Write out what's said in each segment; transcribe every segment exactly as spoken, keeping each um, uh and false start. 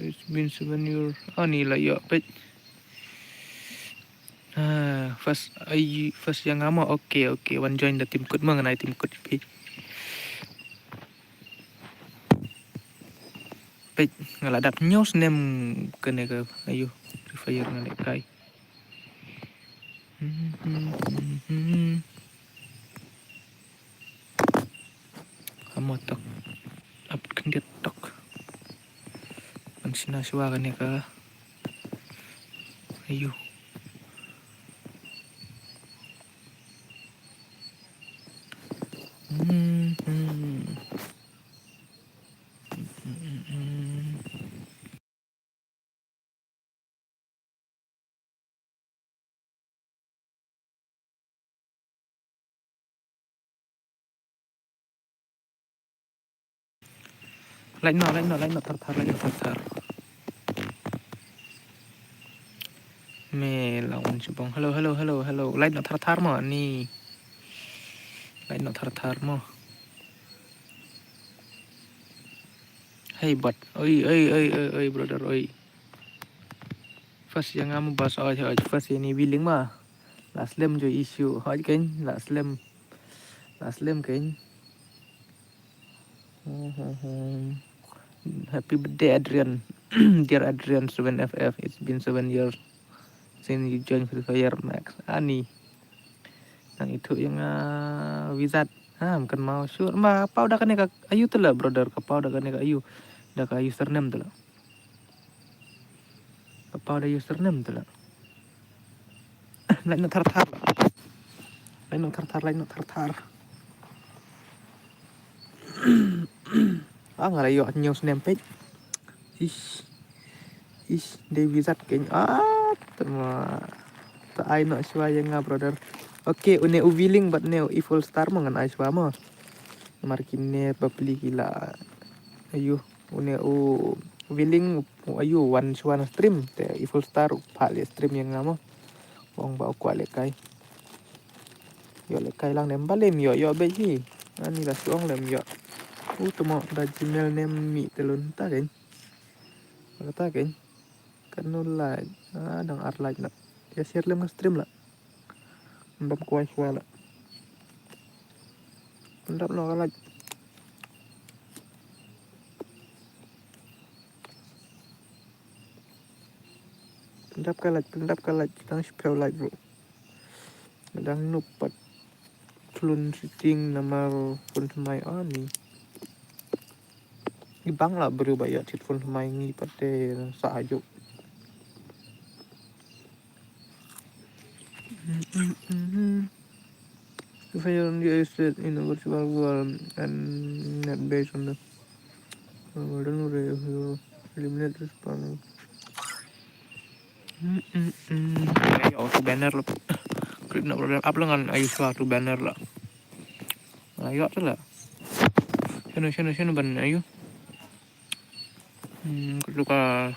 It's been seven years. Ani la ïoh peit. Ah, first, ai, first ïa nga mo. Okay, okay. Wan join da team kut mo, ngan ai team kut phi. Peit, nga la dap hynñiew snem kane ka, aiu, Free Fire nga lehkai. Hamo tok. Ap khyndiat tok. Ngan shna shuwa kane ka. Aiu. Lait noh, lait noh, lait noh thar thar, lait noh thar thar. Me la wan shibong. Hello, hello, hello, hello. Lait noh thar thar mo ni. Lait noh thar thar mo. Hey, bot. Oi, oi, oi, oi, oi, brother, oi. First ïa nga mo bas, oi, oi, first ïa ni willing ma. La slem jo issue, oi, kein, la slem. La slem kein. Happy birthday, Adrian. Dear Adrian seven F F, it's been seven years since you joined Free Fire Max. Ani. Nang ithuh ïa nga, ah, Wizard. Ha, kan mau sure. Ma, paw da kane ka aiu te la, brother, ka paw da kane ka aiu. Da ka username te la. Ka paw da username te la. Lait noh thar thar. Lait noh thar thar, lait noh thar thar. Ah, nga la ïoh hynñiew snem peit. Ish. Ish, dei Wizard kein. Ah, te ma. Te ai noh shuwa ïa nga, brother. Okay, une u willing bad une u evil star mo ngan ai shuwa mo. Namar kine bapli ki la. Aiu, une u willing u aiu wan shuwa na stream. Te evil star u phah leh stream ïa nga mo. Ong ba u kwah lehkai. Ïoh lehkai lang ne em balei ym ïoh, ïoh beit hi. Ani la shu ong leh ym ïoh. U te mo da Gmail ne em mih te lun ta kein. Kata kein. Katno like? Ah, dang ar like na. Ïa share lem ka stream la. Ym dap kwai shuwa la. Pyndap noh ka like. Pyndap ka like, pyndap ka like, dang shiphew like bro. Dang nup pat. Khlun shooting namar phone thymmai ani. I bang la briew ba ïa thied phone thymmai ngi pat te sa ajuk. If I only exist in a virtual world and not based on the world, then would you eliminate this problem? Ïa auto banner la. Klik na program up la ngan ai shuwa auto banner la. Ïa te la. Shano, shano, shano ban aiu. Hmm, ka tu ka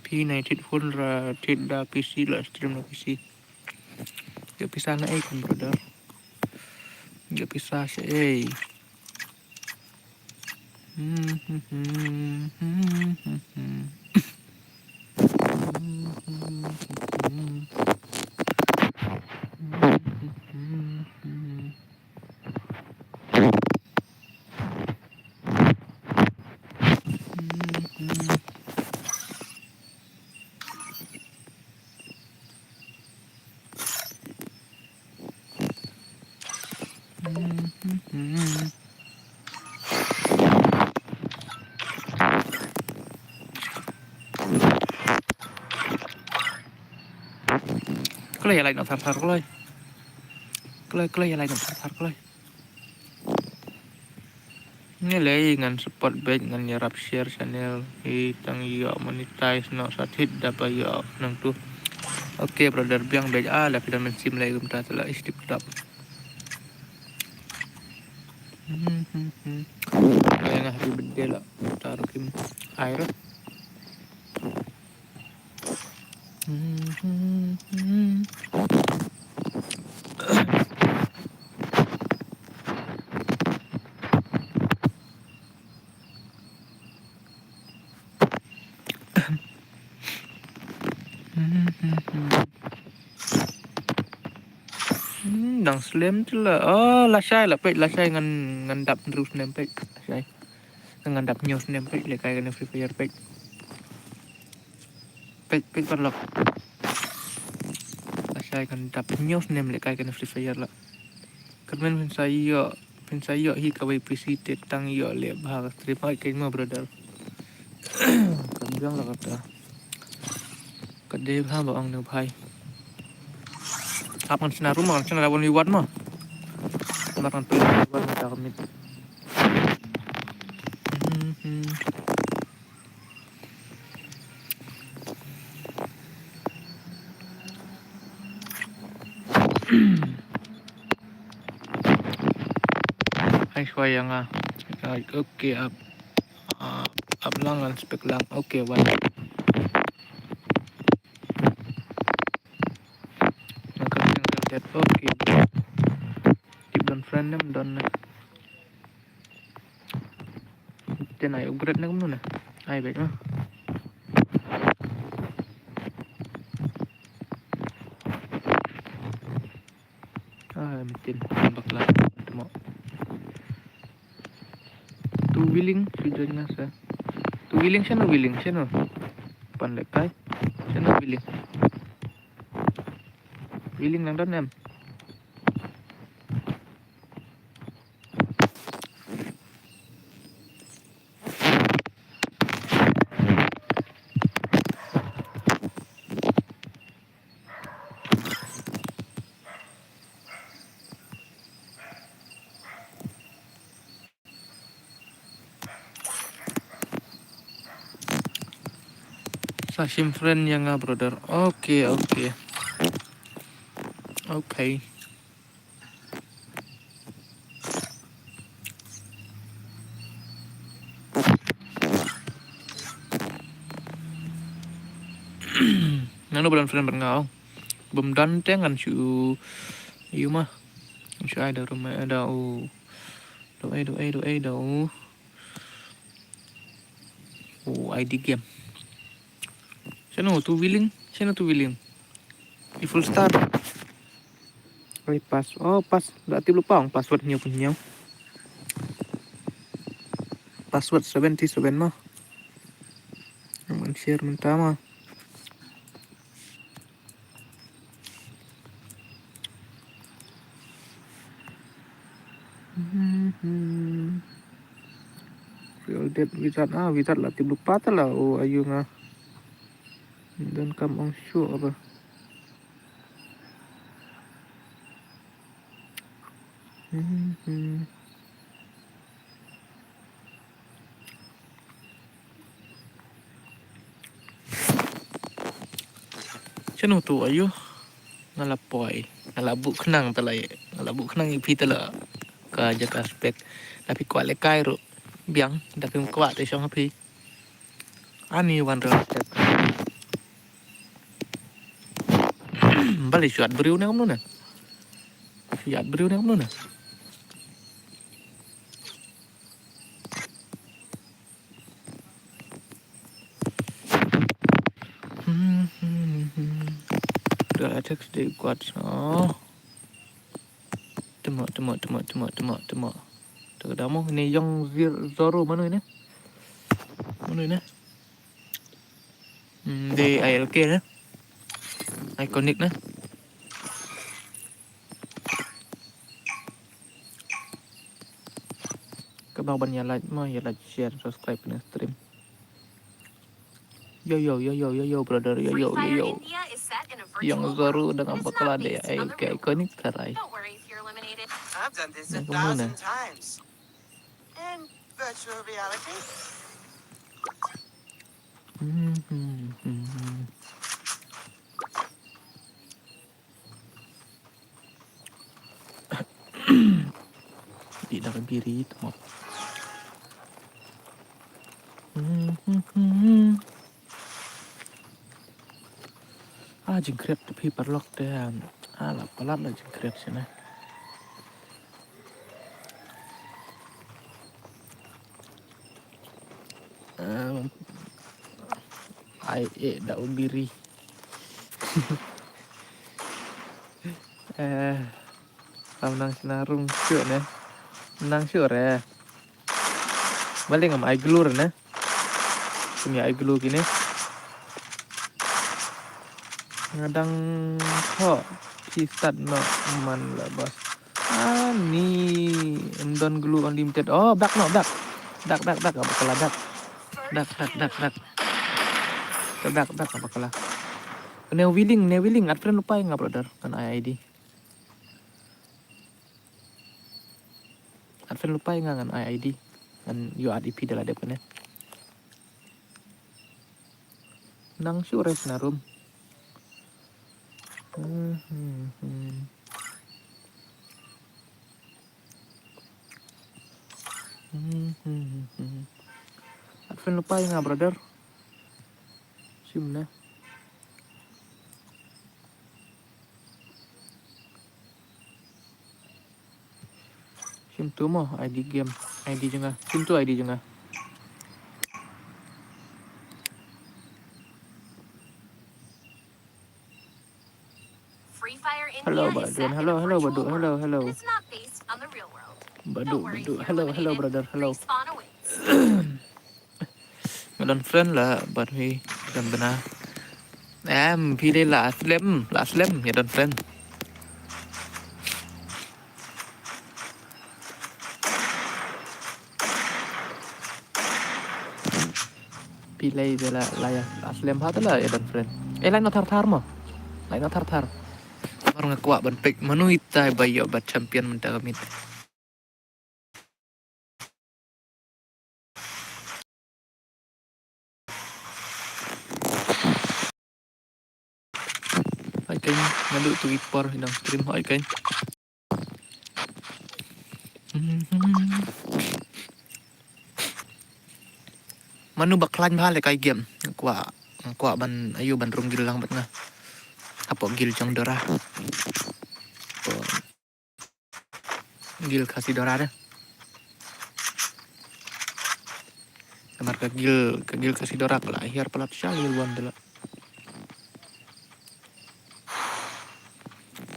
P nine eight phone ra thied da P C la stream da P C. Ïa pisa na ei computer. Ïa pisa sha ei. Kloi ïa like noh thar thar kloi. Kloi, kloi ïa like noh thar thar kloi. Ngi lei ngan support bad ngan ïarap share channel hi tang ïoh monetize noh sa thied da ba ïoh nangtu. Okay brother, biang bad ah la phi da mynsiem lei kumta te la is tip tap. Hmm, hmm, hmm. Ai nga happy birthday la. Taruh kim ai ra. Hmm, hmm, hmm. Tang slem tu la. Oh, lashai la peit, lashai ngan, ngan dap hynriew snem peit. Lashai. Ngan dap hynñiew snem peit, lehkai kane Free Fire peit. Peit, peit paralok. Lashai ngan dap hynñiew snem lehkai kane Free Fire la. Kyrmen phin sa ïoh, phin sa ïoh hi kawei P C te tang ïoh leh bha ka stream. Hooid, keiñ mo brother. Kan biang la kata. Ka dei bha ba ong ne u bhai. Hap ngan shna ruh mo, ngan shna da one v one mo. Mar ngan pynlong one v one mo da ka miet. Mhm. Hai shuwa ïa nga. Okay, ap, ap, ap lang ngan spek lang. Okay, wan. Nang ka sing real dead. Okay. Tip don friend ne em don ne. Te nai upgrade ne kumno ne. Ai beit ma. Ai, metin bakla. Temo. Tu willing, shu join nga sa. Tu willing, shano willing, shano. Pan lehkai. Shano willing. Willing nang don em. Sa shim friend ïa nga, brother. Okay, okay. Okay. Nano ba don friend bad nga, oh. Bym don te ngan shu ïa ma. Ngan shu ai da ruh ma, ai da u. Da u, ai da u, ai da u, ai da u. Oh, I D game. Shano tu willing? Shano tu willing? Di full star. Ai pass. Oh, pass. Da tip lupa ong password hynñiew phew hynñiew. Password seventy seven ma. Ngan share mynta ma. Real dead wizard, ah, wizard la tip lupa ta la, oh, ayu nga. Don kam ong shu apa. Shano tu ayu. Nga la poi. Nga la buh khnang ta la. Nga la buh khnang ïa phi ta la. Ka jaka spek. La phi kwah lehkai ruh. Biang. Da phim kwah te shong ha phi. Ani wan rel step. Balei shuat briew ne kumno ne? Shuat briew ne kumno ne? Real attack dei kwat. Oh. Temo, temo, temo, temo, temo, temo. Te ka dei mo, ine Young Zir-, Zoro, mano ine? Mano ine? Hmm, dei I L K ne? Iconic ne? Kaba ban ïa like mo, ïa like, share, subscribe ne stream. Yo, yo, yo, yo, yo, yo, brother, yo, yo, yo, yo. Young Zoro da nga bakla dei I L K iconic tharai. I've done this a thousand times. In virtual reality. Di da ka biri tu mo. Ah, jingkret te phi paralok te. Ah, la palat la jingkret sini. Ai, eh, da u biri. Eh, Kam nang sna rum shuh ne. Nang shuh re. Balei ngam ai glue re ne. Kum ïa ai glue kine. Nga dang thoh phi start noh man la boss. Ani, ym don glue unlimited. Oh, back noh, back. Back, back, back, bakla, back. Back, back, back, back. Back, back, bakla. Ne willing, ne willing, add friend lypa ïa nga brother, ngan ai I D. Add friend lypa ïa nga ngan ai I D. Ngan ïoh add ïa phi da la dep kane. Nang shu rest na room. Hmm, hmm, hmm. Hmm, hmm, hmm, hmm. Add friend lypa ïa nga brother. Shim ne. Shim tu mo, I D game, I D jong nga. Shim tu I D jong nga. Hello, Badun. Hello, hello, Badun. Hello, hello. Badun, Badun. Hello, hello, brother. Hello. Nga don friend la, bad phi don bna. Em, phi dei la slem, la slem, nga don friend. Phi lei de la, la ïa, la slem ha te la ïa don friend. Eh, lai na thar thar mo. Lai na thar thar. Mar nga kwah ban pick mano itai ba ïoh bad champion mynta ka miet. Hai keiñ, nga duh tu i por i dang stream hai keiñ. Mano ba khlaiñ bha lehkai game. Kwah, kwah ban ayu ban rung guild lang bad nga. Hapoh guild jong Dora. Hapoh guild Khasi Dora de. Namar ka guild, ka guild Khasi Dora ka la hiar palat sha guild one de la.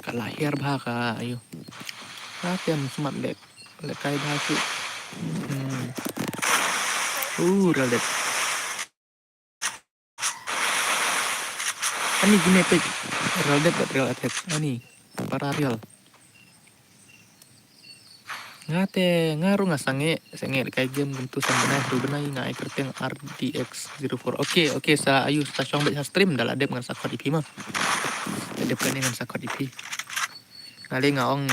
Ka la hiar bha ka ayu. Ka tem smat leh, lehkai bha shu. Hmm. Uh, real dead. Ani kine peit real dead bad real attack. Ani para real. Nga te, nga ruh nga sangeh, sangeh lehkai game kumtu san bnai, hynriew bnai nga ai kyrteng R D X zero four. Okay, okay, sa ayu sa shong beit ha stream, da la dep ngan sa khot ïa phi ma. Da dep kane ngan sa khot ïa phi. Nga leh nga ong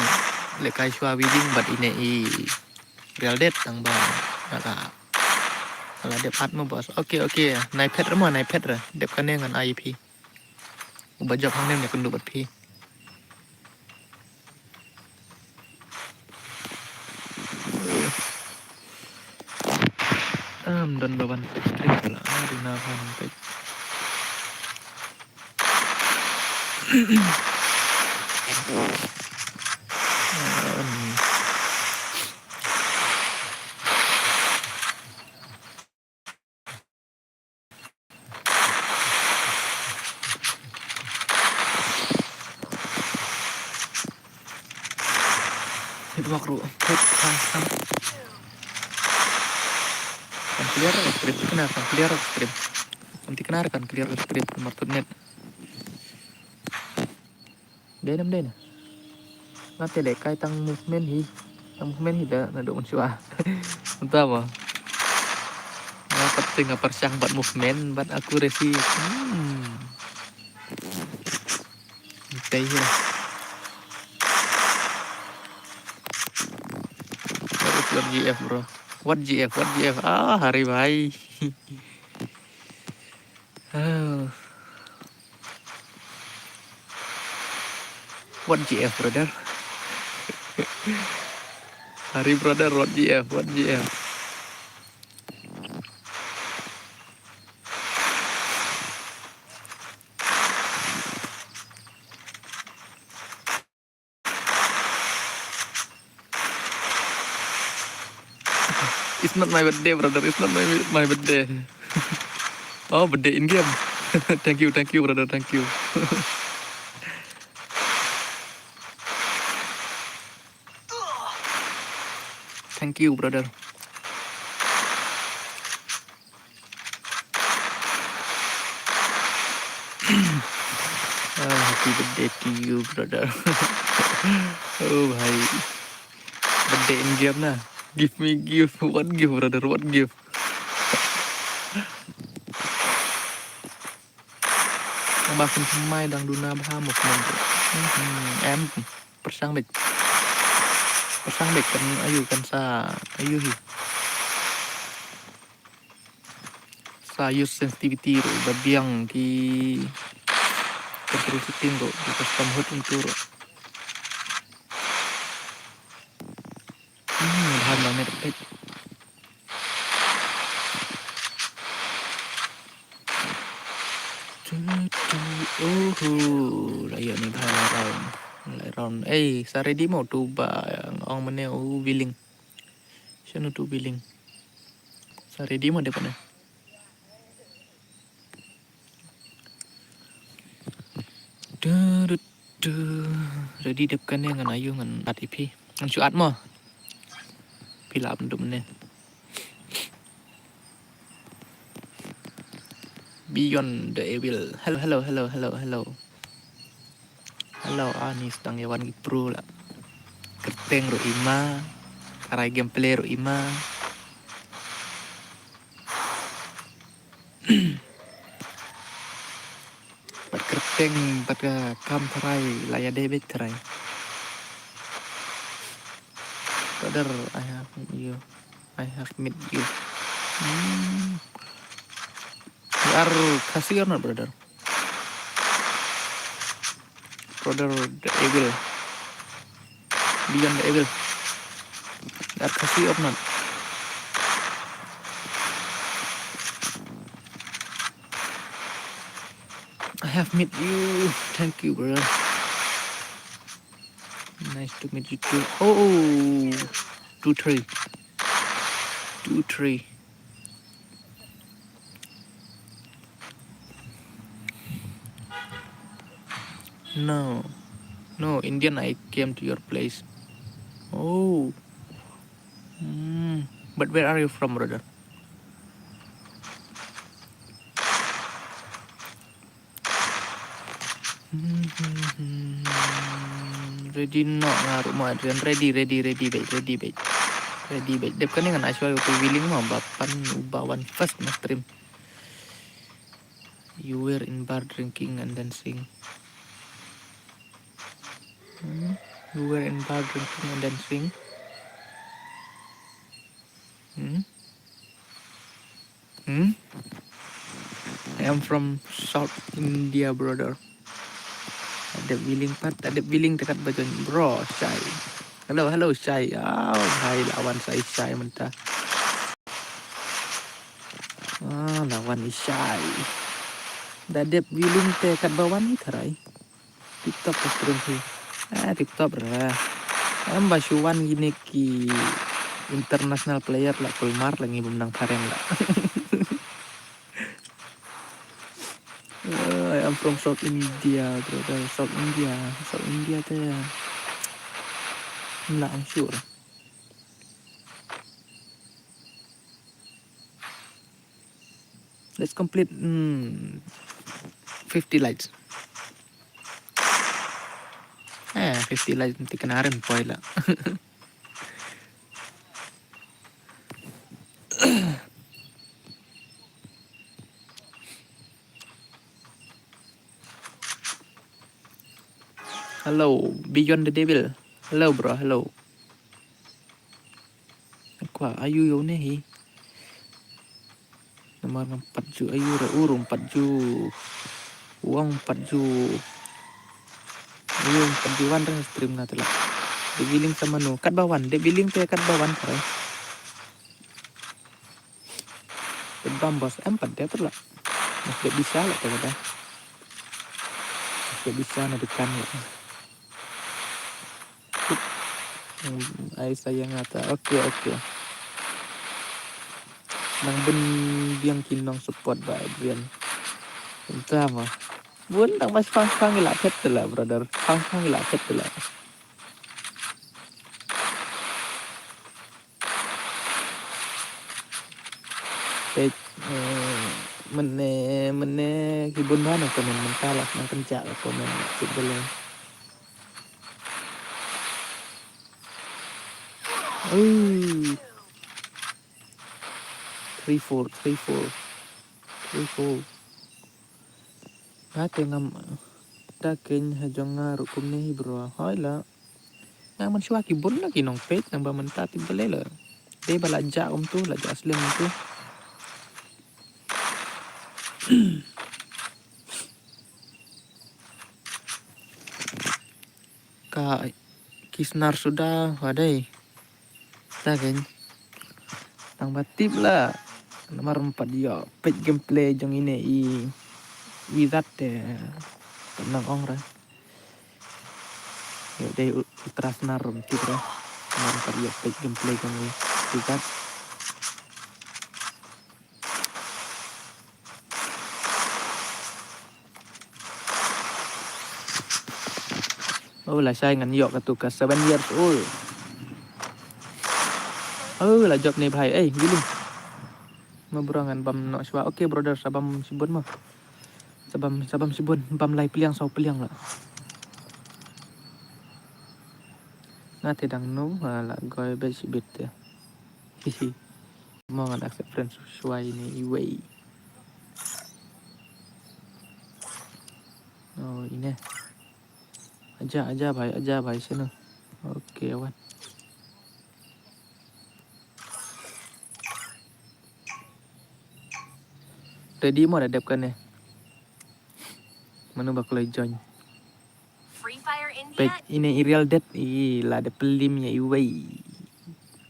lehkai shuwa Weaving bad ine i Real Dead tang ba nga la, nga la dep add mo boss. Okay, okay, nai phet re mo, nai phet re. Dep kane ngan ai ïa phi. Uba jop hangne ïa kynduh bad phi. Am don ba wan stream pula, ah, duna ba wan peit. Am. Network ruh. Hit, hang, hang. Kan clear ka stream, kan clear ka stream. Kan clear ka stream, nomor tu net. Dei ne ym dei ne? Nga te lehkai tang movement hi. Tang movement hi da naduh mynshuwa. Mynta mo. Nga pat te nga pyrshang bad movement bad accuracy. Hmm. Tei hi. What is your G F, bro? What G F? What G F? Ah, Hari bhai. Oh. What G F, brother? Hari, brother, what G F? What G F? It's not my birthday, brother. It's not my, my birthday. Oh, birthday in game. Thank you, thank you, brother. Thank you. Thank you, brother. Ah, happy birthday to you, brother. Oh, bhai. Birthday in game na. Give me gift. What gift, brother? What gift? Ba khun thymmai dang duna bha mo khun. Hmm, em. Pyrshang beit. Pyrshang beit kan ayu kan sa ayu hi. Sa use sensitivity ruh ba biang ki control setting ruh ki custom hud into ruh. Hmm, bha lang net beit. Tu, tu, oho, la ïoh ni bha lai round. Lai round. Eh, sa ready mo tu ba ong mane u Willing. Shano tu Willing. Sa ready mo dep ne. Du, du, du. Ready dep kane ngan ayu ngan at ïa phi. Ngan shu at mo. Phi lah ban dum ne. Beyond the Evil. Hello, hello, hello, hello, hello. Hello, ani sdang ïa wan ki pro la. Kyrteng ruh i ma. Tharai gameplay ruh i ma. Bad kyrteng bad ka kam tharai la ïa dei beit tharai. Brother, I have met you. I have met you. Hmm. You are Khasi or not, brother? Brother, the Evil. Beyond the Evil. You are Khasi or not? I have met you. Thank you, brother. Nice to meet you too. Oh, two, three. Two, three. No. No, Indian, I came to your place. Oh. Hmm. But where are you from, brother? Ready noh nga ruh mo Adrian. Ready, ready, ready beit, ready beit. Ready beit. Dep kane ngan ai shuwa ïa u Willing mo ba pan uba wan first na stream. You were in bar drinking and dancing. Hmm? You were in bar drinking and dancing. Hmm? Hmm? I am from South India, brother. Tadep Willing pat, tadep Willing te katba wan bro, Shai. Hello, hello, Shai. Oh, hai, la wan Shai, Shai mynta. Ah, la wan i Shai. Tadep Willing te katba wan i tharai. Tip top ka stream hi. Ah, tip top re. Em ba shu wan kine ki international player la kulmar la ngi bym nang phareng la. Uh, I am from South India, brother. South India. South India te. Ym lah ong sure. Let's complete, hmm, fifty likes. Eh, fifty likes nanti kena aren poi la. Hello, Beyond the Devil. Hello, bro. Hello. Kwah ayu ïa une hi. Namar ngam pat ju ayu re, u ruh ngam pat ju. Wang pat ju. Ayu ngam pat ju wan re stream nga te la. Dep Willing sa mano. Katba wan, Dep Willing te katba wan te. Te bam bos em pat dep la. Mas dep bisa la te kata. Mas dep bisa na dukan la. Hmm, ai sayang ata. Okay, okay. Nang bun biang ki nong support ba Adrian. Entah ma. Bun tang mas pang pang ila phet te la, brother. Pang pang ila phet te la. Eh, mynne, mynne ki bun bha na comment mynta la, nang kynjah la comment, tip da lei. Ui. Three four, three four. Three four. Nga te ngam da keiñ ha jong nga ruh kumne hi bro. Hoi la. Nga man shuwa ki bun la ki nong peit nang ba mynta tip da lei la. Dei ba la jah um tu, la jah slem um tu. Ka ki snar suda, wa dei. Ta keiñ. Tang ba tip la. Namar ym pat ïoh peit gameplay jong ine i Wizard te. Nang ong ra. Ïoh dei u-, ultra snar ym tip ra. Namar ym pat ïoh peit gameplay jong i Wizard. Oh, lashai ngan ïoh katu ka seven years old. Oh, la jop ne bhai. Eh, Willy. Ma bro ngan bam noh shuwa. Okay brother, sa bam shibun ma. Sa bam, sa bam shibun, bam lai pliang saw pliang la. Nga te dang num, ha, la goi beit shibit te. Hihi. Mo ngan accept friend shuwa ine iwei. Oh, ine. Aja, aja bhai, aja bhai, sino. Okay, wan. Ready mo da dep kane. Mano ba kloi join. Peit ine i Real Dead i la da pyllim ïa iwei.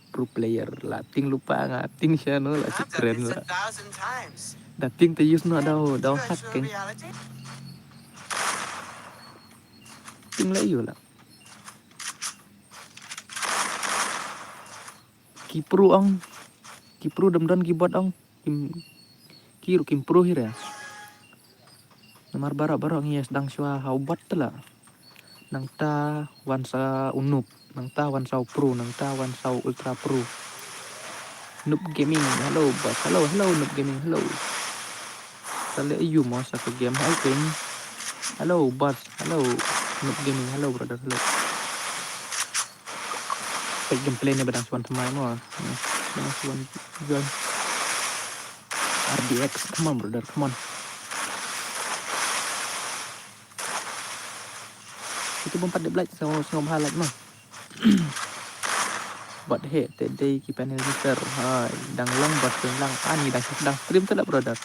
Pro player la ting lypa nga ting shano la ki kren la. Da ting te use noh dau, dau hack keiñ. Ting la ïoh la. Ki pro ong. Ki pro dem don ki bot ong. Kim, ki ruh kim pro hi re. Namar baroh baroh ngi ïa sdang shuwa ha u bot te la. Nangta wan sa u noob, nangta wan sa u pro, nangta wan sa u ultra pro. Noob Gaming, hello boss, hello, hello Noob Gaming, hello. Sa leh aïu mo sa ka game ha u keiñ. Hello boss, hello Noob Gaming, hello brother, hello. Peit gameplay ne ba dang shu wan thymmai mo. Ba dang shu wan join. R D X, come on brother, come on. Itu bym pat dep like, sngewbha like mo. Bad he te dei ki panel booster. Hai, dang long bad dang long. Ani dang shu sdang stream te la brother.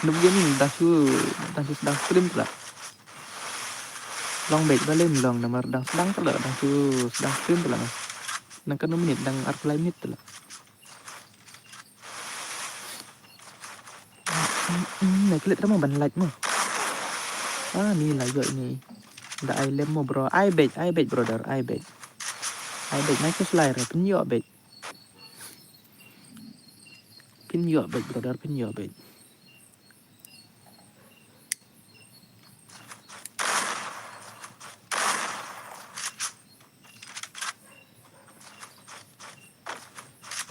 Noob Gaming dang shu, dang shu sdang stream te la. Long beit ba lem long namar dang sdang te la, dang shu sdang stream te la. Nang katno minit, dang arphew lai minit te la. Mm, mm, na klet ra mo ban like mo. Ah, ni la ïoh ni. Da ai lem mo bro. Ai beit, ai beit brother, ai beit. Ai beit, mai kus lai re, pynïoh beit. Pynïoh beit brother, pynïoh beit.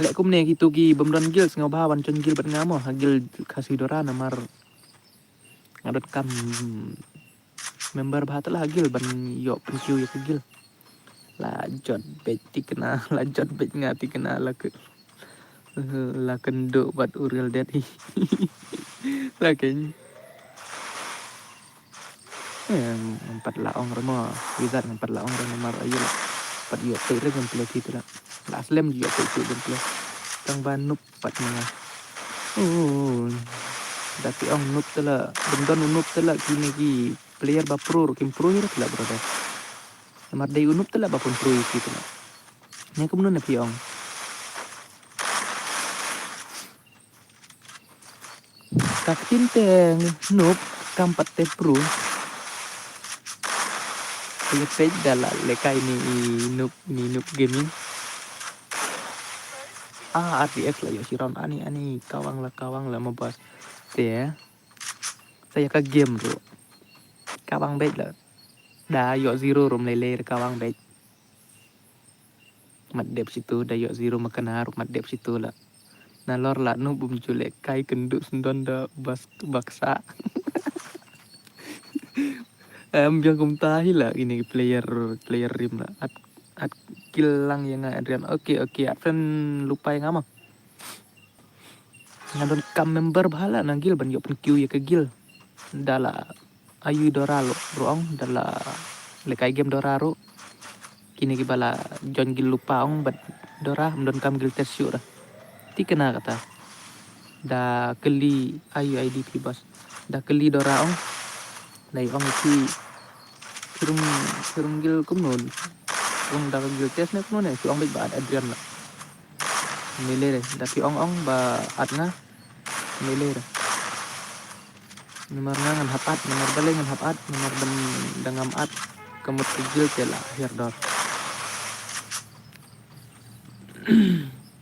Leh kumne kito ki bym don guild sngewbha wan join guild bad nga mo ha guild Khasi Dora namar nga donkam member bha te la ha guild ban ïoh pynkiew ïa ka guild. La jot beit thikna, la jot beit nga thikna la ke. La kynduh bad u Real Dead hi. La keiñ. Eh, ngam pat la ong re mo. Wizard ngam pat la ong re namar aïu la. Pat ïoh peit re gameplay ki te la. La slem ïoh peit ki gameplay. Tang ba noob pat ma nga. Oh, da ki ong noob te la. Bym don u noob te la kine ki player ba pro ruh kim pro ïa te la brother. Namar dei u noob te la ba pynpro ïa ki te la. Ne kumno ne phi ong. Ka ktien te noob kam pat te pro. Ïa peit da la lehkai ni i noob, ni Noob Gaming. Ah, R D X la ïoh shi round ani, ani, kawang la, kawang la ma boss. Te. Sa ïa ka game ruh. Kawang beit la. Da ïoh zero ruh ym lei lei re kawang beit. Mat dep shitu da ïoh zero ma kane ruh mat dep shitu la. Nalor la nu bum ju lehkai kynduh sndon da bas baksa. Em, biang kumta hi la ini player, player rim la. At, at kill lang ïa nga Adrian. Okay, okay, at friend lupa ïa nga ma. Nga don kam member bha la na guild ban ïoh pyn queue ïa ka guild. Da la Ayu Dora ruh, ruh ong, da la lehkai game Dora ruh. Kine kiba la join guild lupa ong bad Dora, ym don kam guild test shuh ra. Te kane kata. Da kylli Ayu I D phi boss. Da kylli Dora ong. Da i ong phi, phi rung, phi rung guild kumno. Rung da ka guild test ne kumno ne, phi ong beit ba add Adrian la. Melee re, da phi ong ong ba add nga. Melee re. Namar nga ngan hap add, namar balei ngan hap add, namar ban da ngam add ka mut ka guild te la hiar dor.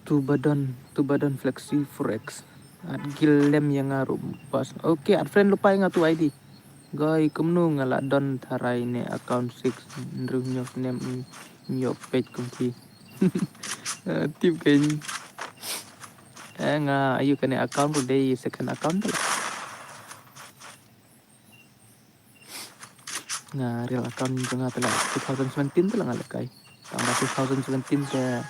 Tubadon, Tubadon Flexi Forex. Add guild lem ïa nga ruh boss. Okay, add friend lupa ïa nga tu I D. Goi kumno nga la don tharai ne account six hynriew hynñiew snem ym ïoh peit kum phi. Eh, tip kein. Eh, nga ayu kane account ruh dei second account tu la. Nga real account jong nga tu la two thousand seventeen tu la nga lehkai. Tang ba two thousand seventeen te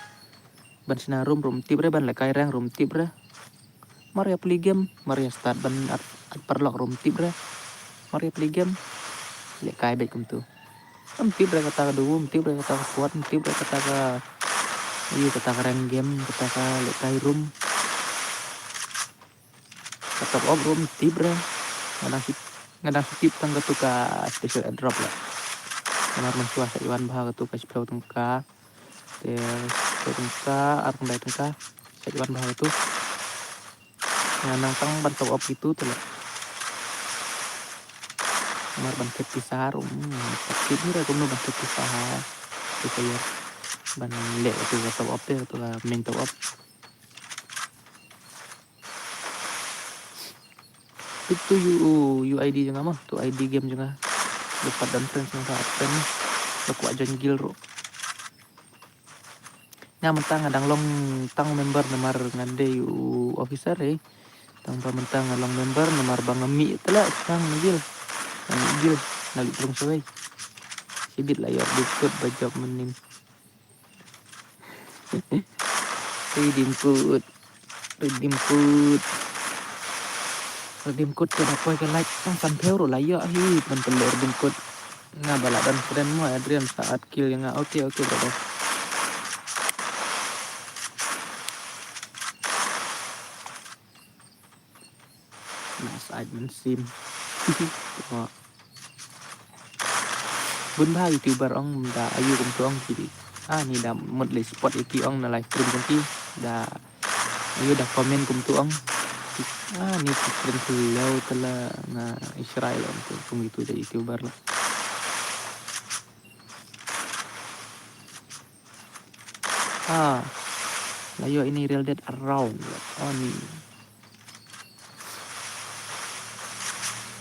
ban shna room ruh ym tip re, ban lehkai rank ruh ym tip re. Mar ïa plie game, mar ïa start ban at, at paralok ruh ym tip re. Mar ïa plie game, lehkai beit kumtu. Ym tip re kata ka duo, ym tip re kata ka squad, ym tip re kata ka, ïa kata ka rank game, kata ka lehkai room. Ka top up ruh ym tip re. Nga dang shu, nga dang shu tip tang katu ka special airdrop la. Namar mynshuwa sa ïa wan bha katu ka shiphew tyngka. Te shiphew tyngka, ar khyndai tyngka. Sa ïa wan bha katu. Nga nang tang ban top up itu tu la. Namar ban khet pisa ruh, hmm, tip hi re kumno ban khet pisa ha. Pisa ïa ban leh tu ka top up te, tu ka main top up. Tu tu U, U I D jong nga ma, tu I D game jong nga. Ba pat don friends nga sa friend. Ba kwah join guild ruh. Nga mynta nga dang long tang member namar nga dei u officer eh. Tang ba mynta nga long member namar ba nga mih tela shang na guild. Nga mih guild, nga leit rung shawei. Shibit la ïoh dei kut ba jop mynnin. Redeem code. Redeem code. Redeem code te da poi ka like tang sanphew ruh la ïoh hi ban pynleh redeem code. Nga ba la don friend mo Adrian sa add kill ïa nga. Okay, okay, brother. Nice, I've been sim. Bun bha YouTuber ong da ayu kumtu ong ki. Ah, ni da mut leh support ïa ki ong na live stream jong ki. Da ayu da comment kumtu ong. Ah, ni ki kren khyllew tela nga Israel ong tu kum itu da YouTuber la. Ah, la ïoh ini Real Dead around. Oh, ni.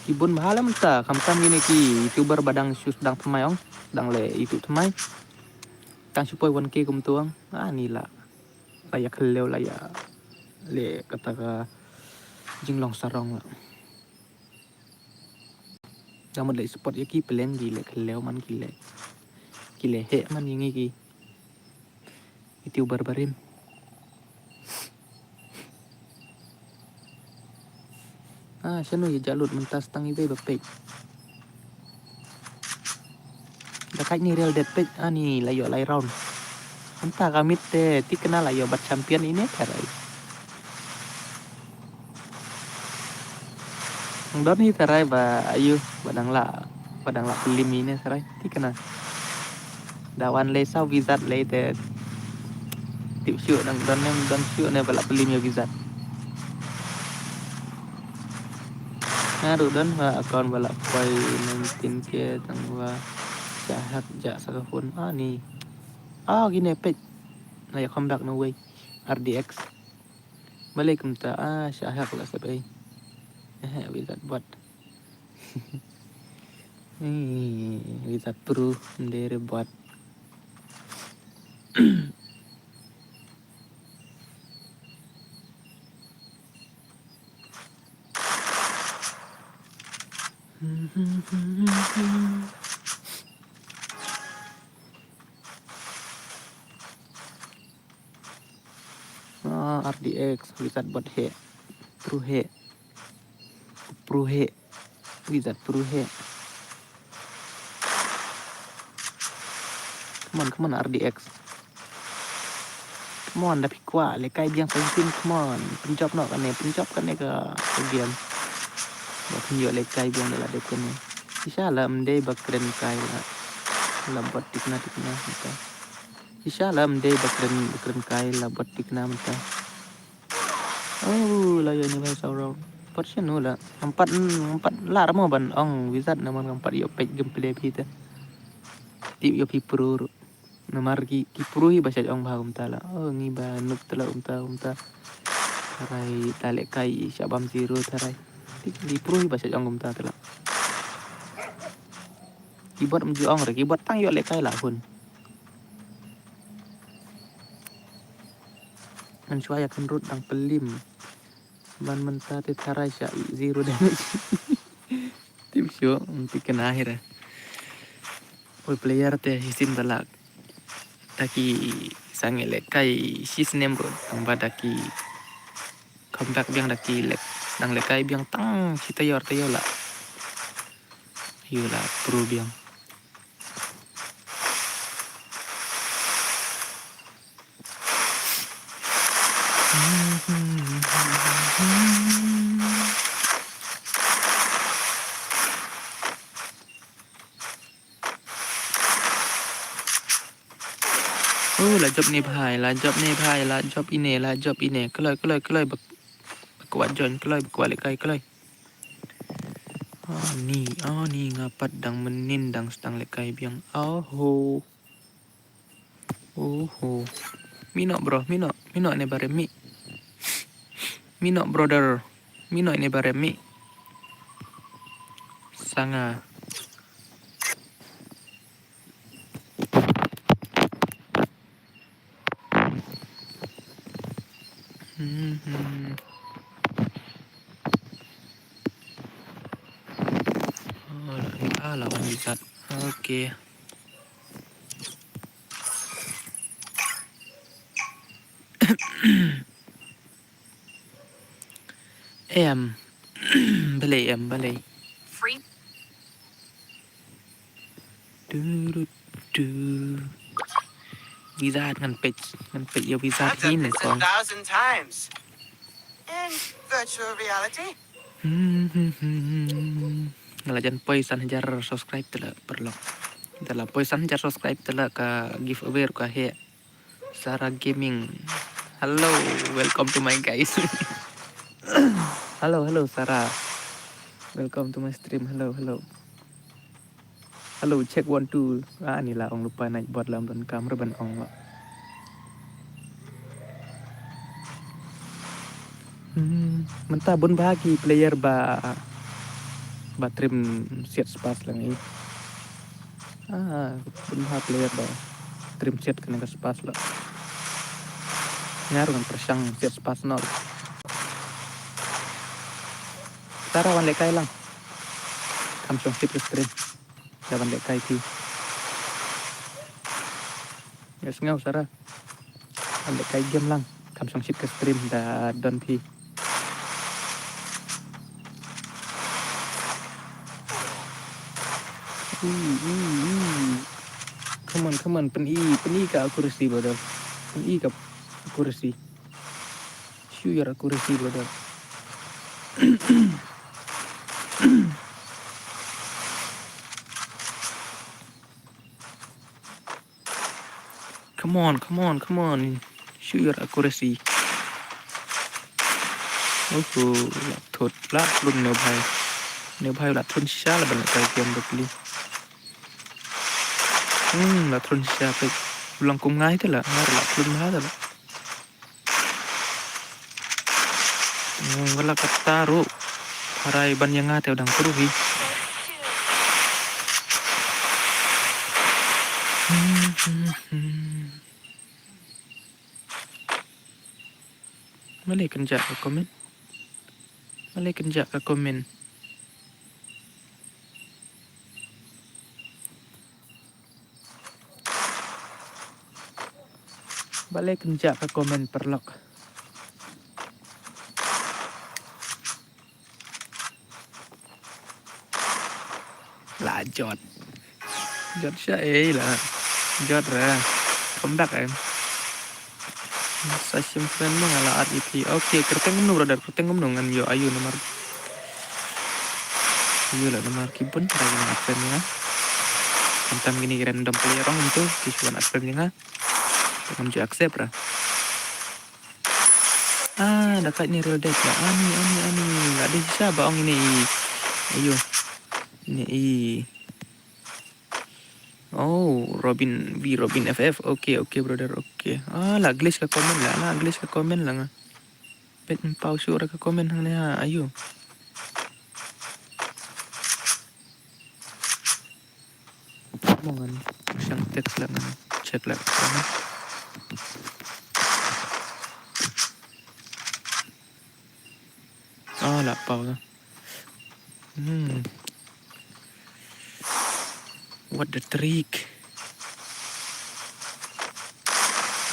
Ki bun bha la mynta, khamtam kine ki YouTuber ba dang shu sdang thymmai ong, dang leh YouTube thymmai. Tang shu poi one K kumtu ong. Ah, ni la. La ïa khyllew la ïa leh kata ka jinglong sarong la. Da mut leh support ïa ki pleng ki leh khyllew man ki leh. Ki leh heh man ïa ngi ki. Iti u barbarim. Ah, shano ïa jalut mynta stang iwei ba peit. Da kait ni Real Dead peit, ani la ïoh lai round. Mynta ka mit te, ti kena la ïoh bat champion ine tharai. Nang don hi tharai ba ayu, ba dang la, ba dang la pyllim ine tharai, ti kena. Da wan lei sa wizard lei te. Tip shuh nang don ne, don shuh ne ba la pyllim ïa wizard. Nga ruh don ha account ba la poi nineteen K tang ba shah hack ja sa ka phone. Ah, ni. Ah, kine peit. Na ïa comeback no way. R D X. Balei kumta, ah, shah hack la sep ei. Eh, wizard bot. Eh, wizard pro, ndere bot. Ah, R D X, wizard bot he. Pro he. Pro he. Wizard pro he. Come on, come on, R D X. Come on, da phi kwah lehkai biang sa shisien, come on. Pynjop noh kane, pynjop kane ka, ka game. Ba phin ïoh lehkai biang da la dep kane. Shisha la ym dei ba kren kai la. La bot tikna tikna mynta. Shisha la ym dei ba kren, ba kren kai la bot tikna mynta. Oh, la ïoh ni ba saw round. Pat shano la. Ngam pat, ngam pat lah mo ban ong wizard namar ngam pat ïoh peit gameplay phi te. Tip ïoh phi pro ruh. Namar ki, ki pro hi ba shait ong bha kumta la. Oh, ngi ba noob te la kumta, kumta. Tharai ta lehkai sha bam zero tharai. Ki, ki pro hi ba shait ong kumta te la. Ki bot ym ju ong re, ki bot tang ïoh lehkai la hun. Mynshuwa ïa kynrut dang pynlim. Ban mynta te tharai sha zero damage. Tip shuh, mynta kena hi re. Oi player te shisien ba lah. Da ki sangeh lehkai shisnem ruh, tang ba da ki comeback biang da ki leh, dang lehkai biang tang shi taïew ar taïew la. Ïoh la pro biang. Oh, la jop ne bhai, la jop ne bhai, la jop ine, la jop ine. Kloi, kloi, kloi, ba, ba kwah join, kloi, ba kwah lehkai, kloi. Ani, ani nga pat dang mynnin dang sdang lehkai biang. Oho. Oho. Mih noh bro, mih noh, mih noh ne barem mih. Mih noh brother. Mih noh ne barem mih. Sanga. Hmm, hmm. Oh, la, ah, la wan wizard. Okay. Em. Balei em, balei. Free. Du, du, du. Wizard ngan peit, ngan peit ïa wizard hi nyngkong. I've done this a thousand times. In virtual reality. Hmm, hmm, hmm, hmm. Nga la jan poi san hajar subscribe te la paralok. Te la poi san hajar subscribe te la ka giveaway ruh ka heh. Sarah Gaming. Hello, welcome to my guys. Hello, hello, Sarah. Welcome to my stream. Hello, hello. Hello, check one, two. Ah, ni la ong lypa, Nightbot la ym donkam re ban ong la. Hmm, mynta bun bha ki player ba, ba trim siat spas lang i. Ah, bun bha player ba trim siat kane ka spas la. Nga ruh ngan pyrshang siat spas noh. Tara wan lehkai lang. Kam shong shit ka stream. Da ban lehkai ki. Ïa sngew Sarah. Ban lehkai game lang. Kam shong shit ka stream da don phi. Ui, ui, ui. Come on, come on. Pyn-i, pyn-i ka accuracy, brother. Pyn-i ka accuracy. Show your accuracy, brother. Come on, come on, come on. Show your accuracy. Oho, la thut, la thlun ne bhai. Ne bhai la thlun shisha la ban lehkai game bapli. Hmm, la thlun shisha peit. U long kum ngai te la, ngai la thlun bha te la. Nga la kata ruh. Tharai ban ïa nga te u dang kru hi. Balei kynjah ka comment? Balei kynjah ka comment? Leh kynjah ka comment paralok. La jot. Jot sha ei la. Jot ra. Come back em. Sa shim friend mo nga la add ïa phi. Okay, kyrteng kumno brother, kyrteng kumno ngan ïoh ïa u namar. Ïoh la namar ki bun trai ngan add friend ïa nga. Khamtam kine ki random player ruh kumto ki shu wan add friend ïa nga. Te ngam ju accept ra. Ah, da kait ne real death la. Ani, ani, ani. La dei shisha ba ong ine i. Ayo. Ine i. Oh, Robin B, Robin F F. Okay, okay brother, okay. Ah, la glitch ka comment la, la glitch ka comment la nga. Peit ym paw shuh ra ka comment hangne ha. Ayo. Mo ngan shang text la ngan check la ka comment. Ah, la paw la. Hmm. What the trick?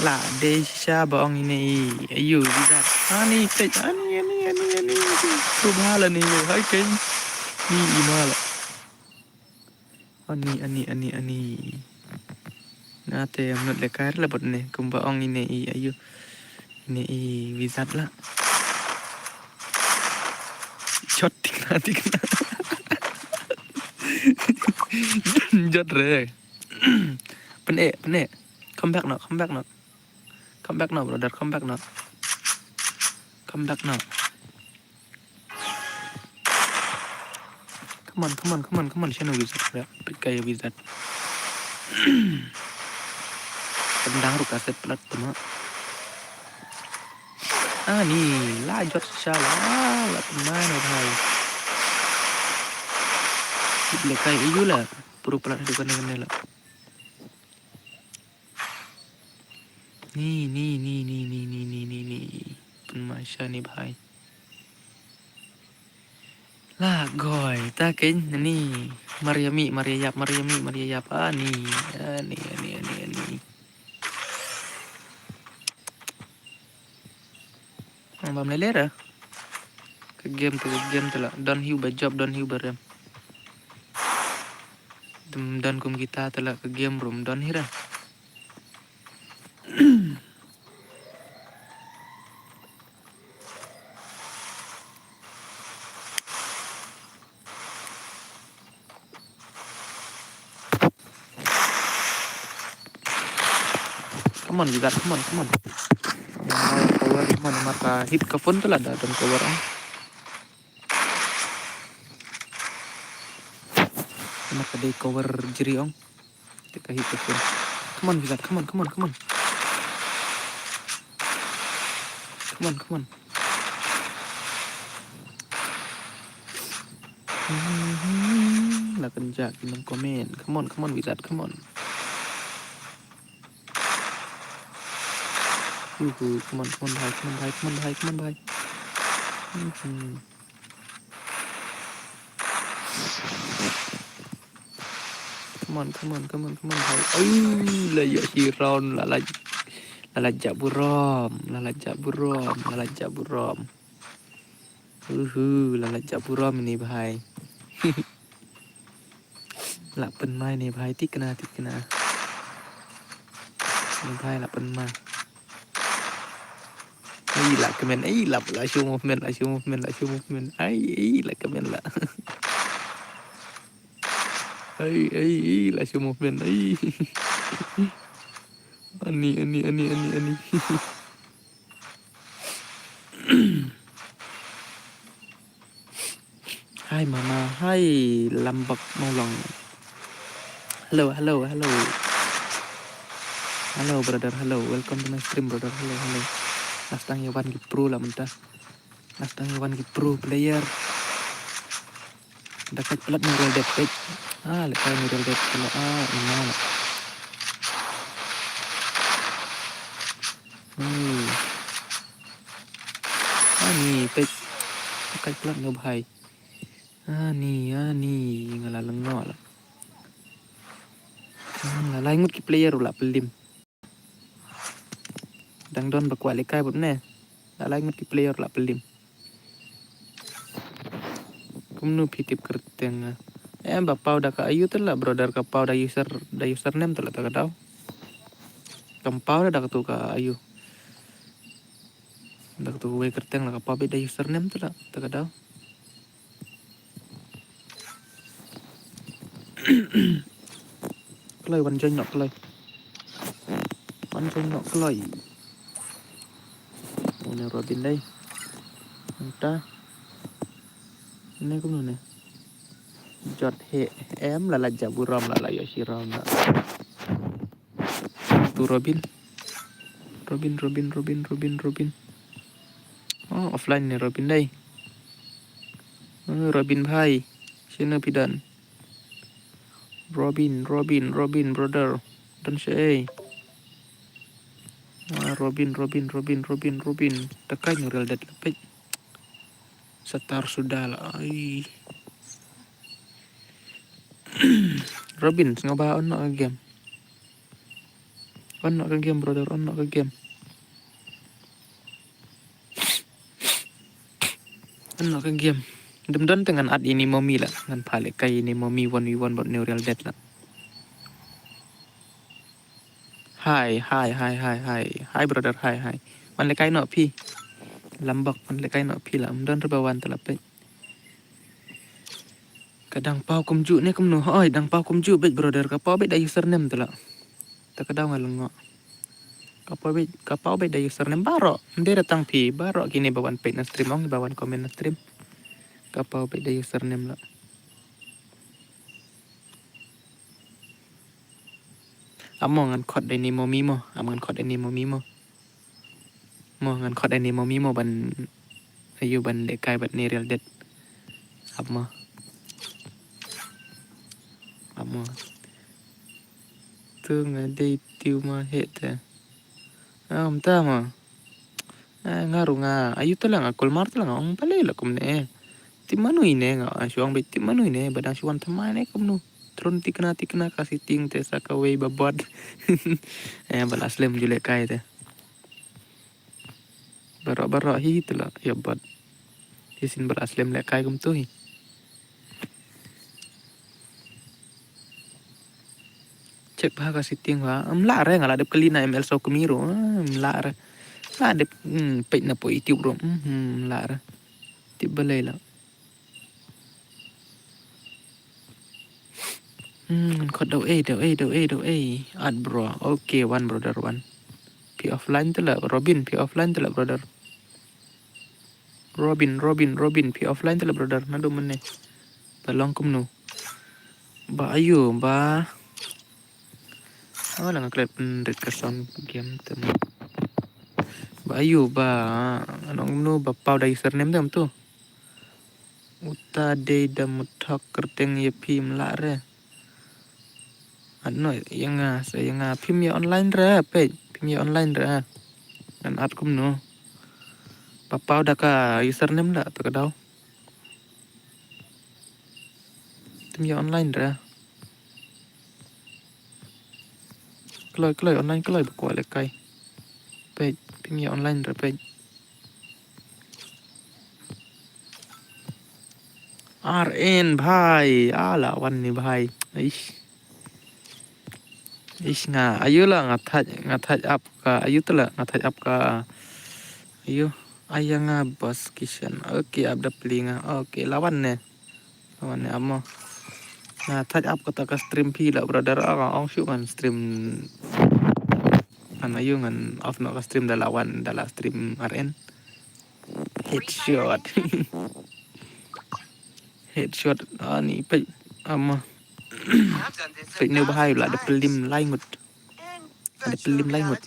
La dei shisha ba ong ine i. Ayo, wizard. Ani, peit. Ani, ani, ani, ani. Pruba la ni yo. Hai, keiñ. Ni i ma la. Ani, ani, ani, ani. Nga te ym nud lehkai la bad ne. Kumba ong ine i. Ayo. Ine i wizard la. Jot thikna, thikna. Jot re. Pyneh, pyneh. Come back noh, come back noh. Come back noh, brother, come back noh. Come back noh. Come on, come on, come on, come on. Shano wizard, ya. Peit ka ïa wizard. Tendang ruh ka set plat tama. Ani, la jot sha la, la tama ne bhai. Kit lehkai ayo la. Puro plat haduh kane kane la. Ni, ni, ni. Pynma sha ni bhai. La goi, ta keiñ, ni. Mar ïa mih, mar ïa ïap, mar ïa mih, mar ïa ïap. Ani, ani, ani, ani, ani. Bam lele ra. Ka game te, ka game te la. Don hi uba jop, don hi uba rem. Dum don kum kita te la ka game room don hi ra. Come on, Vigat, come on, come on. Yang mau cover, come on, mata hit ka phone tu lah dah, don't cover ah. Mata dei cover jeri ong. Te ka hit ka phone. Come on, Vigat, come on, come on, come on. Come on, come on. Hmm, la kynjah ki nong comment. Come on, come on, Vigat, come on. Uhu, come on, come on, bhai, come on, bhai, come on, bhai, come on, bhai. Hmm. Come on, come on, come on, come on, bhai. Ai, la ïoh shi round, la la, la la jah burom, la la jah burom, la la jah burom. Uhu, la la jah burom ni bhai. La pynmai ni bhai, tikna, tikna. Ni bhai la pynmai. Ai, la kmen, ai, la, la show movement, la show movement, la show movement. Ai, ai, la kmen la. Ai, ai, ai, la show movement, ai. Ani, ani, ani, ani, ani. Hi mama, hi Lambok Mawlong. Hello, hello, hello. Hello brother, hello. Welcome to my stream brother. Hello, hello. Nastang ïa wan ki pro la mynta. Nastang ïa wan ki pro player. Da kait palat ni real death page. Ah, lehkai ni real death palat. Ah, ina. Hmm. Ani page. Pakai plat nyo bhai. Ani, ani, nga la lyngngoh la. Hmm, la lai ngut ki player u la pyllim. Dang don ba kwah lehkai bad ne. La lai ngut ki player la pyllim. Kumno phi tip kyrteng nga? Em, ba paw da ka ayu te la, brother, ka paw da user, da username te la ta ka daw. Kam paw da, da ka tu ka ayu. Da ka tu wei kyrteng la, ka paw beit da username te la ta ka daw. Kloi, wan join noh kloi. Wan join noh kloi. Une Robin dei. Nta. Ne kumno ne. Jot he em la la jaburom la la yoshi rom la. Tu Robin. Robin, Robin, Robin, Robin, Robin. Oh, offline ne Robin dei. Oh, Robin bhai. Sino pidan. Robin, Robin, Robin, brother. Don sha ei. Ah, Robin, Robin, Robin, Robin, Robin. Takai ni real dead la peit. Satar sudah la. Ai. Robin, sngewbha on noh ka game. On noh ka game, brother, on noh ka game. An noh ka game. Dum don te ngan at ini momi la. Ngan pha lehkai ini momi one v one bad new real dead la. Hi, hi, hi, hi, hi. Hi, brother, hi, hi. Wan lehkai noh phi. Lambok, wan lehkai noh phi la. Dum don reba wan te la peit. Ka dang paw kumjuh ne kumno. Oi, dang paw kumjuh beit, brother. Ka paw beit da username te la. Ta ka daw nga lyngngoh. Ka paw beit, ka paw beit da username baroh. Ym dei da tang phi, baroh kine ba wan peit na stream ong, ba wan comment na stream. Ka paw beit da username la. Amo ngan khot da ini momi mo, am ngan khot da ini momi mo. Mo ngan khot da ini momi mo ban ayu ban lehkai bad ni real dead. Amo. Amo. Tu nga dei tiu ma he te. Am ta ma. Ah, nga ru nga. Ayu te la nga kulmar te la nga ong balei la kumne. Ti manu ine nga, ah, shuang beit ti manu ine, ba dang shuan thamai ne kumnu. Trun tikna tikna ka setting te sa ka wei ba bot. Eh, ba la slem ju lehkai te. Baroh baroh hi te la, ya bot. Hi sin ba la slem lehkai kumtu hi. Check bha ka setting bha. Ym lah re nga la dep kylli na M L Sokmi ru. Ym lah re. La dep, hmm, peit na po YouTube ru. Hmm, ym lah re. Tip balei la. Hmm, ngan khot daw ei, daw ei, daw ei, daw ei. At bro. Okay, one brother, one. Phi offline te la, Robin, phi offline te la, brother. Robin, Robin, Robin, phi offline te la, brother. Naduh mynne. Ba long kumno. Ba ayu, ba. Oh, la nga klet pynrit ka sound game te mo. Ba ayu, ba. Nong kumno, ba paw da username te mo tu. Uta dei da muthok kyrteng ïa phi ym lah re. Ano ïa nga sa ïa nga phim ïa online re peit phim ïa online re. Ngan at kumno. Ba paw da ka username da ta ka daw. Phim ïa online re. Kloi kloi online kloi ba kwah lehkai. Peit phim ïa online re peit. R N bhai, ala wan ni bhai. Ish. Ish nga, ayu la nga thaj, nga thaj up ka, ayu tu la nga thaj up ka. Ayu, aya nga bos kishan. Okay, up da pli nga. Okay, lawan ne. Lawan ne amo. Nga thaj up kata ka stream phi la brother, ah, ong shu ngan stream. Ngan ayu ngan off no ka stream da lawan, da la stream R N. Headshot. Headshot, ani peit ama. Peit ne bahai la da pelim lai ngut. Da pelim lai ngut.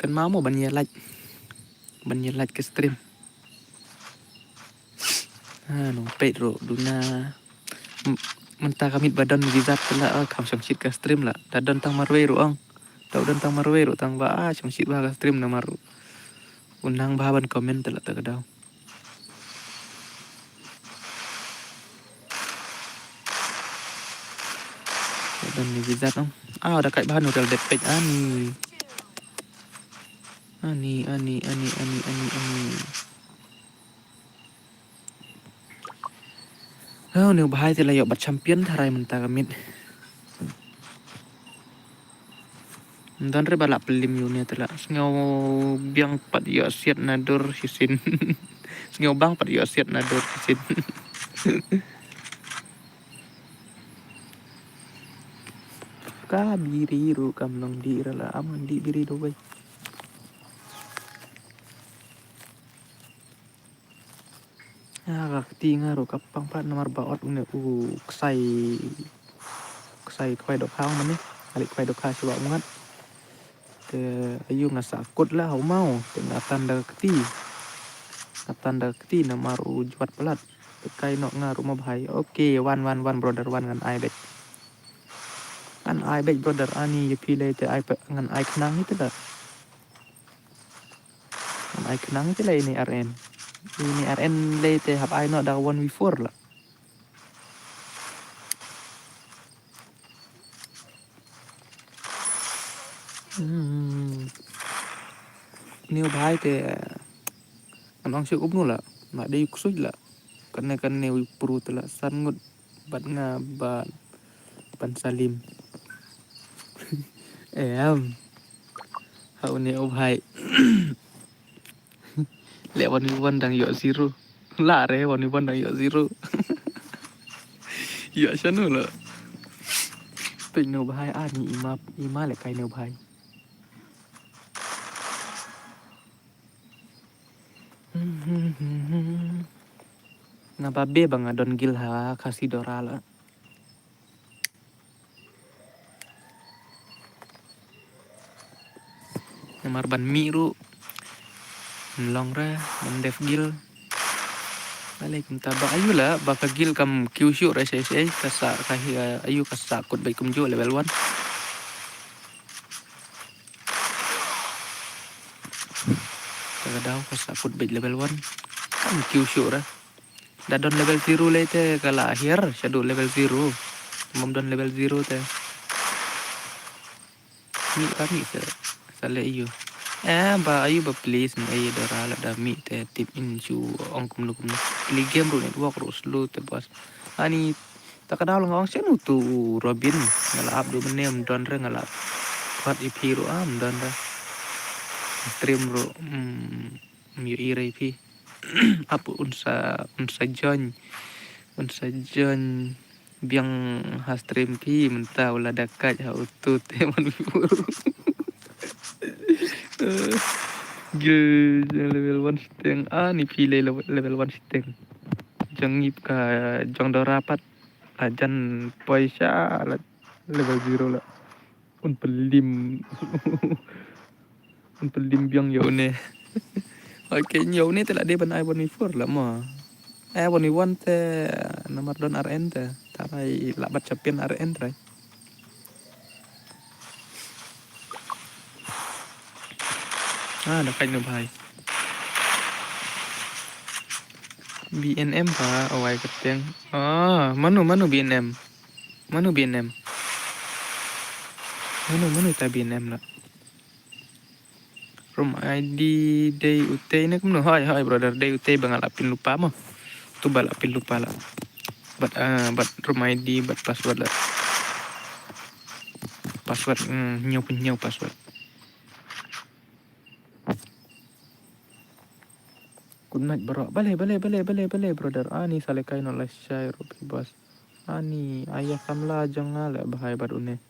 Kan mau mo ban ïa like. Ban ïa like ke stream. Ha, no peit ro duna. Mynta ka miet ba don visa te la, ah, kam shong shit ka stream la. Da don tang marwei ro ong. Da don tang marwei ro tang ba, ah, shong shit ba ka stream na maru. Unang ba ban comment te la ta ka dau. Da don ni visa ong. Ah, da kai ba nu real dead page ani. Ani, ani, ani, ani, ani, ani. Oh, ne u bhai te la ïoh bat champion tharai mynta ka miet. Don re ba la pynlip ïa une te la. Sngewbiang pat ïoh siat na dur shisien. Sngewbang pat ïoh siat na dur shisien. Ka biri ruh kam long dih re la, am dih biri do wei. Ah, ka kti nga ruh ka pang pat namar ba ot une u ksai, ksai khwai dohkha mane, ali khwai dohkha shuwa u ngat. Te ayu nga sa kut la ha u maw, te nga tan da ka kti. Nga tan da ka kti namar u jwat palat. Te kai noh nga ruh ma bhai. Okay, wan, wan, wan, brother, wan ngan ai beit. Ngan ai beit, brother, ani ïa phi lei te ai pe-, ngan ai khnang ïa te da. Ngan ai khnang ïa te lei ini R N. Ini R N lei te hap ai noh da one v four la. Hmm. Ni u bhai te, ngan ong shuh kumno la. Nga dei u ksuid la. Kane kane u pro te la san ngut bad nga bad ban salim. Em. Ha une u bhai. Leh one v one dang ïoh zero. La re one v one dang ïoh zero. Ïoh shano la. Peit ne u bhai ani ima, ima leh kai ne u bhai. Nga ba be ba nga don guild ha Khasi Dora la. Namar ban mih ruh. Long re, ban dep guild. Bale kumta ba ayu la, ba ka guild kam kiew shuh re sei sei, ka sa ka hi, ayu ka sa kut beit kumjuh level one. Ka daw ka sa kut beit level one. Kam kiew shuh re. Da don level zero lei te ka la hiar shaduh level zero. Bym don level zero te. Mih ka mih te. Sa leh ayu. Eh, ba ayu ba please, ne ayu Dora la da mih te tip in shu ong kumno kumno. Plie game ruh network ruh slow te boss. Ani ta ka daw la nga ong shen utu u Robin. Nga la ap du mane ym don re nga la ap. Khot i phi ruh am don re. Stream ruh. Hmm. Ym ïohi re phi. Ap un sa, un sa join. Un sa join biang ha stream phi mynta u la da kait ha utu te man before. Gil level one siteng. Ah, ni phi le level one siteng. Jong ngip ka jong Dora pat. La jan poi sha la level zero la. Un pynlim. Un pynlim biang ïa une. Okay, ïa une te la dei ban ai one v four la mo. Eh, one v one te namar don R N te. Tharai la bat champion R N trai. Ah, da kait ne bhai. B N M pa, awai kyrteng. Ah, mano, mano B N M. Mano B N M. Mano, mano ta B N M la. Room I D dei utei ne kumno? Hoi, hoi, brother, dei utei ba nga la pynlypa mo. Tu ba la pynlypa la. Bad, ah, bad room I D, bad password la. Password, mm, hynñiew phew hynñiew password. Good night, bro. Bale, bale, bale, bale, bale, brother. Ani sa lehkai noh lashai ruh phi boss. Ani, aya samla jong nga leh bhai bad une.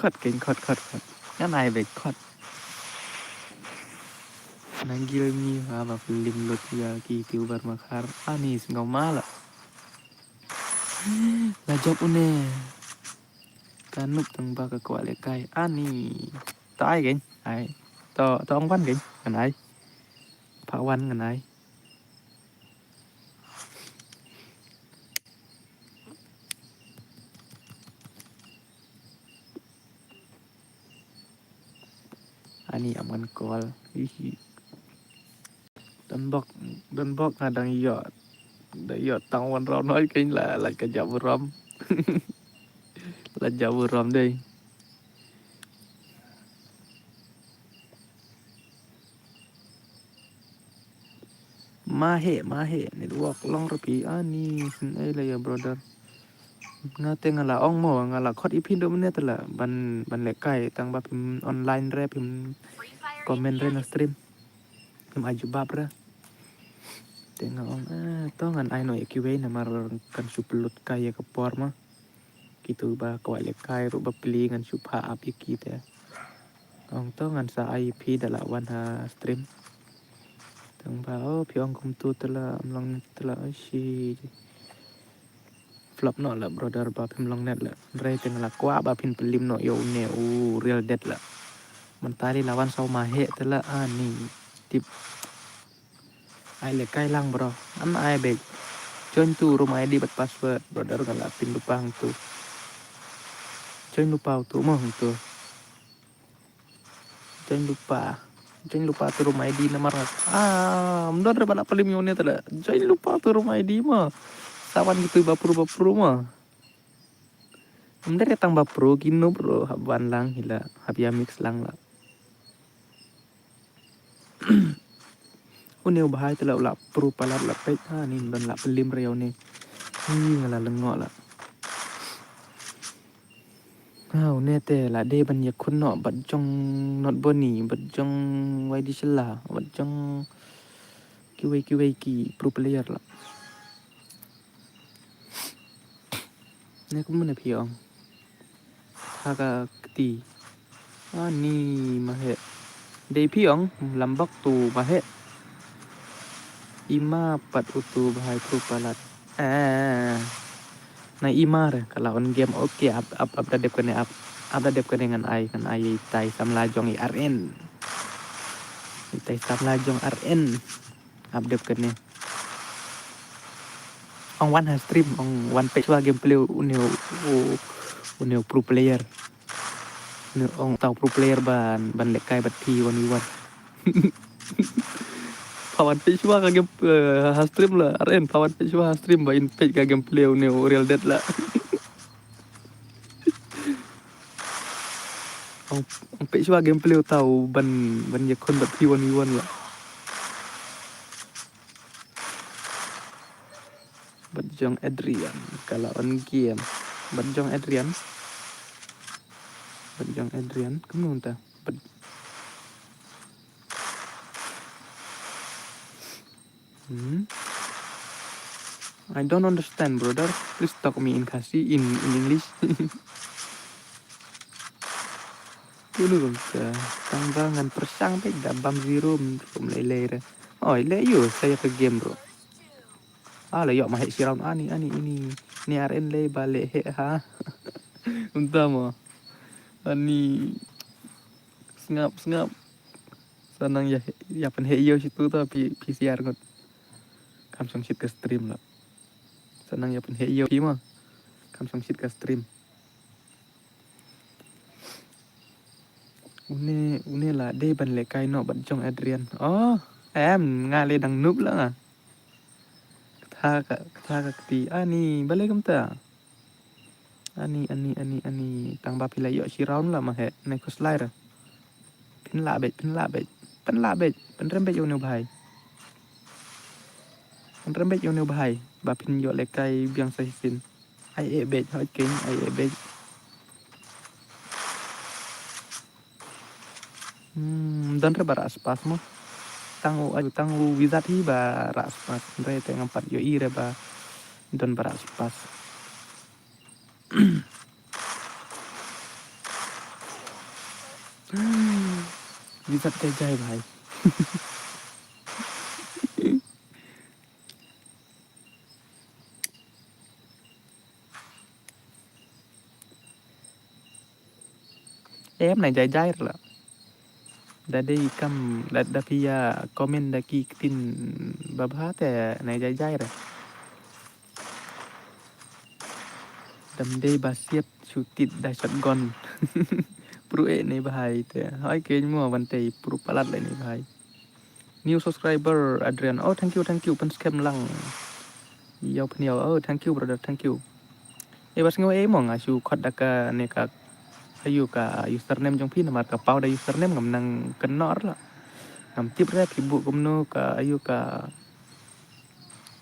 Khot keiñ, khot, khot, khot. Ngan ai beit khot. Nang gil ngi ha ba pynlim lut ïa ki tuber makhar. Ani, sngewma la. La jop une. Ka nup tang ba ka kwah lehkai. Ani. To ai keiñ. Ai. To, to ong wan keiñ. Ngan ai. Phah wan ngan ai. Ani ym ngan call. Hihi. Don bok, don bok nga dang ïoh. Dang ïoh tang one round hoi keiñ la, la ka jap burom. La jap burom dei. Ma he, ma he, network long ruh phi, ani, sngewbha ïa brother. Nga te nga la ong mo, nga la khot ïa phi da mynne te la, ban, ban lehkai, tang ba phim online re, phim comment re na stream. Phim ai jubab re. Te nga ong, eh, to ngan ai noh ïa kiwei namar kan shu pynlut kai ïa ka por ma. Kitu ba kwah lehkai ruh ba pli ngan shu phah ap ïa ki te. Ong to ngan sa ai phi da la wan ha stream. Tang ba, oh, phi ong kumtu te la, ym long net te la, oh, shi. Flop noh la brother ba phim long net la. Hynrei te nga la kwah ba phin pynlim noh ïa une u Real Dead la. Mynta la wan saw ma he te la, ani. Tip. Ai lehkai lang bro. An ai beit. Join to room I D bad password. Brother nga la pynlypa hangtu. Join lypa utu mo hangtu. Join lypa. Join lypa to room I D namar nga. Ah, ym don re ba la pynlim ïa une te la. Join lypa to room I D mo. Sa wan kitu ba pro ba pro mo. Ym dei re tang ba pro ki noob ruh hap wan lang hi la, hap ïa mix lang la. Une u bhai te la u la pro palat la peit, ha, ni don la pynlim re ïa une. Hi nga la lyngngoh la. Ha, une te la dei ban ïakhun noh bad jong Not Boni, bad jong Y D Shylla, bad jong kiwei kiwei ki pro player la. Ne kumne phi ong. Ha ka kti. Ani ma he. Dei phi ong lambok tu ma he. Ima pat utu bhai pro palat. Eh. Na ima re ka la on game. Okay, ap ap ap da dep kane ap. Ap da dep kane ngan ai ngan ai itai samla jong i R N. Itai samla jong R N. Ap dep kane. Ong wan ha stream, ong wan peit shuwa gameplay une u, u, une u pro player. Une ong tau pro player ban, ban lehkai bad phi one v one. Pha wan peit shuwa ka game, eh, ha stream la, R N, pha wan peit shuwa ha stream ba in peit ka gameplay une u Real Dead la. Ong, ong peit shuwa gameplay u tau ban, ban ïakhun bad phi one v one la. Bad jong Adrian, ka la on game. Bad jong Adrian. Bad jong Adrian, kumno ta? Bad Hmm? I don't understand, brother. Please talk me in Khasi, in, in English. Dulu ka tang ba ngan pyrshang beit da bam zero rum lei lei re. Oi, le yu sa ïa ka game, bro. Ah, la ïoh ma heh shi round ani, ani, ini. Ni R N lei ba le heh ha. Unta mo. Ani. Sngap, sngap. Sa nang ïa, ïa pynheh ïew shitu ta phi, phi siar ngut. Kam shong shit ka stream la. Sa nang ïa pynheh ïew phi ma. Kam shong shit ka stream. Une, une la dei ban lehkai noh bad jong Adrian. Oh, em, nga le dang noob la nga. Kata ka, kata ka kti. Ani, balei kumta? Ani, ani, ani, ani. Tang ba phi la ïoh shi round la ma heh. Nai khuslai re. Phin lah beit, phin lah beit. Phin lah beit. Pynrem beit ïa une u bhai. Pynrem beit ïa une u bhai. Ba phin ïoh lehkai biang sa shisien. Ai eh beit, hoi keiñ, ai eh beit. Hmm, don re ba rah spas mo. Tang u, tang u wizard hi ba rah spas. Re te ngam pat ïohi re ba don ba rah spas. Wizard jai jai bhai. Em, nai jai jai la. Da dei kam, da, da phi ïa comment da ki ktien babha te nai jai jai re. Dam dei ba siat shu tied da shotgun. Pro eh ne bhai te. Hoi keiñ mo ban tei pro palat le ne bhai. New subscriber Adrian. Oh, thank you, thank you. Pynskhem lang. Ïaw pynïaw. Oh, thank you, brother. Thank you. Eh, ba sngew eh mo nga shu khot da kane ka, ayu ka username jong phi namar ka paw da username ngam nang kynnoh la. Ngam tip re phi buh kumno ka, ayu ka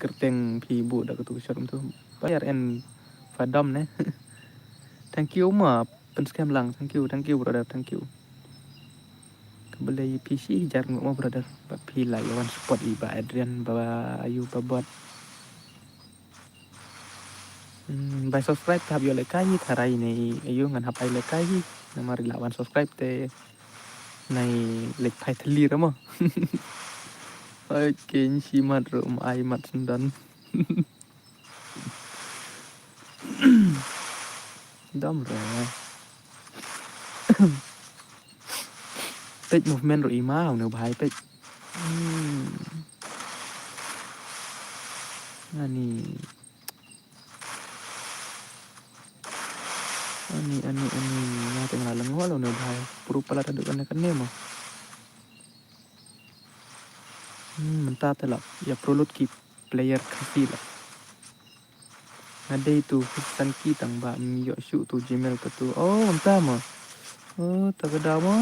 kyrteng phi buh da katu ka shot kumtu. Ba R N Fadom ne. Thank you ma, pynskhem lang. Thank you, thank you brother, thank you. Khublei phi shi hajar nguh ma brother. Ba phi la ïa wan support i Bah Adrian, Bah Ayu, Bah Bot. Hmm, bai subscribe te hap ïoh lehkai hi, tharai ne ayu ngan hap ai lehkai hi. Namar i la wan subscribe te nai leit phai thylli ra mo. Oi, ken shi mat ruh, um ai mat sendon. Dom re. Peit movement ruh i ma, une u bhai peit. Hmm. Ani. Ani, ani, ani. Nga te nga la lyngngoh la une u bhai. Pro palat haduh kane kane mo. Hmm, mynta te la ïa pro lut ki player Khasi la. Nga dei tu Khristan ki tang ba ym ïoh shuh tu Gmail ka tu. Oh, mynta mo. Oh, ta ka daw mo.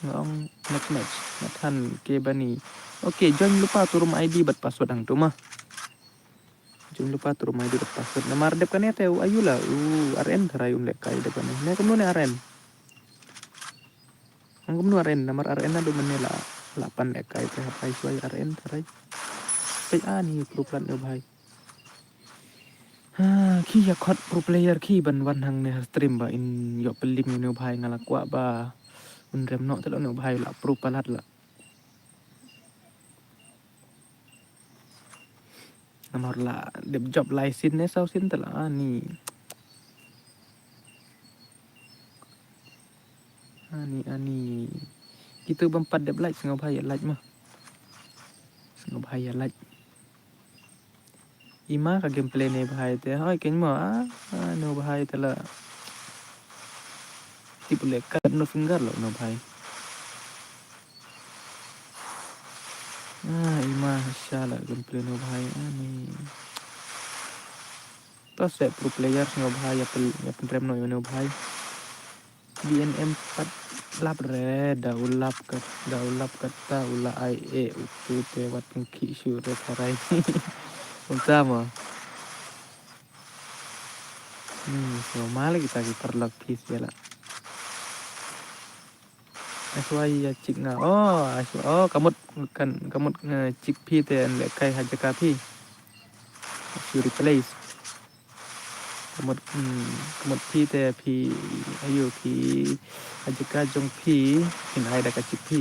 Nga ong next match. Nga than ke bani. Okay, join lypa tu ruh ma I D bad password hangtu ma. Join lypa tu ruh ma I D bad password. Namar dep kane te u ayu la u R N tharai un lehkai dep kane. Ne kumno ne R N. Ang kumno R N, namar R N naduh mynne la, la pan lehkai te hap ai shuwa R N tharai. Peit ani pro palat ne u bhai. Ha, ki ïa khot pro player ki ban wan hangne ha stream ba in ïoh pynlip ïa une u bhai, nga la kwah ba un rem noh te la une u bhai la pro palat la. Namar la dep jop lai sien ne saw sien te la ani. Ani, ani. Kitu bym pat dep like, sngewbha ïa like ma. Sngewbha ïa like. I ma ka gameplay ne u bhai te. Hoi ken mo, ah, ah, ne u bhai te la. Tip u lehkai no finger lo ne u bhai. Ah, i ma sha la gameplay ne u bhai ani. To se pro player ne u bhai ïa pyn, ïa pynrem noh ïa une u bhai. B N M pat lap re, da u lap kat, da u lap kata u la ai e utu te wat pynkhih shuh re tharai. Kumta mo. Hmm, so ma la kita ki paralok phi sha la. Aswai ïa chik nga. Oh, aswai, oh, ka mut kan, ka mut, eh, chik phi te yn lehkai ha jaka phi. Shu replace. Ka mut, hmm, ka mut phi te phi, ayu phi, ha jaka jong phi, phin ai da ka chik phi.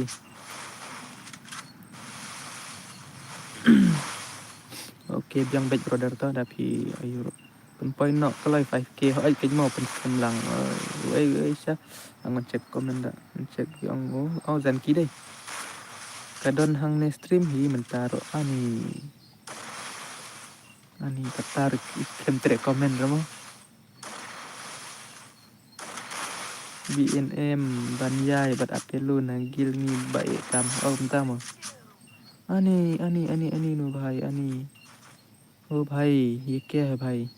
Okay, biang beit brother to da phi, ayu. Pynpoi noh kloi five K, hoi keiñ mo pynskhem lang. Oi, oi, sha. Ngan check comment da. Ngan check ïa ong, oh, oh, Zanki dei. Ka don hangne stream hi mynta ruh ani. Ani kata ruh ki khlem treh comment ruh mo. B N M, Banyai bad Apelo na guild ngi ba e kam. Oh, mynta mo. Ani, ani, ani, ani nu bhai, ani. ओ भाई, ये क्या है भाई?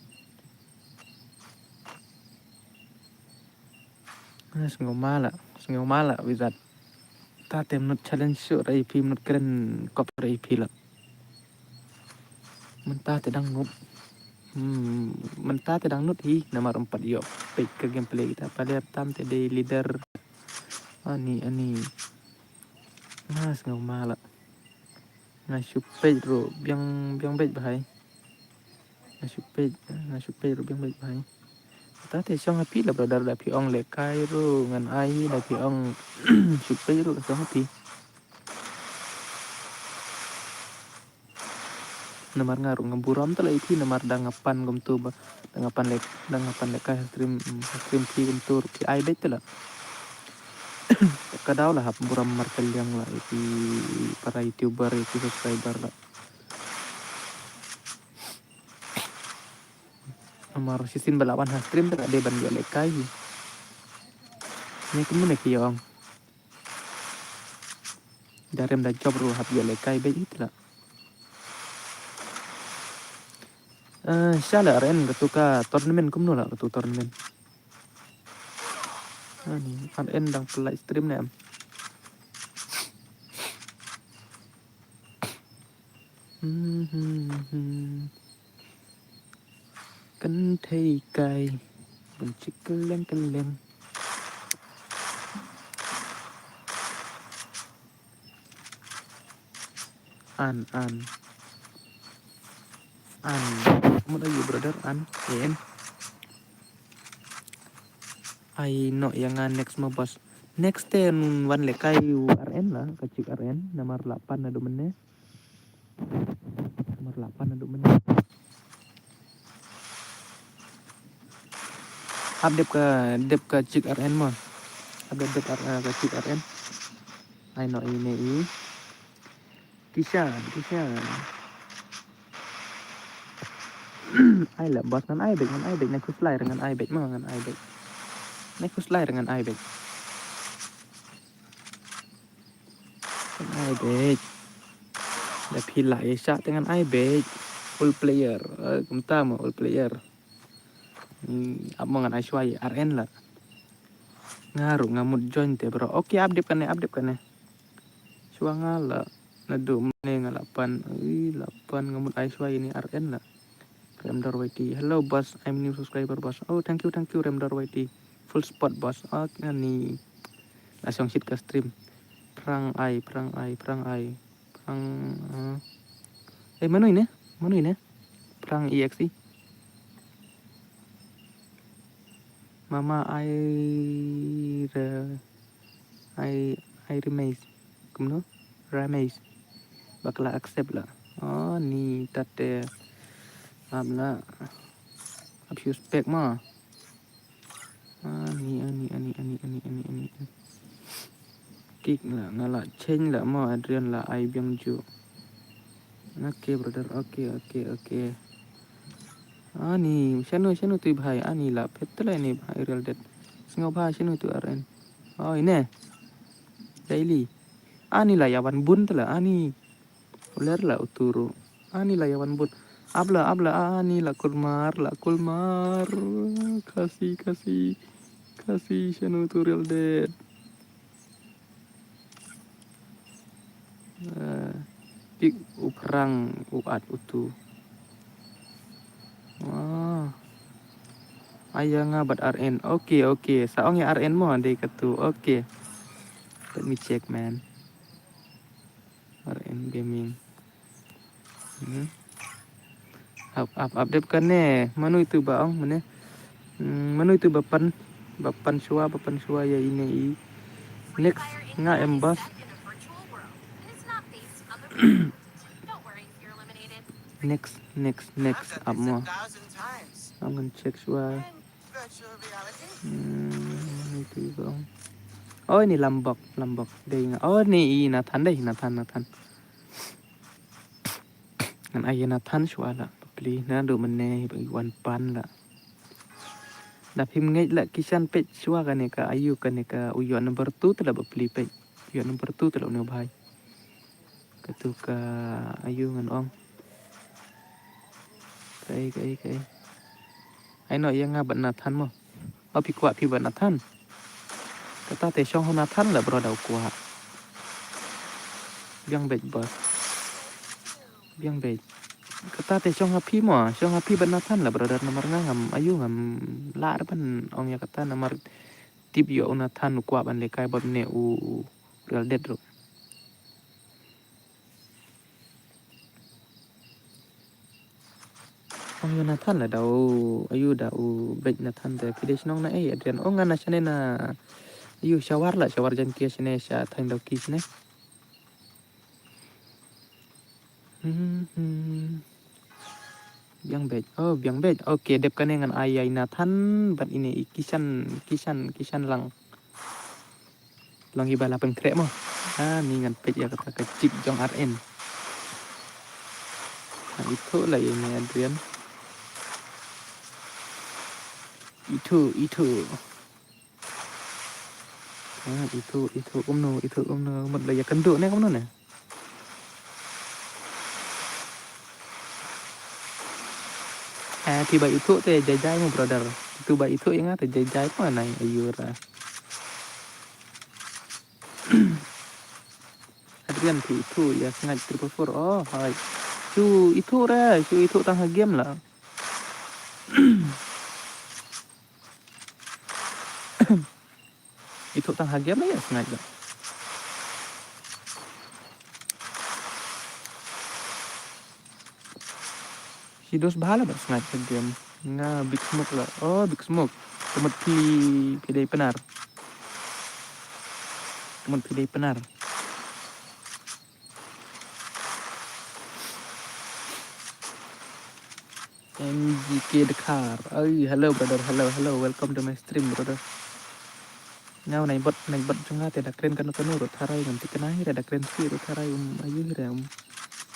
Ah, sngewma la, sngewma la, Wizard. Ta te mynta challenge shuh ra ïa phi, mynta kren kop ra ïa phi la. Mynta te dang nud. Hmm, mynta te dang nud hi, namar ym pat ïoh peit ka gameplay kita. Player tam te dei leader. Ani, ani. Ah, sngewma la. Nga shu peit ruh biang, biang beit bhai. Nga shu peit, nga shu peit ruh biang beit bhai. Ta te shong ha phi la brother, da phi ong lehkai ruh ngan ai, da phi ong shu peit ruh shong ha phi. Namar nga ruh nga burom te la ïa phi, namar da nga pan kumtu ba, da nga pan leh, da nga pan lehkai ha stream, ha stream phi kumtu ruh phi ai beit te la. Ka daw la hap burom markylliang la ïa phi para YouTuber, ïa phi subscriber la. Namar shisien ba la wan ha stream te la dei ban ïoh lehkai hi. Ne kumno ne phi ong. Da rem da jop ruh hap ïoh lehkai beit hi te la. Eh, sha la R N katu ka tournament kumno la katu tournament. Ani, R N dang pynlait stream ne em. Hmm, hmm, hmm. Kan thei kai. Kan chik kaleng kaleng. An, an. An. Mut ayu brother an. En. Ai no ïa nga next mo boss. Next te wan lehkai u R N la, ka chik R N, namar la pan naduh mynne. Namar la pan naduh mynne. Ap dep ka, dep ka chik R N mo. Ap dep, dep R, eh, ka chik R N. Ai no ine i. Kishan, Kishan. Ai la boss ngan ai bek, ngan ai bek, nai khuslai ngan ai bek, mo ngan ai bek. Nai khuslai ngan ai bek. Ngan ai bek. Da phi la ïa shah te ngan ai bek. Full player. Eh, kumta mo full player. Hmm, ap mo ngan ai shuwa ïa R N la. Nga ruh nga mut join te bro. Okay, ap dep kane, ap dep kane. Shuwa nga la naduh mynne nga la pan. Ui, la pan nga mut ai shuwa ïa ine R N la. Remdor Y T. Hello boss, I'm new subscriber boss. Oh, thank you, thank you Remdor Y T. Full support boss. Oh, ani la shong shit ka stream. Phrang ai, phrang ai, phrang ai. Phrang, ah. Eh, mano ine? Mano ine? Phrang E X E. Mama ai re, ai, ai remes. Kumno? Remes. Bakla accept la. Oh, ni tate. Ap la. Ap use pack ma. Ani, ani, ani. Kik la, nga la change la mo, Adrian la ai biang ju. Okay brother, okay, okay, okay. Ani, shano, shano tu bhai, ani la phet la ni bhai real dead. Sngew bhai shano tu R N. Oh, ine. Daily. Ani la ïa wan bun te la, ani. Uler la utu ruh. Ani la ïa wan bun. Ap la, ap la, ani la kulmar, la kulmar. Khasi, khasi, khasi, shano tu real dead. Eh, pik u phrang u at utu. Wah. Ai ïa nga bad R N. Okay, okay. Sa ong ïa R N mo dei katu. Okay. Let me check, man. R N Gaming. Hmm. Ap, ap, ap dep kane. Mano itu ba ong mane? Hmm, mano itu ba pan, ba pan shuwa, ba pan shuwa ïa ine i. Next nga em boss. Next, next, next, ap mo. Ap ngan check shuwa. Hmm, mano itu ba ong. Oh, ini Lambok, Lambok. Dei nga. Oh, ni i Nathan dei, Nathan, Nathan. Ngan ai ïa Nathan shuwa la. Bapli naduh mynne ba i wan pan la. Da phim ngeit la Kishan peit shuwa kane ka ayu kane ka u ïoh number two te la bapli peit. U ïoh number two te la une u bhai. Katu ka ayu ngan ong. Kaei, kaei, kaei. Ai noh ïa nga bad Nathan mo. O phi kwah phi bad Nathan. Kata te shong ha Nathan la brother u kwah. Biang beit boss. Biang beit. Kata te shong ha phi mo, shong ha phi bad Nathan la brother namar nga ngam ayu ngam lah ban ong ïa kata namar tip ïoh u Nathan u kwah ban lehkai bad ne u, u real dead ruh. Ong ïa Nathan la da u, ayu da u beit Nathan te phi dei shnong na ei Adrian. Ong nga na shane na ayu Shawar la, Shawar Jaiñtia shane sha thaiñ Dawki shane. Hmm, hmm. Biang beit. Oh, biang beit. Okay, dep kane ngan ai ïa i Nathan bad ine i Kishan, Kishan, Kishan lang. Long i ba la pynkhreh mo. Ha, ni ngan peit ïa kata ka chik jong R N. Ha, itu la ine Adrian. Itu, itu. Ha, itu, itu kumno, itu kumno. Mut la ïa kynduh ne kumno ne. Eh, phi ba itu te jai jai mo brother. Itu ba itu ïa nga te jai jai mo nai ayu ra. Adrian phi itu ïa sngaid triple four. Oh, hai. Shu ithuh re, shu ithuh tang ha game la. Ithuh tang ha game la ïa sngaid la. Shi dos bha la ba sngaid ha game. Nga Big Smoke la. Oh, Big Smoke. Ka mut phi, phi dei Pnar. Ka mut phi dei Pnar. M G K Dkhar. Ai, hello brother, hello, hello. Welcome to my stream, brother. Nga u Nine Bot, Nine Bot jong nga te da kren kano kano ruh tharai, ngam tip kane hi re, da kren shuh ruh tharai, um aïu hi re, um.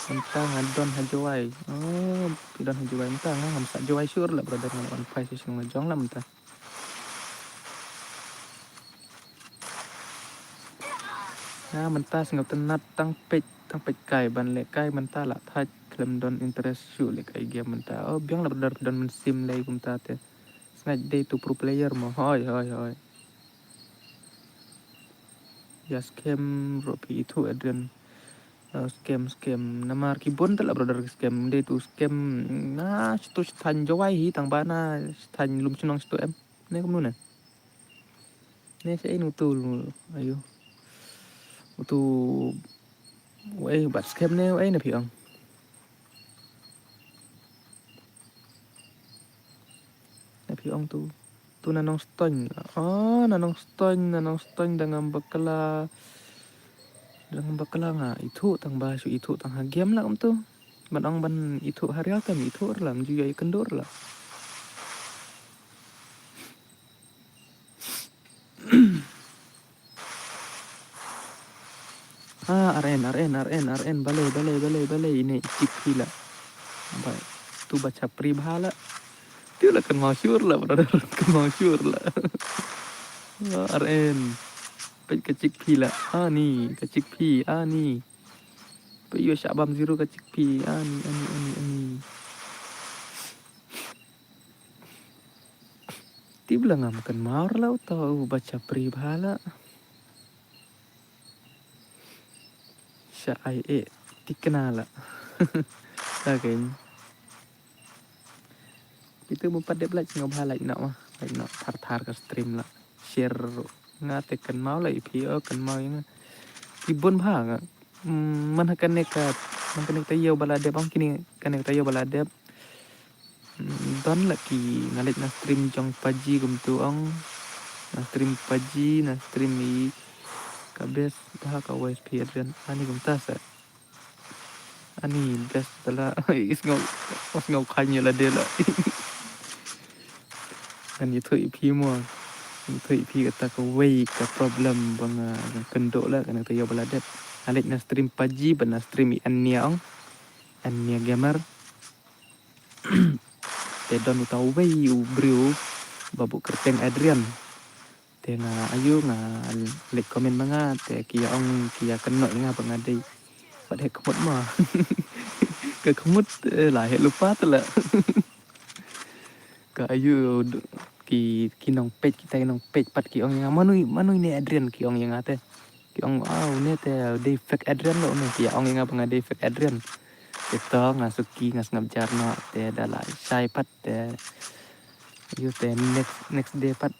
Mynta nga don ha Jowai. Oh, phi don ha Jowai mynta, nga ngam sah Jowai shuh la brother, nga la wan phai sha shnong la jong la mynta. Nga mynta sngewtynnat tang peit, tang peit kai ban leh kai mynta la thait, khlem don interest shuh leh kai game mynta. Oh, biang la brother, don mynsiem lei kumta te. Sngaid dei tu pro player mo. Hoi, hoi, hoi. Ïa scam ruh phi ithuh Adrian. Oh, scam, scam. Namar ki bun te la brother ki scam. Dei tu scam. Na, shu tu shu thaiñ Jowai hi tang ba na shu thaiñ Lumshnong shu tu em. Ne kumno ne? Ne sha ei nu tu lu. Aïu. Utu. Wei, bad scam ne, wei na phi ong. Na phi ong tu. Tu na Nongstoiñ. Oh, na Nongstoiñ, na Nongstoiñ da ngam bakla. Da ngam bakla nga ithuh tang ba shu ithuh tang ha game la kumtu. Ban ong ban ithuh ha real time ithuh la, ym ju ïa kynduh la. Ah, R N, R N, R N, R N, balei, balei, balei, balei, ine i chick phi la. Ba, tu ba chapri bha la. Tu la kynmaw shuh la, brother, kynmaw shuh la. Ah, R N. Peit ka chick phi la. Ani, ka chick phi, ani. Peit ïoh shah bam zero ka chick phi, ani, ani, ani, ani. Tip la ngam kynmaw la uta u ba chapri bha la. Sha ai e tikna la. Ta kein. Phi tu bym pat dep like, nga bha like noh ma. Like noh thar thar ka stream la. Share ruh. Nga te kynmaw la ïa phi, oh kynmaw ïa nga. Ki bun bha nga. Mm, man ha kane ka, man kane ka taïew ba la dep, ong kine kane ka taïew ba la dep. Mm, don la ki, nga leit na stream jong Paji kumtu ong. Na stream Paji, na stream i ka best bha ka Y S P Adrian. Ani kumta sa. Ani best tala. Is ngau, is ngau khanya la de la. Ngan ïathuh ïa phi mo. Ngan ïathuh ïa phi kata kawei ka problem ba nga, nga kynduh la kane ka taïew ba la dep. Nga leit na stream Paji bad na stream i Ania ong. Ania Gamer. Te don uta uwei u briew ba buh kyrteng Adrian. Te nga ayu nga leit comment ma nga te ki ïa ong ki ïa kynnoh ïa nga ba nga dei. Bad heh khmut ma. Ka khmut, eh, la heh lypa te la. Ka ayu ki, ki nongpeit, kita ki nongpeit pat ki ong ïa nga, mano, mano ine Adrian ki ong ïa nga te. Ki ong, ah, une te dei fake Adrian lo une, ki ong ïa nga ba nga dei fake Adrian. Te to nga suki nga sngap jar noh, te da la shai pat te. Ayu te next, next day pat.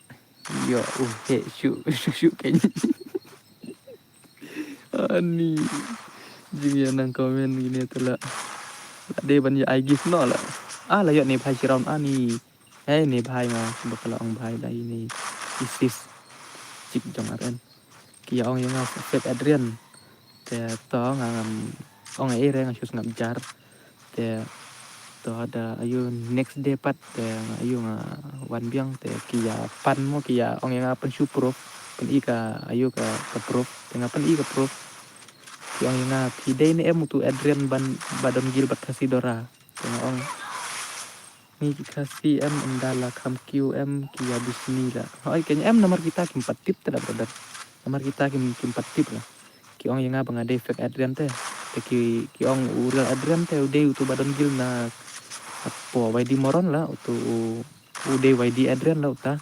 Ïoh, uh, heh shuh, shuh, shuh kein. Ani. Jingïanang comment ine te la. La dei ban ïa ai gift noh la. Ah, la ïoh ne bhai shi round ani. Hei, ne bhai nga, ba ka la ong bhai da ine. Isis. Chick jong R N. Ki ïa ong ïa nga fake Adrian. Te to nga ngam ong ei re nga shu sngap jar. Te to da ayu next day pat te nga ayu nga wan biang te ki ïa pan mo ki ïa ong ïa nga pynshu proof. Pyn-i ka ayu ka, ka proof. Te nga pyn-i ka proof. Ki ong ïa nga phi dei ne em utu Adrian ban ba don gil bad Khasi Dora. Te nga ong. Ngi ki Khasi em ynda la kham kiew em ki ïa bishni la. Hooid kein em namar kita kim pat tip te la brother. Namar kita kim, kim pat tip la. Ki ong ïa nga ba nga dei fake Adrian te. Te ki, ki ong u real Adrian te u dei utu ba don gil na hapoh Y D Moron la utu u, u dei Y D Adrian la uta.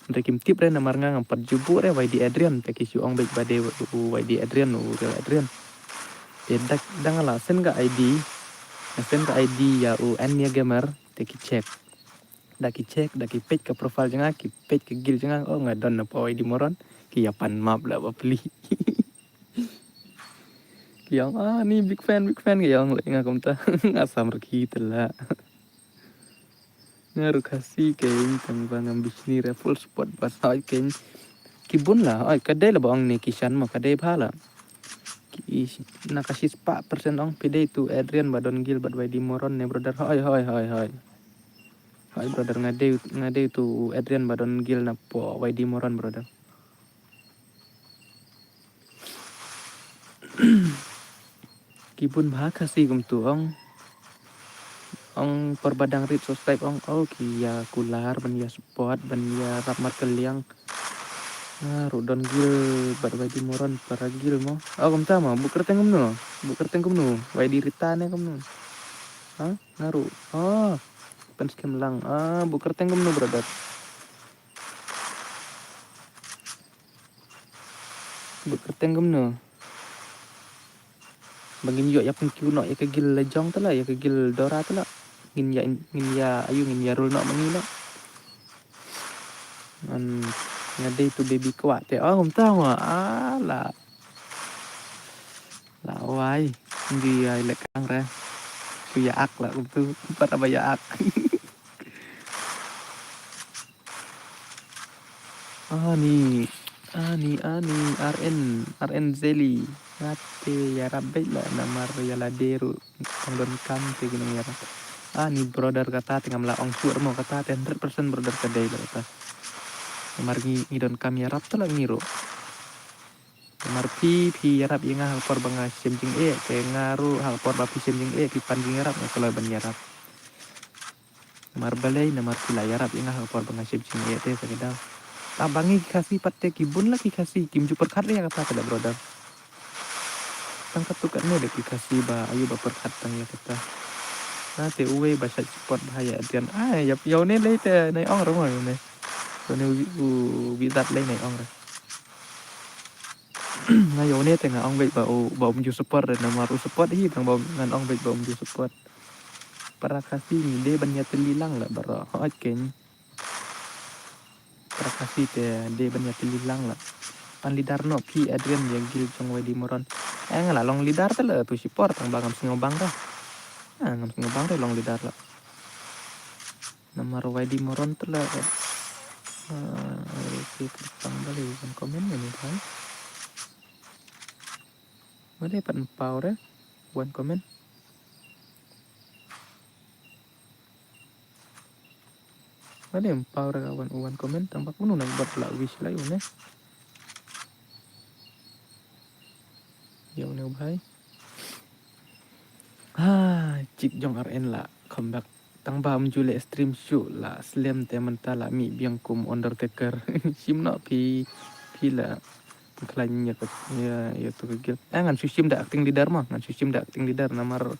Hynrei kim tip re namar nga ngam pat ju buh re Y D Adrian te ki shu ong beit ba dei u Y D Adrian u real Adrian. Te da, da nga la send ka I D. Nga send ka I D ïa u Ania Gamer, te ki check. Da ki check, da ki peit ka profile jong nga, ki peit ka guild jong nga, oh nga don na pdeng Y D Moron, ki ïa pan map la bapli. Ki ong, ah, ni big fan, big fan, ki ong, leh nga kumta, nga samrkhie te la. Nga ruh Khasi keiñ, tang ba ngam bishni re full support bad hoi keiñ. Ki bun la, oi, ka dei la ba ong ne ki shan mo, ka dei bha la. Ki, na ka shispah percent ong phi dei tu Adrian ba don guild bad Y D Moron ne brother, hoi, hoi, hoi, hoi. Hoi brother, nga dei, nga dei tu Adrian ba don guild na pdeng Y D Moron brother. Ki bun bha Khasi kumtu ong. Ong por ba dang rit subscribe ong, oh ki ïa kular ban ïa support ban ïa rap markylliang. Nga ruh don guild bad Y D Moron para guild mo. Oh kumta mo, buk kyrteng kumno? Buk kyrteng kumno? Y D Rita ne kumno? Ha? Nga ruh. Oh. Pen skhem lang. Ah, buk kyrteng kumno brother? Buk kyrteng kumno? Ba ngin ïoh ïa pynkiw noh ïa ka guild la jong te la, ïa ka guild Dora te la. Ngin ïa, ngin ïa, ayu ngin ïa rule noh ma ngi la. Ngan, nga dei tu baby kwah te. Oh, kumta mo. Ah, la. La wai. Ngi ïa leh kang re. Tu ïa ak la kumtu. Pat ba ïa ak. Ani, ani, ani, R N, R N Zelly. Nga te ïarap beit la namar ïa lade ruh tang donkam te ki nang ïarap. Ani brother kata te ngam lah ong shuh mo kata te hundred percent brother ka dei la kata. Namar ngi, ngi donkam ïarap te la ngi ruh. Namar phi, phi ïarap ïa nga ha ka por ba nga shem jingeh, te nga ruh ha ka por ba phi shem jingeh, phi pan jingïarap, nga kloi ban ïarap. Namar balei, namar phi la ïarap ïa nga ha ka por ba nga shem jingeh te sa ka daw. Tang ba ngi ki Khasi pat te ki bun la ki Khasi, kim ju pyrkhat ïa kata te la brother. Tang katto katne la ki Khasi ba ayu ba pyrkhat tang ïa kata. Na te uwei ba shait support ba ha ïa Adrian. Ai, ïa, ïa une lei te nai ong ruh mo ïa une. Ïa une u, u Wizard lei nai ong ruh. Nga ïa une te nga ong beit ba u, ba um ju support re namar u support hi tang ba um, ngan ong beit ba um ju support. Para Khasi ngi dei ban ïatylli lang la baroh. Hooid keiñ. Para Khasi te dei ban ïatylli lang la. Pan leader noh phi Adrian ïa guild jong Y D Moron. Eh nga la long leader te la tu shipor tang ba ngam sngewbang re. Ah, ngam sngewbang re long leader la. Namar Y D Moron te la. Ah, okay, kyrpang balei ban comment ïa une bhai. Balei pat ym paw re wan comment. Balei ym paw re ka wan, wan comment tang ba kumno nang bad la wish la ïa une. Ïa une u bhai. Ha, chik jong R N la comeback. Tang ba ym ju leh stream shuh la slem te mynta la mih biang kum Undertaker. Shim noh phi, phi la khlaiñ ïa ka, ïa, ïa tu ka guild. Eh, ngan shu shim da acting leader mo, ngan shu shim da acting leader namar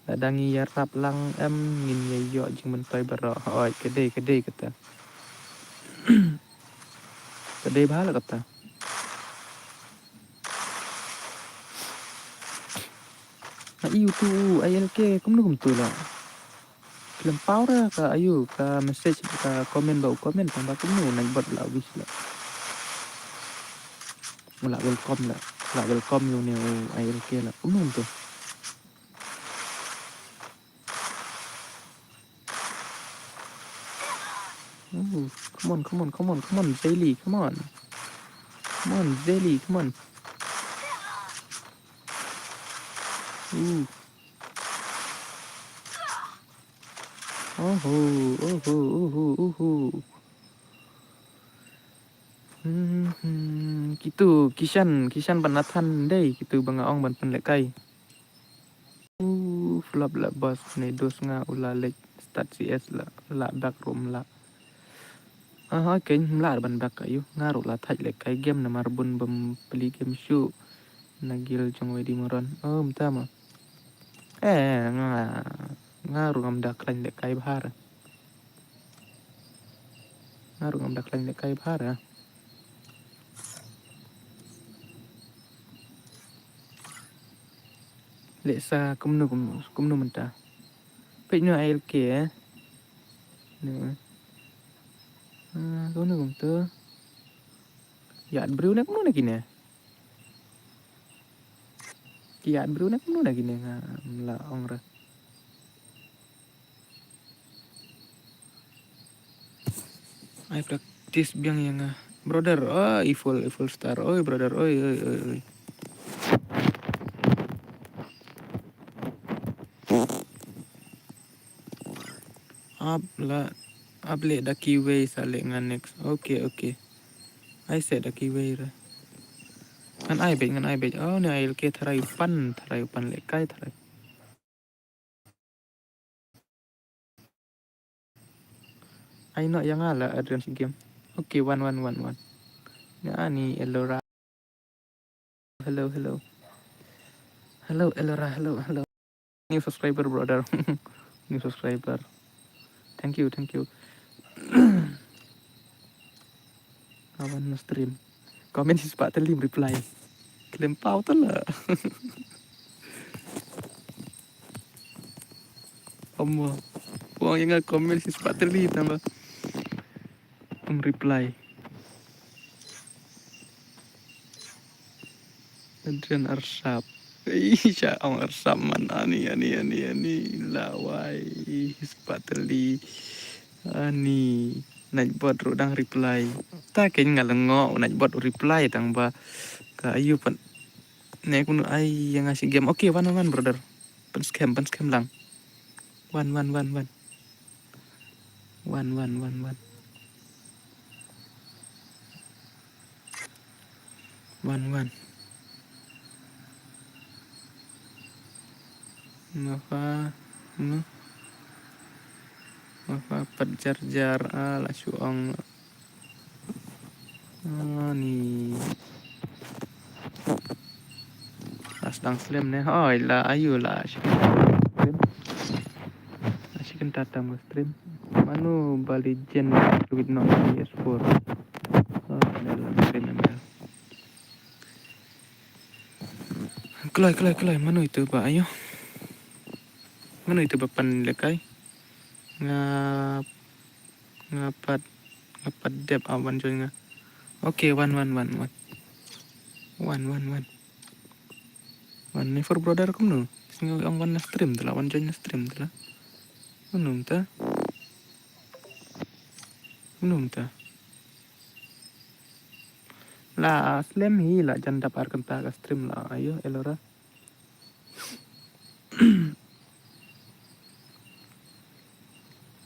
lada ngi ïarap lang em ngin ïa ïoh jingmyntoi baroh. Hooid, ka dei, ka dei kata. Ka dei bha la kata. Nga ïoh tu I L K kumno kumtu la. Khlem paw re ka ayu ka message ka comment ba u comment tang ba kumno nang bad la wish la. U la welcome la. La welcome ïa une u I L K la. Kumno kumtu. Ooh, come on, come on, come on, come on, Zeli, come on. Come on, Zeli, come on. Ooh. Oho, oho, oho, oho. Hmm, hmm. Kitu, Kishan, Kishan bad Nathan dei, kitu ba nga ong ban pynlehkai. Uh, flop la boss ne dos nga u la leh start C S la, la back room la. Aha, keiñ ym lah ban back ka ïu. Nga ruh la thait lehkai game namar bun bym plie game shuh. Na guild jong Y D Moron. Oh, mynta ma. Eh, nga, nga ruh ngam da khlaiñ lehkai bha re. Nga ruh ngam da khlaiñ lehkai bha re. Leh sa kumno, kumno, kumno mynta. Peit noh A L K, eh. Noh. Ah, kumno kumto. Ïaid briew ne kumno ne kine. Ki ïaid briew ne kumno ne kine, ngam lah ong re. Ai practice biang ïa nga. Brother, oh, i full, i full star. Oi, brother, oi, oi, oi, oi. Ap la, ap leh da kiwei sa leh nga next. Okay, okay. Ai set da kiwei re. Ngan ai beit, ngan ai beit. Oh, ne A L K tharai u pan, tharai u pan leh kai, tharai. Ai noh ïa nga la Adrian si game. Okay, wan, wan, wan, wan. Nga ni Elora. Hello, hello. Hello, Elora, hello, hello. New subscriber, brother. New subscriber. Thank you, thank you. Awan stream. Comment shi spah tylli reply. Khlem paw tala. Omo. Wan ïa nga comment shi spah tylli tang ba. Em reply. Adrian Arsap. Ih, sha ong Arsap man, ani, ani, ani, ani. Lawai, shi spah tylli. Ani, Nightbot ruh dang reply. Ta keiñ nga la ngoh Nightbot reply tang ba ka ayu pat. Ne kunu ai ïa nga shi game. Okay, wan, wan, wan, brother. Pynskhem, pynskhem lang. Wan, wan, wan, wan. Wan, wan, wan, wan. Wan, wan. Mafa, hmm. Mafa pat jar jar, ah, la shu ong. Ah, ni. La sdang slem ne. Oi, la ayu la shi kynta stream. La shi kynta tam stream. Manu ba legend with no P S four. Oh, ne la stream M L. Kloi, kloi, kloi, mano itu ba ayo? Mano itu ba pan lekai? Nga, nga pat, nga pat dep awan join nga. Okay, wan, wan, wan, wan. Wan, wan, wan. Wan ni for brother kumno? Singa ang wan na stream tala, wan join na stream tala. Kumno ta? Kumno ta? La slem hi la jan dap ar kynta ka stream la ayo Elora.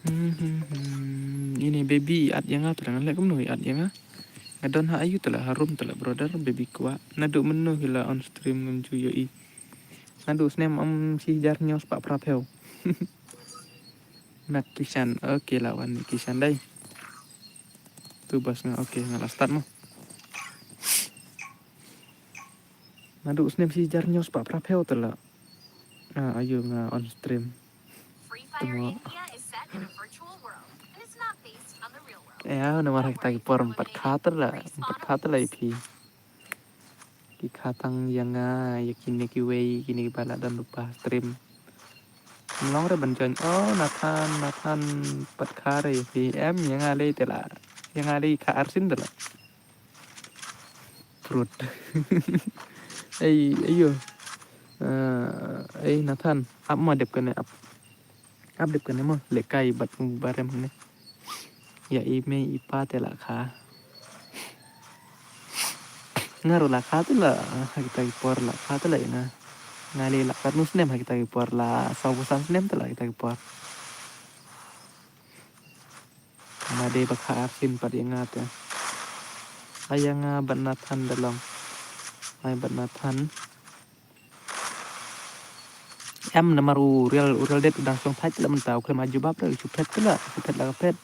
Hmm, hmm, hmm. Ini baby i at ïa nga tala ngan leh kumno i at ïa nga. Nga don ha ayu tala ha room tala brother baby kwah. Naduh mynno hi la on stream ngam ju ïohi. Naduh snem am shi hajar hynñiew spah phra phew. Mak Kishan, okay la wan Kishan dai. Tu bas nga, okay nga la start mo. Naduh snem shi hajar hynñiew spah phra phew tala. Ah, ayu nga on stream. Temo. Ïa, namar ha kita ki por em pat kha tala, em pat kha tala ïa phi. Ki kha tang ïa nga, ïa kine kiwei, kine kiba la don lypa stream. Long re ban join. Oh, Nathan, Nathan pat kha re ïa phi. Em, ïa nga lei tala. Ïa nga lei kha arsien tala. Prut. Ei, ayo. Ah, ei, Nathan, ap ma dep kane ap. Ap dep kane mo, lekai bad u barem hangne. Ïa i mei i pa te la kha. Nga ruh la kha te la, ha kita ki por la kha te la ïa nga. Nga lei la katno snem ha kita ki por la, saw phew san snem te la kita ki por. Nga dei ba kha arsien pat ïa nga te. Ai ïa nga bad Nathan da long. Ai bad Nathan. Em namar u real, u real date u dang shong thait la mynta u khlem ai jubab re, u shu phet te la, u shu phet la ka phet.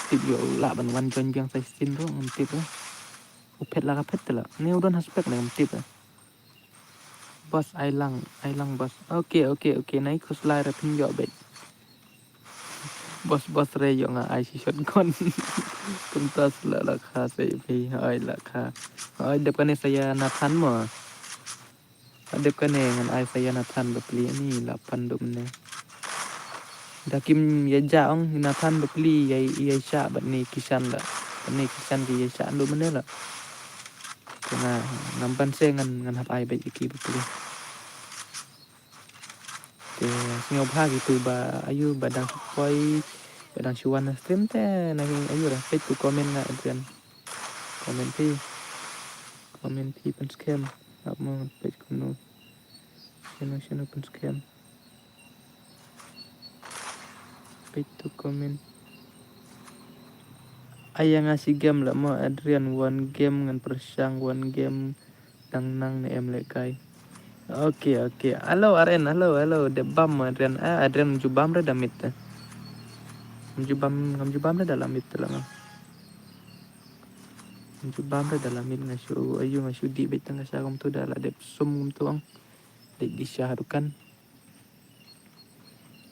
Tip ïoh u lah ban wan join biang sa shisien ruh ngam tip re. U phet la ka phet te la. Ne u don ha spek ne ngam tip re. Boss ai lang, ai lang boss. Okay, okay, okay. Nai khuslai re phin ïoh beit. Boss, boss re ïoh nga ai shi shotgun. Kumta sa la la kha sa ïa phi. Ai la kha. Ai dep kane sa ïa Nathan mo. Hadep kane ngan ai sa ïa Nathan bapli, ani la pan dum ne. Da kim ïa ja ong Nathan bapli ïa ïa sha bad ne Kishan la. Bad ne Kishan ki ïa sha dum ne la. Te nga ngam ban se ngan ngan hap ai bad ki bapli. Te sngewbha kitu ba ayu ba dang poi ba dang shu wan stream te na ayu ra peit tu comment nga Adrian. Comment phi. Comment phi pynskhem. Ap mo peit kumno. Shano shano pynskhem. Peit tu comment. Aya nga shi game la mo Adrian, one game ngan pyrshang, one game dang nang ne em lehkai. Okay, okay. Hello Aren, hello, hello. Dep bam Adrian. Ah, Adrian ngam ju bam re da mit te. Ngam ju bam, ngam ju bam re da la mit te la nga. Ngam ju bam re da la mit nga shu ayu nga shu dih beit tang ka sha kumtu da la dep sum kumtu ong. Dep dih sha dukan.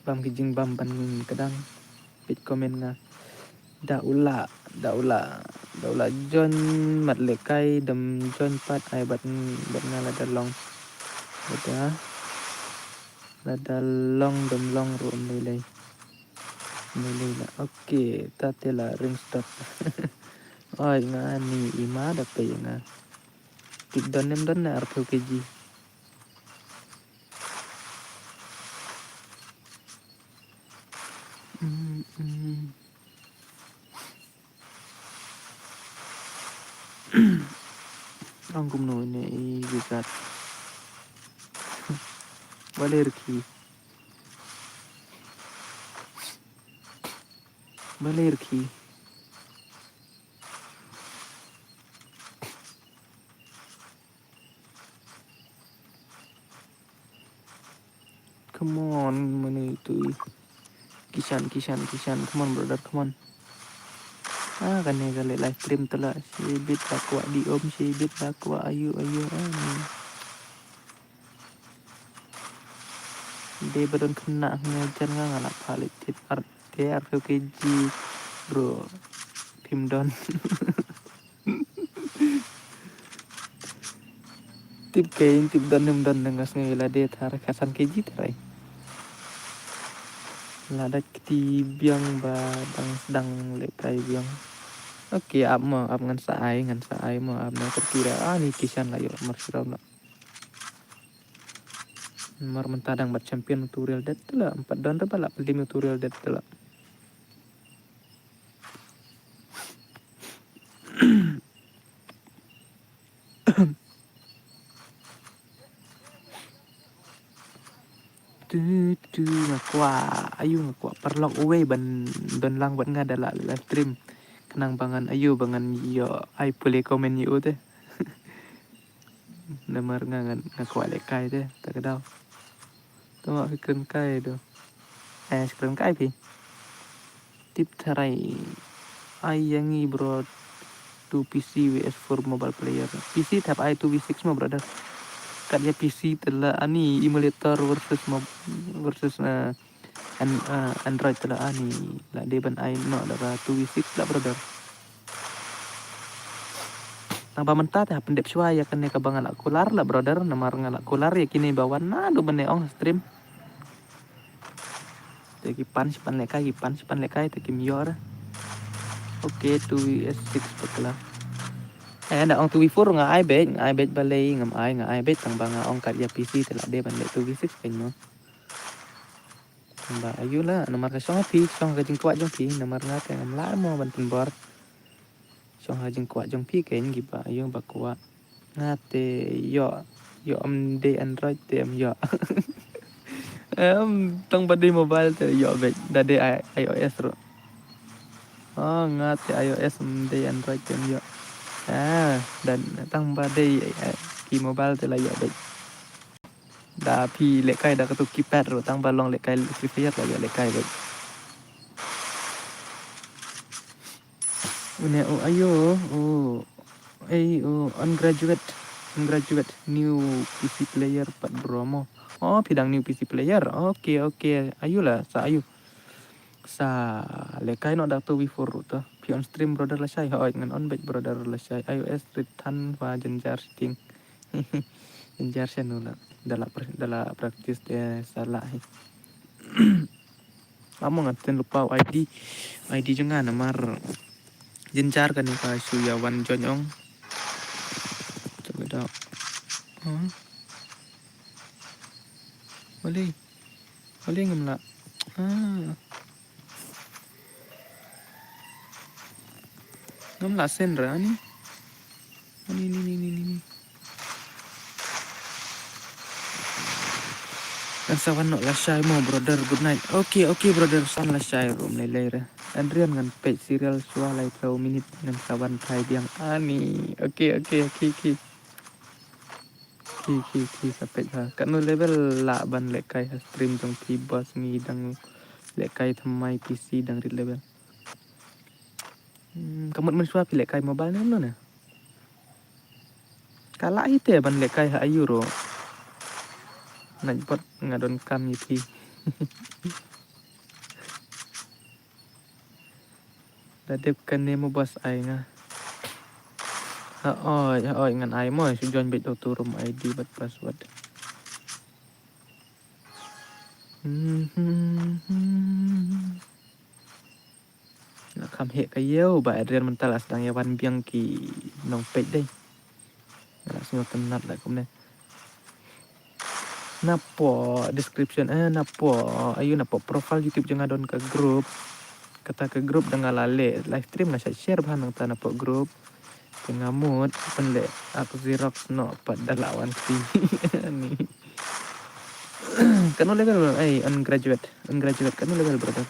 Bam ki jingbam ban kdang. Peit comment nga. Da u la, da u la, da u la join mat lehkai, dam join pat ai bad bad nga lada long. Lada lada long dam long ruh ym lei lei. Ym lei lei la. Okay, ta te la ring stop. Oi nga ni ima da pei nga. Tip don nem don na arphew K G. Mm, mm. Ang kumno ne i gigat. Baler ki. Baler ki. Come on, mane tu. Kishan, Kishan, Kishan. Come on, brother, come on. Ah, kane ka leh live stream te la. Shibit la kwah di om, shibit la kwah ayu, ayu. Ah, ni. Dei ba don khynnah hangne jan nga nga la pha leh tit ar te arphew K G bro. Phim don. Tip kein tip don ym don nga sngew la dei thar khatsan K G tharai. Lada kti biang ba dang sdang lehkai biang. Okay, ap mo, ap ngan sa ai, ngan sa ai mo, ap na kyrkieh da ani Kishan la ïoh mar shrau la. Mar mynta dang bat champion utu Real Dead te la, em pat don re ba la pyndim utu Real Dead te la. Tu tu nga kwah, ayu nga kwah paralok uwei ban don lang bad nga da la live stream. Khnang ba ngan ayu ba ngan ïoh ai pule comment ïa u te. Namar nga ngan nga kwah lehkai te ta ka daw. Tama phi kren kai do. Eh, kren kai phi. Tip tharai. Ai ïa ngi bro. Two P C V S four mobile player. P C thap ai two V six mo brother. Kat ïa P C te la ani emulator versus mob versus eh, an, eh, Android te la ani la dei ban ai noh da ka two V six la brother. Nang ba mynta te hap pyndep shuwa ïa kane kaba nga la kular la brother namar nga la kular ïa kine ba wan naduh mynne ong stream. Te ki pan shi pan lehkai, ki pan shi pan lehkai te kim ïoh re. Okay, two V S six bakla. Eh, da ong two V four nga ai beit, nga ai beit balei ngam ai, nga ai beit tang ba nga ong kat ïa P C te la dei ban leh two V six kein mo. Tang ba ayu la, namar ka shong ha phi, shong ka jingkwah jong phi, namar nga te ngam lah mo ban pynbor. Shong ha jingkwah jong phi kein kiba ïoh ba kwah. Nga te ïoh, ïoh em dei Android te em ïoh. Em tang ba dei mobile te ïoh beit da dei I- iOS ruh. Oh nga te iOS em dei Android te em ïoh. Ah dan tang ba dei eh, ki mobile te la ïoh beit. Da phi lehkai da katu keypad ruh tang ba long lehkai Free Fire la ïoh lehkai beit. Une u ayo u ei u ungraduate ungraduate new P C player pat bro mo. Oh phi dang new P C player. Okay okay ayu la sa ayu. Sa lehkai noh da tu V four ruh tu. Phi on stream brother lashai hoi ngan on beit brother lashai iOS rit than wa jynjar shiteng. Jynjar shano la. Da la pra-, da la practice te sa lah hi. Amo nga ten lupa ID. ID jong nga namar jynjar kane ka shu ïa wan join ong. Coba da. Huh? Boleh. Boleh ngam lah. Ah. Ngam lah send ra ni. Ni, ni, ni, ni, ni, ni. Ngan sa wan noh lashai mo brother, good night. Okay, okay brother, san lashai ruh ym lei lei re. Adrian ngan peit serial shuwa lai phew minit ngan sa wan try biang. Ani. Okay, okay, okay, okay. Ki, ki, ki sa peit ha. Katno level lah ban lehkai ha stream jong phi boss, ngi dang lehkai thymmai, PC dang rit level. Hmm, ka mut mynshuwa phi lehkai mobile ne mano ne? Ka lah hi te ban lehkai ha aïu ruh. Nga bot nga don kam ïa phi. Da dep kane mo boss ai nga. Ha oi, ha oi ngan ai mo, shu join beit auto room ID bad password. Mhm. Nga kham heh ka ïew ba Adrian mynta la sdang ïa wan biang ki nongpeit dei. Nga la sngewtynnat la kumne. Napoh description, eh, napoh, aïu, napoh profile YouTube jong nga don ka group. Kata ka group da nga la leh live stream nga sa share bha nangta napoh group. Te nga mut pynleh ak Xerox noh pat da la wan free. Ni. Katno level, ai, ungraduate. Ungraduate katno level, brother?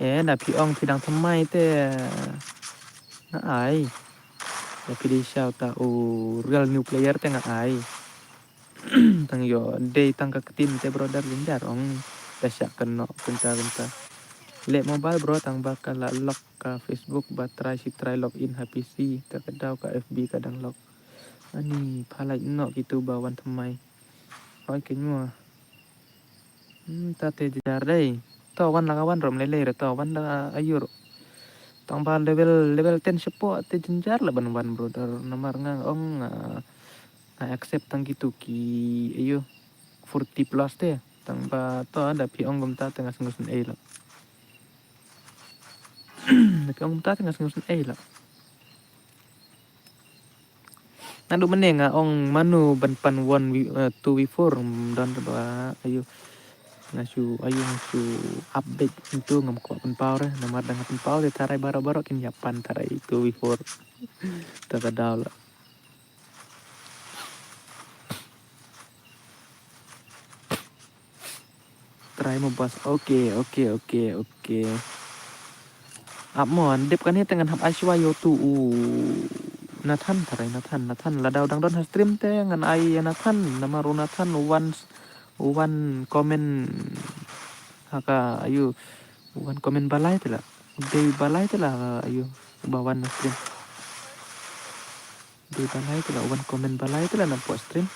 Eh, da phi ong phi dang thymmai te nga ai. Da phi dei sha uta u real new player te nga ai. Tang ïoh dei tang ka ktien te brother, jynjar ong. Da shah kynnoh kumta kumta. Leh mobile bro tang ba ka la lock ka Facebook, ba try shi try log in ha PC, te ka daw ka FB ka dang lock. Ani phalait noh kitu ba wan thymmai. Hoi kynmaw. Hmm, ta te jynjar dei. To wan la ka wan ruh ym lei lei re, to wan da aïu ruh. Tang ba level, level ten shapoh te jynjar la ban wan brother. Namar nga ong, ah, nga accept tang kitu ki, aïu, forty plus te. Tang ba to da phi ong kumta te nga sngew sngewsih ei la. Da phi ong kumta te nga sngew sngewsih ei la. Naduh mynne nga ong mano ban pan one v, eh, two v four, mm, don ba, aïu. Nga shu, aïu, nga shu update into, ngam kwah pynpaw re, namar da nga pynpaw te tharai baroh baroh kin ïa pan tharai two v four. Ta ka daw la. Try mo boss. Okay, okay, okay, okay. Ap mo, dep kane te ngan hap ai shuwa ïa utu u Nathan, tharai Nathan, Nathan lada u dang don ha stream te ngan ai ïa Nathan, namar u Nathan u wan, u wan comment ha ka, aïu, u wan comment balai te la. Dei balai te la, aïu, ba wan ha stream. Dei balai te la, u wan comment balai te la napoh stream.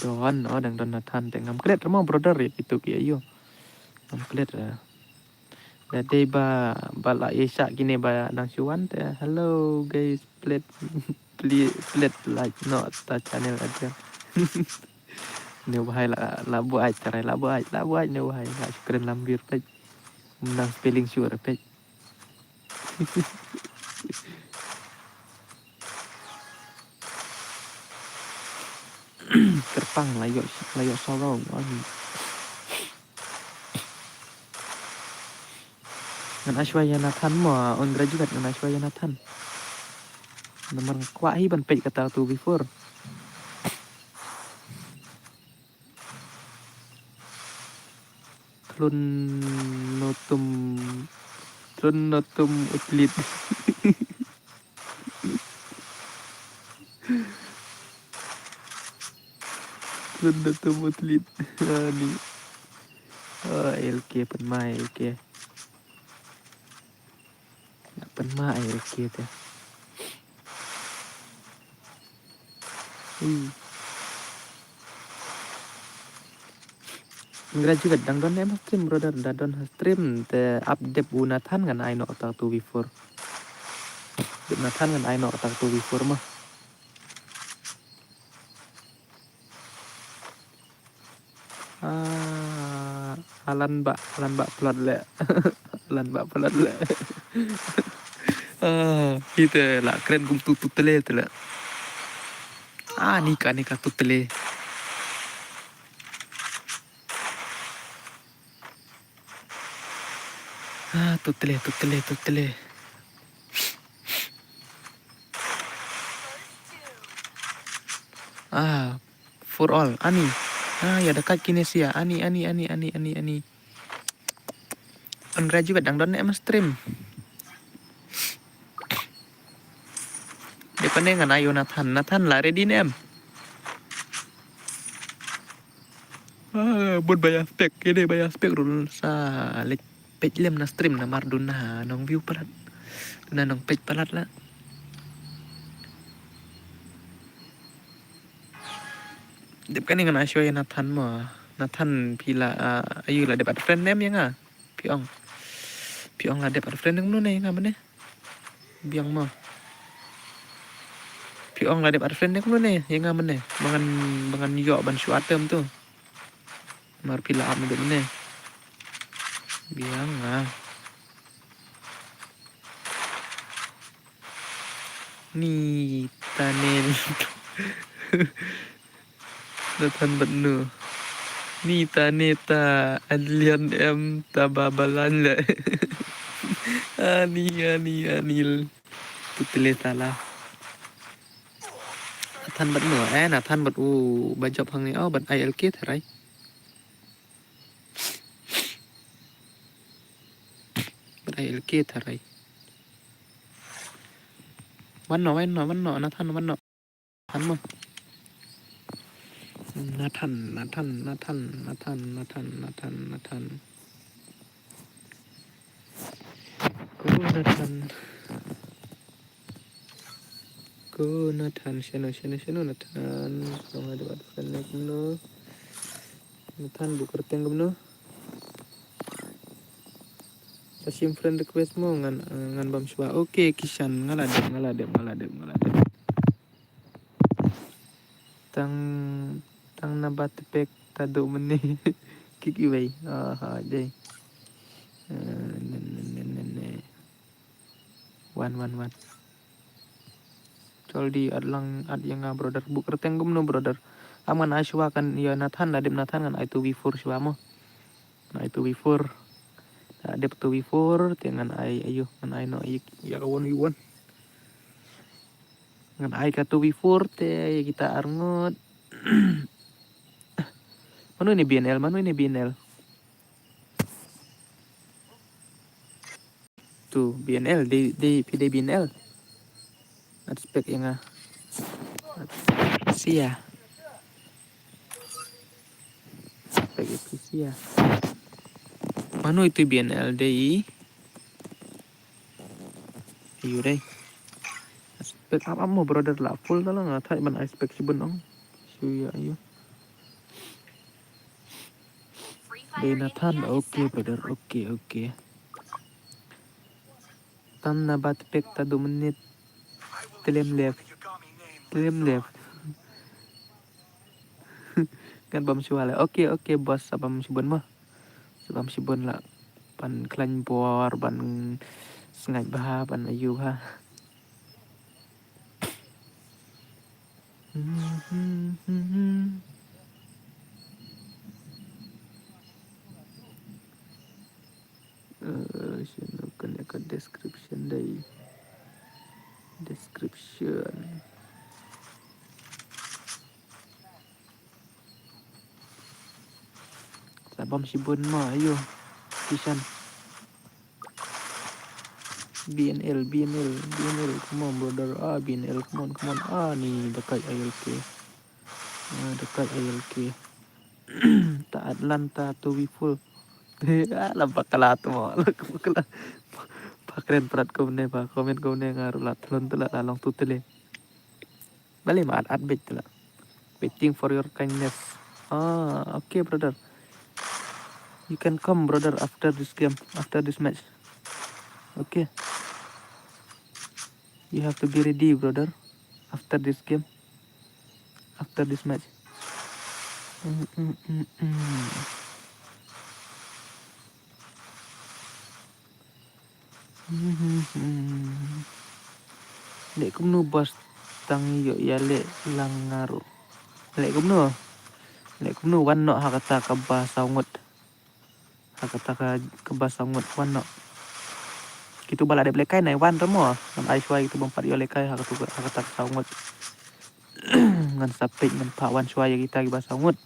Don, oh, dang don Nathan te ngam klet re mo brother ïa kitu ki aïu. Ngam klet re. Da dei ba, ba la ïa shah kine ba dang shu wan te. Hello guys, plet, plet, plet like noh ta channel Adrian. Ne u bhai la, la buaid tharai, la buaid, la buaid ne u bhai, la shu kren lam wir peit. Ym nang spelling sure peit. Kyrpang la ïoh, la ïoh sorrow, ani. Ngan ai shuwa ïa Nathan mo, un graduate ngan ai shuwa ïa Nathan. Namar nga kwah hi ban peit kata two v four. Thlun notum, thlun notum utlit. Thlun notum utlit. Ani. Oh, LK pynmai, LK. Ïa pynmai ai reki te. Hmm. Graduate dang don em stream brother, da don stream te update u Nathan ngan ai noh ta two v four. Dep Nathan ngan ai noh ta two v four mah. Ah, Alan ba, Alan ba plot le. Alan ba plot le. Ah, kita la kren kum tu tu tele tele. Ah, ni ka, ni ka tu tele. Ah, tu tele, tu tele, tu tele. Ah, for all. Ani. Ah, ya dekat kine sia. Ani, ani, ani, ani, ani, ani. An graduate dang don em stream. Dep kane ngan ai ïa u Nathan. Nathan la ready ne em? Ah, bun ba ïa spec. Kine ba ïa spec ruh sa leit peit lem na stream namar duna nong view palat. Duna nong peit palat la. Dep kane ngan ai shuwa ïa Nathan mo. Nathan phi la, ah, ayu la dep add friend ne em ïa nga? Phi ong. Phi ong la dep add friend ne kumno ne ïa nga mynne? Biang mo. Phi ong la dep add friend ne kumno ne ïa nga mynne? Ba ngan, ba ngan ïoh ban shu add term tu. Mar phi la add mynne. Biang ah. Ni ta nen. Nathan bad nu. Ni ta ne ta Adlian em ta ba balan le. Ani, ani, ani. Tu tele tala. Nathan bad nu, eh, Nathan bad u ba jop hangne, oh, bad I L K tharai. Bad I L K tharai. Wan no, wan no, wan no, Nathan, wan no. Nathan mo. Nathan, Nathan, Nathan, Nathan, Nathan, Nathan, Nathan. Ko Nathan. Ko Nathan, shano, shano, shano Nathan. Ko Nathan, Nathan, Nathan, buk kyrteng kumno. Sa shim friend request mo ngan, ngan bam shuwa. Okay, Kishan, nga la dep, nga la dep, nga la dep, nga la dep. Tang, tang na ba tepek ta do mene. Kik iwei. Ah, ha, dei. Eh, ne, ne, ne, ne, ne. Wan, wan, wan. Joldi add lang, add ïa nga brother. Buk kyrteng kumno brother? Am ngan ai shuwa kan ïa Nathan, la dep Nathan ngan ai two v four shuwa mo. Ngan ai two v four. La dep two v four, te ngan ai, ayu, ngan ai noh ïa, ïa ka one v one. Ngan ai ka two v four, te ïa kita arngut. Mano ine B N L, mano ine B N L? Tu, B N L, dei, dei, phi dei B N L. Add spec ïa nga. Add spec sia. Add spec ïa phi sia. Mano itu B N L dei? Ayu dei. Add spec ap ap mo brother la full ta la nga thait ban add spec shibun ong. Shu ïa ayu. Dei Nathan, okay brother, okay, okay. Tam na ba tepek ta du minit. Telem left. Telem left. Ngan bam shuwa le. Okay, okay boss, sa bam shibun mo. Sa bam shibun la. Ban khlaiñ bor, ban sngaid bha, ban ayu bha. Eh, shano kane ka description dei. Description. Sa bam shibun mo, ayo. Kishan. B N L, B N L, B N L, come on brother. Ah, B N L, come on, come on. Ah, ni dekat I L K. Ah, dekat I L K. Ta Atlanta tu before. Ah, la bakla tu mo. La bakla. Pakren prat kumne, pa comment kumne nga ruh la thlun tu la, la long tu tele. Bale ma at at bit la. Waiting for your kindness. Ah, okay brother. You can come brother after this game, after this match. Okay. You have to be ready brother after this game. After this match. Mm, mm, mm, mm. Mm, mm, mm. Leh kumno boss, tang ïoh ïaleh lang nga ruh. Leh kumno? Leh kumno, wan noh ha kata kaba saw ngut. Ha kata ka, kaba saw ngut wan noh. Kitu ba la dep lehkai nai wan te mo. Ngan ai shuwa kitu bym pat ïoh lehkai ha katu, ha kata ka saw ngut. Ngan sa peit ngan phah wan shuwa ïa kita kiba saw ngut.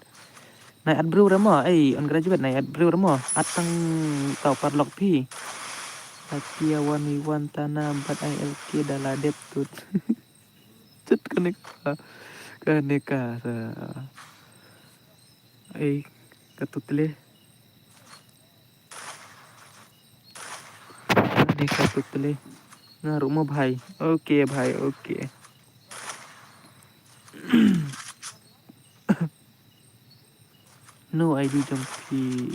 Nai add briew re mo, ei, on graduate nai add briew re mo. Add tang tau paralok phi. Latia one v one tana bad I L K da la dep tut. Tut kane ka, kane ka sa. Ei, ka tut le. Kane ka tut le. Nga ruh mo bhai. Okay bhai, okay. No I D jong phi.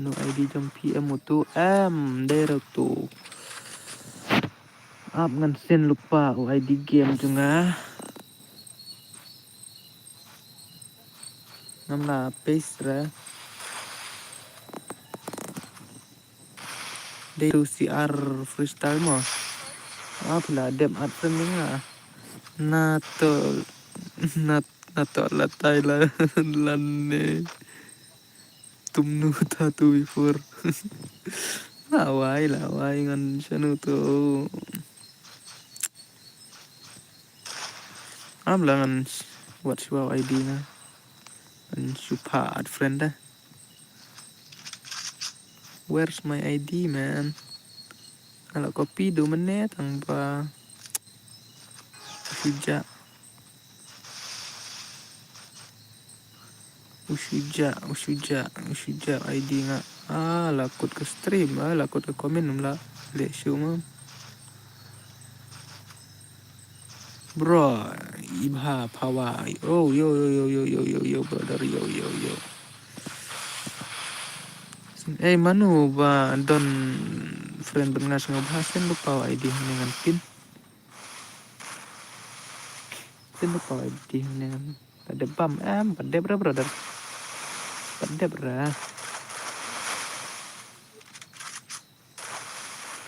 No I D jong phi em utu em, dei ruh tu. Ap ngan send lypa u I D game jong nga. Ngam la paste re. Dei tu C R freestyle mo. Ap la dem at friend nga. Na to, na, na to la tai la, lan ne. Tumnu ta tu before. La wai, la wai ngan shanu tu. Am la ngan sh-, wat shuwa I D nga. Ngan shu pha at friend da. Where's my I D, man? Ala copy do mene tang ba. Shuja. Ushuja, ushuja, ushuja I D nga. Ah, la kut ka stream, ah, la kut ka comment, um la leh shuh ma. Bro, ibha phawa. Oh, yo, yo, yo, brother, yo, yo, yo. Eh, mano ba don friend ban nga sngewbha send lypa I D hangne ngan pin. Send lypa I D hangne ngan. Pat dep bam em, pat dep re brother. Pat dep re.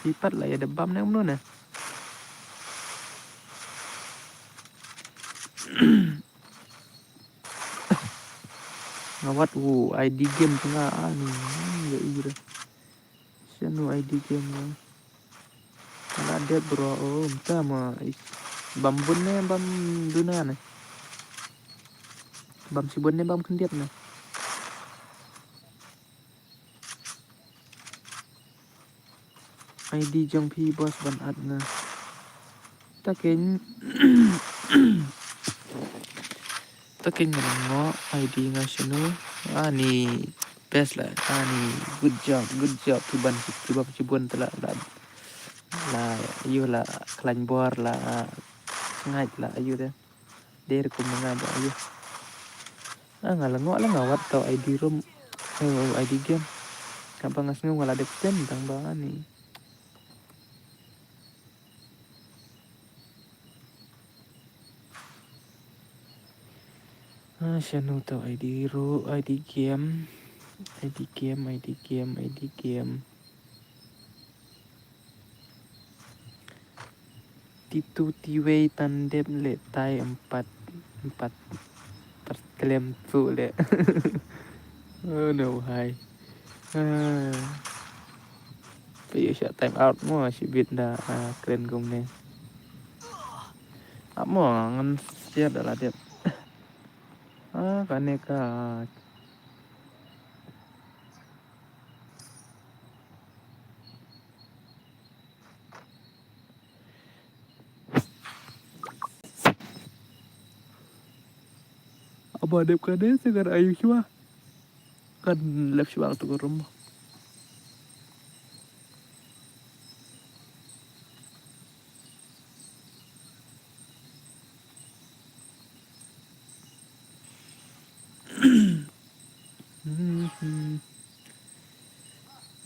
Phi pat la ïa dep bam ne kumno ne? Nga wad u I D game jong nga ani, ïa i re. Sien u I D game nga. Nga la dep bro, oh, mynta ma, bam bun ne, bam duna ne. Bam shibun ne, bam khyndiat ne. I D jong phi boss ban add nga. Ta keiñ, ta keiñ ngan ngoh I D nga shano. Ani best la, ani good job, good job. Phi ban, phi ban shibun te la, la, la, ïoh la khlaiñ bor la, ngait la, ïoh te. Dei rukom nga ba ïa. Ah, nga la ngoh la nga wad tau I D room. Eh, I D game. Haba nga sngew nga la dep send tang ba ani. Ah, shano tau I D ro, I D game. I D game, I D game, I D game. Titu tiwei tan dep leh tai empat, empat per klem tu leh. Oh no hai. Ah. Phi ïoh shah time out mo shibit da, ah, kren kumne. Ap mo ngan share da la dep. Ah, kane ka. Aba dep ka dei se kan ayu shuwa. Kan lep shuwa tu ka room.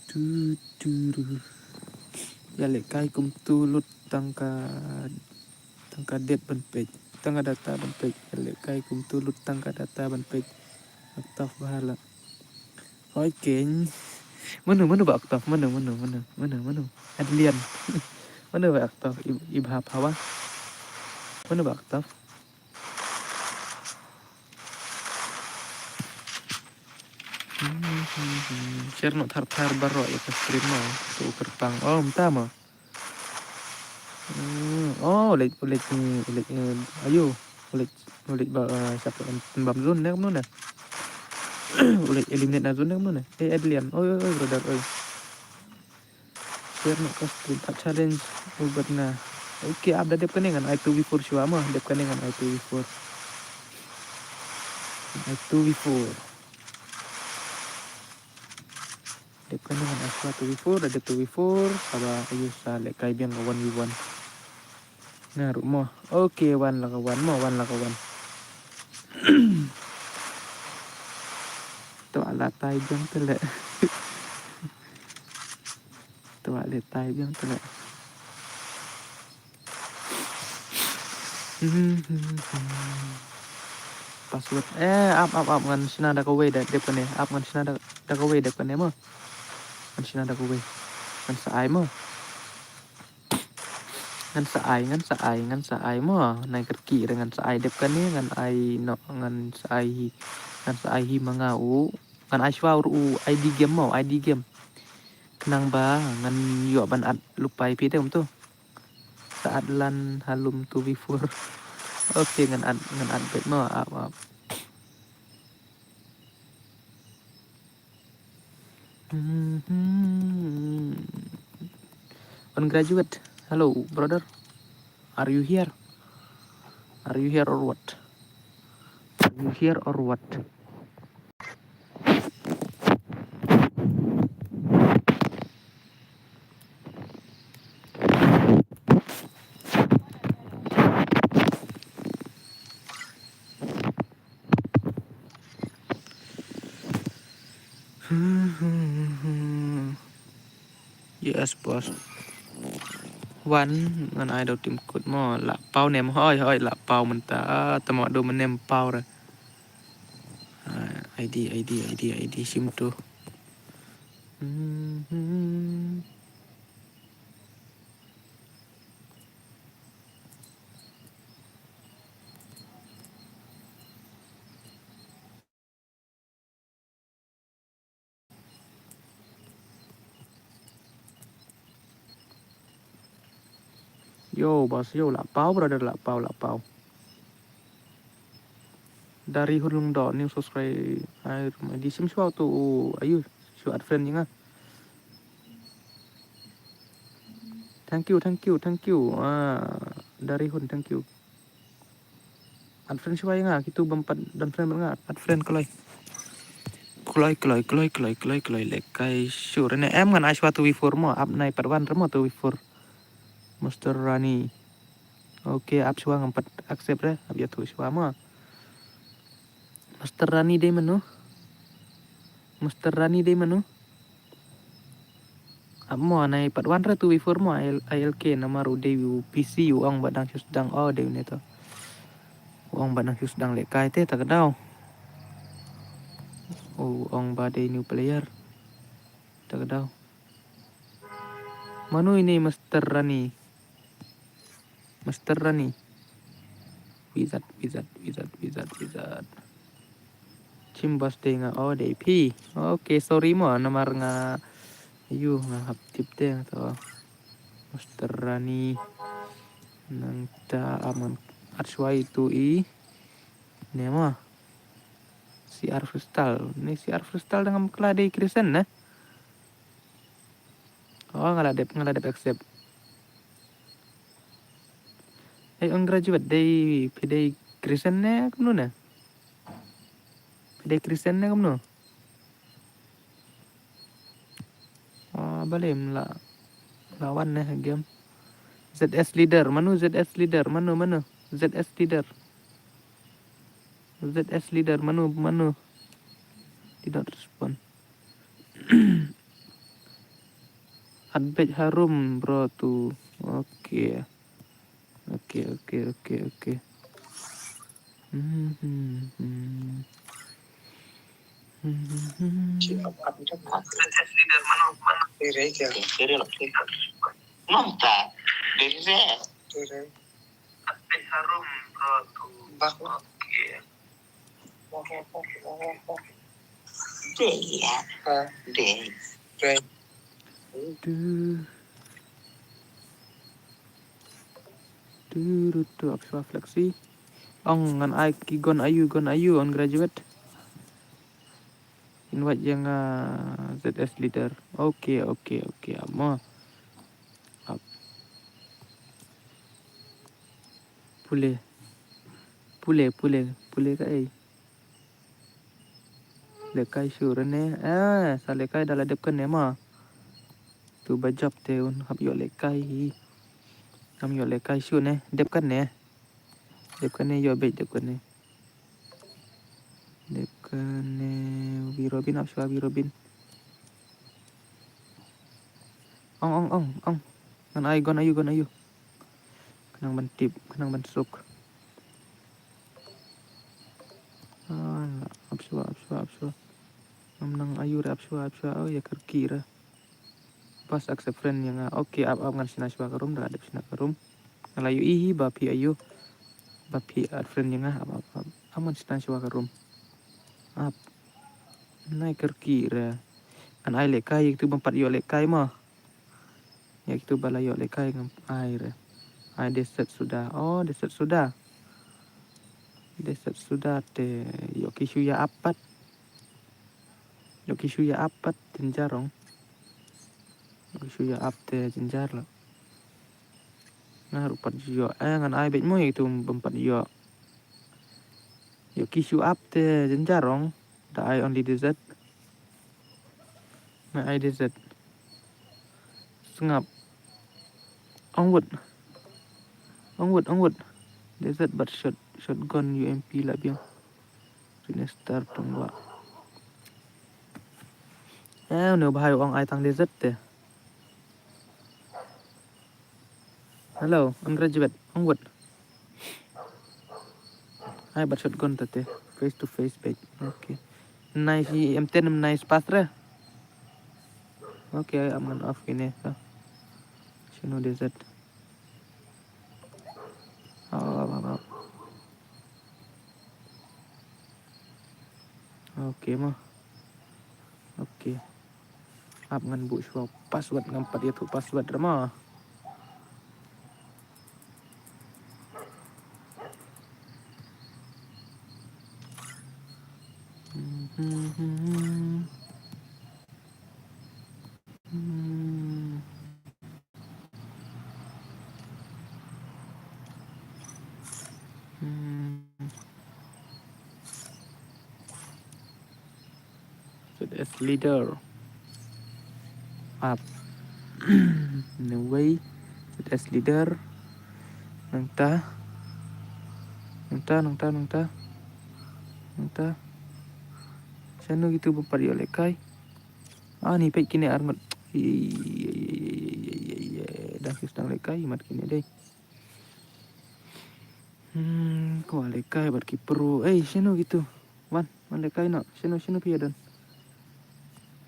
Tu, tu, ru. Ïa lehkai kumtu lut tang ka, tang ka dep ban peit. Tang ka data ban peit. Lehkai kumtu lut tang ka data ban peit. Octave bha la. Oi keiñ. Mano, mano ba Octave? Mano, mano, mano, mano, mano? Adlian. Mano ba Octave? I, i bha pha ba. Mano ba Octave? Hmm, hmm, hmm. Share noh thar thar baroh ïa ka stream mo. Tu kyrpang. Oh, mynta mo. Hmm, oh, u leit, u leit, hmm, u leit, hmm, ayo, u leit, u leit ba, eh, siapa, em, Bam Zone ne, kumno ne? U leit eliminate na Zone ne, kumno ne? Eh, Adlian. Oi, oi, oi, brother, oi. Share noh ka stream, ap challenge, u bat na. Okay, ap da dep kane ngan ai two v four shuwa mo, dep kane ngan ai two v four. Ai two v four. Dep kane ngan ai shuwa two v four, da dep two v four, haba ayu sa lehkai biang ka one v one. Nga ruh mo. Okay, wan la ka wan mo, wan la ka wan. To ala tai biang te leh. To ala tai biang te leh. Password. Eh, ap, ap, ap, ngan shna da kawei da dep kane. Ap, ngan shna da, da kawei dep kane mo. Ngan shna da kawei. Ngan sa ai mo. Ngan sa ai, ngan sa ai, ngan sa ai mo. Nai kyrkieh re ngan sa ai dep kane, ngan ai noh, ngan sa ai hi. Ngan sa ai hi ma nga u. Ngan ai shuwa u I D game mo, I D game. Khnang ba ngan ïoh ban add lypa ïa phi te kumtu. Sa add lan ha lum two v four. Okay, ngan add, ngan add beit mo, ap, ap. Mhm. On graduate. Hello, brother. Are you here? Are you here or what? Are you here or what? Yes, boss. Wan, ngan ai da u team code mo, lah paw ne mo, hoi, hoi, lah paw mynta, ah, tama do mynne paw re. Ah, I D, I D, I D, I D, shim tu. Hmm, hmm. Yo, boss, yo, lah paw, brother, lah paw, lah paw. Dari Hulung do, new subscribe, ai, di sim shuwa tu, ayu, shuwa add friend ïa nga. Thank you, thank you, thank you. Ah, dari Hun, thank you. Add friend shuwa ïa nga, kitu bym pat don friend bad nga, add friend kloi. Kloi, kloi, kloi, kloi, kloi, kloi, lehkai shuh re ne em ngan ai shuwa two v four mo, ap nai pat wan re mo two v four. Mister Rani. Okay, ap shuwa ngam pat accept re, ap ïathuh shuwa mo. Mister Rani dei mano? Mister Rani dei mano? Ap mo nai pat wan re two v four mo I L K namar u dei u P C u ong ba dang shu sdang o dei une to. U ong ba dang shu sdang lehkai te ta ka daw. U ong ba dei new player. Ta ka daw. Mano ine Mister Rani? Mister Rani. Wizard, wizard, wizard, wizard, wizard. Chim boss dei nga, oh, dei phi. Okay, sorry mo, namar nga, yu, nga hap tip te nga to. Mister Rani. Nangta ap ngan add shuwa itu i. Ne mo. C R Freestyle. Ne C R Freestyle dang ngam kla dei Christian ne. Oh, nga la dep, nga la dep accept. Ai, ong graduate dei, phi dei Christian ne kumno ne? Phi dei Christian ne kumno? Oh, balei ym la, la wan ne game. Z S leader, mano Z S leader, mano, mano? Z S leader. Z S leader, mano, mano? Did not respond. Adbej harum, bro, tu. Okay. Okay, okay, okay, okay. Tu, tu, tu, tu, ap shuwa Flexi. Ong ngan ai ki gon ayu, gon ayu, on graduate. Invite ïa nga, Z S leader. Okay, okay, okay, ap mo. Ap. Pule. Pule, pule, pule kaei. Lehkai shuh re ne. Ah, sa lehkai da la dep kane ma. Tu ba jop te un hap ïoh lehkai hi. Ngam ïoh lehkai shuh ne. Dep kane. Dep kane ïoh beit dep kane. Dep kane wi Robin ap shuwa wi Robin. Ong, ong, ong, ong. Ngan ai gon ayu, gon ayu. Khnang ban tip, khnang ban suk. Ah, ap shuwa, ap shuwa, ap shuwa. Ngam nang ayu re ap shuwa, ap shuwa. Oh, ïa kyrkieh re. Bas accept friend ïa nga. Okay, ap, ap ngan shna shuwa ka room, da la dep shna ka room. Nga la ïohi hi ba phi ayu. Ba phi add friend ïa nga, ap, ap, ap. Ap ngan shna shuwa ka room. Ap. Nai kyrkieh re. Ngan ai lehkai, ïa kitu bym pat ïoh lehkai ma. Ïa kitu ba la ïoh lehkai ngam ai re. Ai desert suda. Oh, desert suda. Desert suda te ïoh ki shu ïa ap pat. Ïoh ki shu ïa ap pat jynjar ong. Ïoh ki shu ïa ap te jynjar la. Nga ruh pat ïoh, eh, ngan ai beit mo ïa kitu bym pat ïoh. Ïoh ki shu ap te jynjar ong. Da ai only desert. Nga ai desert. Sngap. Ong wut. Ong wut, ong wut. Desert bad shot, shotgun U M P la biang. Sini star tong wa. Eh, une u bhai u ong ai tang desert te. Hello, undergraduate, ong wut. Ai bad shotgun ta te, face to face beit. Okay. Nice, em ten nice pass re. Okay, ai ap ngan off kine ka. Shano desert. Ap, ap, ap, ap. Okay mo. Okay. Ap ngan buh shuwa password, ngam pat ïathuh password re mo. Hmm. Z S leader. Ap. Anyway, Z S leader. Nangta. Nangta, nangta, nangta. Nangta. Shano kitu bym pat ïoh lehkai. Ani peit kine arngut. Dang kis dang lehkai mat kine dei. Hmm, kwah lehkai bad ki pro. Ei, shano kitu? Wan, wan lehkai noh. Shano, shano phi ïa don?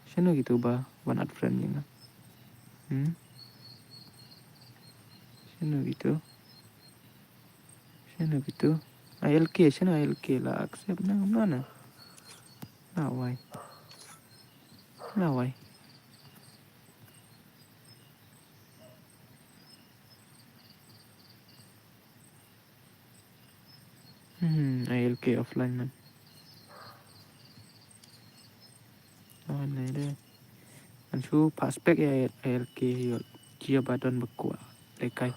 Shano kitu ba wan add friend ïa nga? Hmm? Shano kitu? Shano kitu? I L K, shano I L K la accept na, na, na. Lawai. Lawai. Hmm, I L K offline man. Oh, ne de. An shu pass back ïa I L K ïa jia ba don ba kwah lehkai.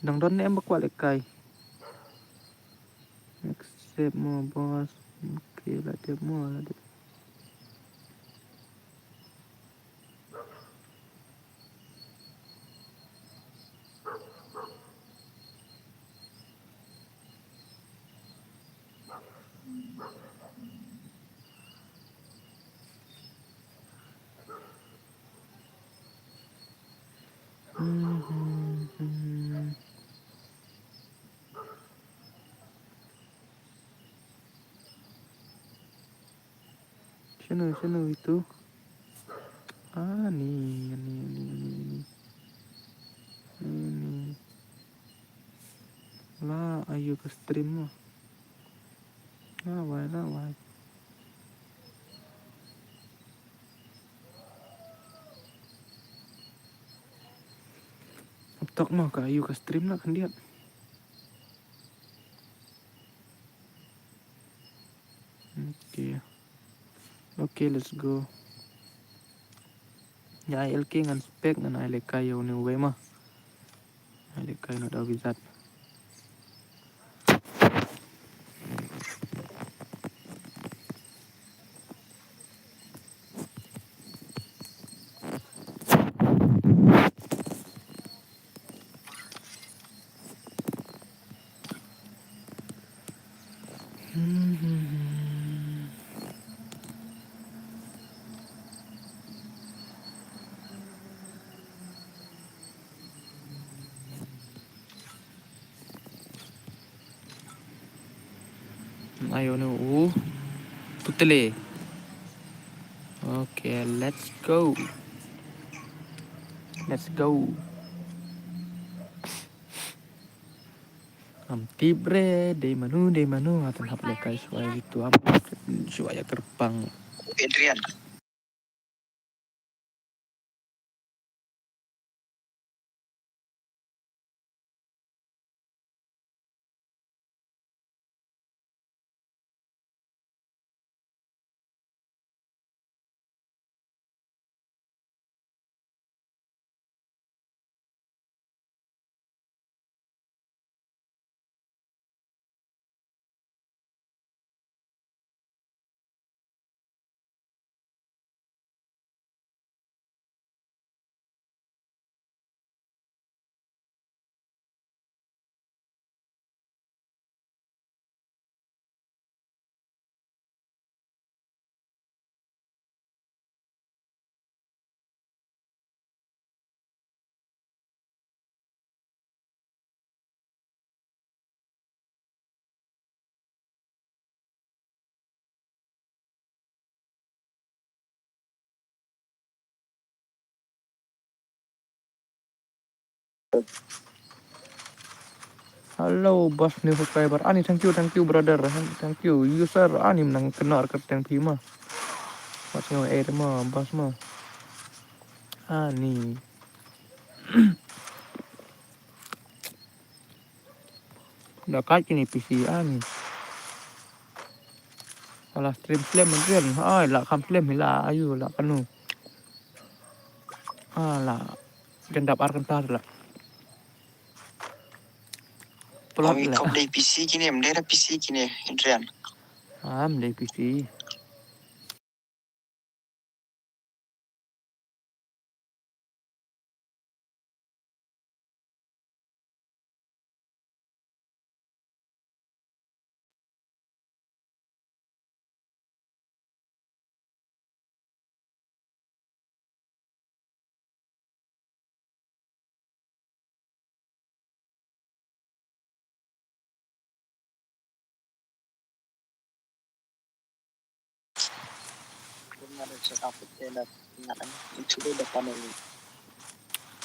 Dang don ne em ba kwah lehkai. Accept mo boss. Okay, la dep mo, la dep. Shano, shano itu? Ani, ani, ani, ani, ani. Ani. La ayu ka stream mo. La wai, la wai. Tok mo ka ayu ka stream la khyndiat. Okay. Okay, let's go. Ïa ai L K ngan spek ngan ai lehkai ïa une uwei ma. Ai lehkai noh da u Wizard. Ayo no u putele. Okay, let's go. Let's go. Am tip re, dei manu, dei manu, atan hap lehkai shuwa ïa itu am shuwa ïa kyrpang. Adrian. Hello, boss, new subscriber. Ani, thank you, thank you, brother. Thank you, user. Ani, mynta kena record thank you ma. Boss, new air ma, boss ma. Ani. Da kat kine P C ani. Ala stream slem Adrian. Ai, la kham slem hi la ayu la kanu. Ala jendap ar kentar la. Plot la. Kop dei P C kine, mdei da P C kine Adrian. Am dei P C.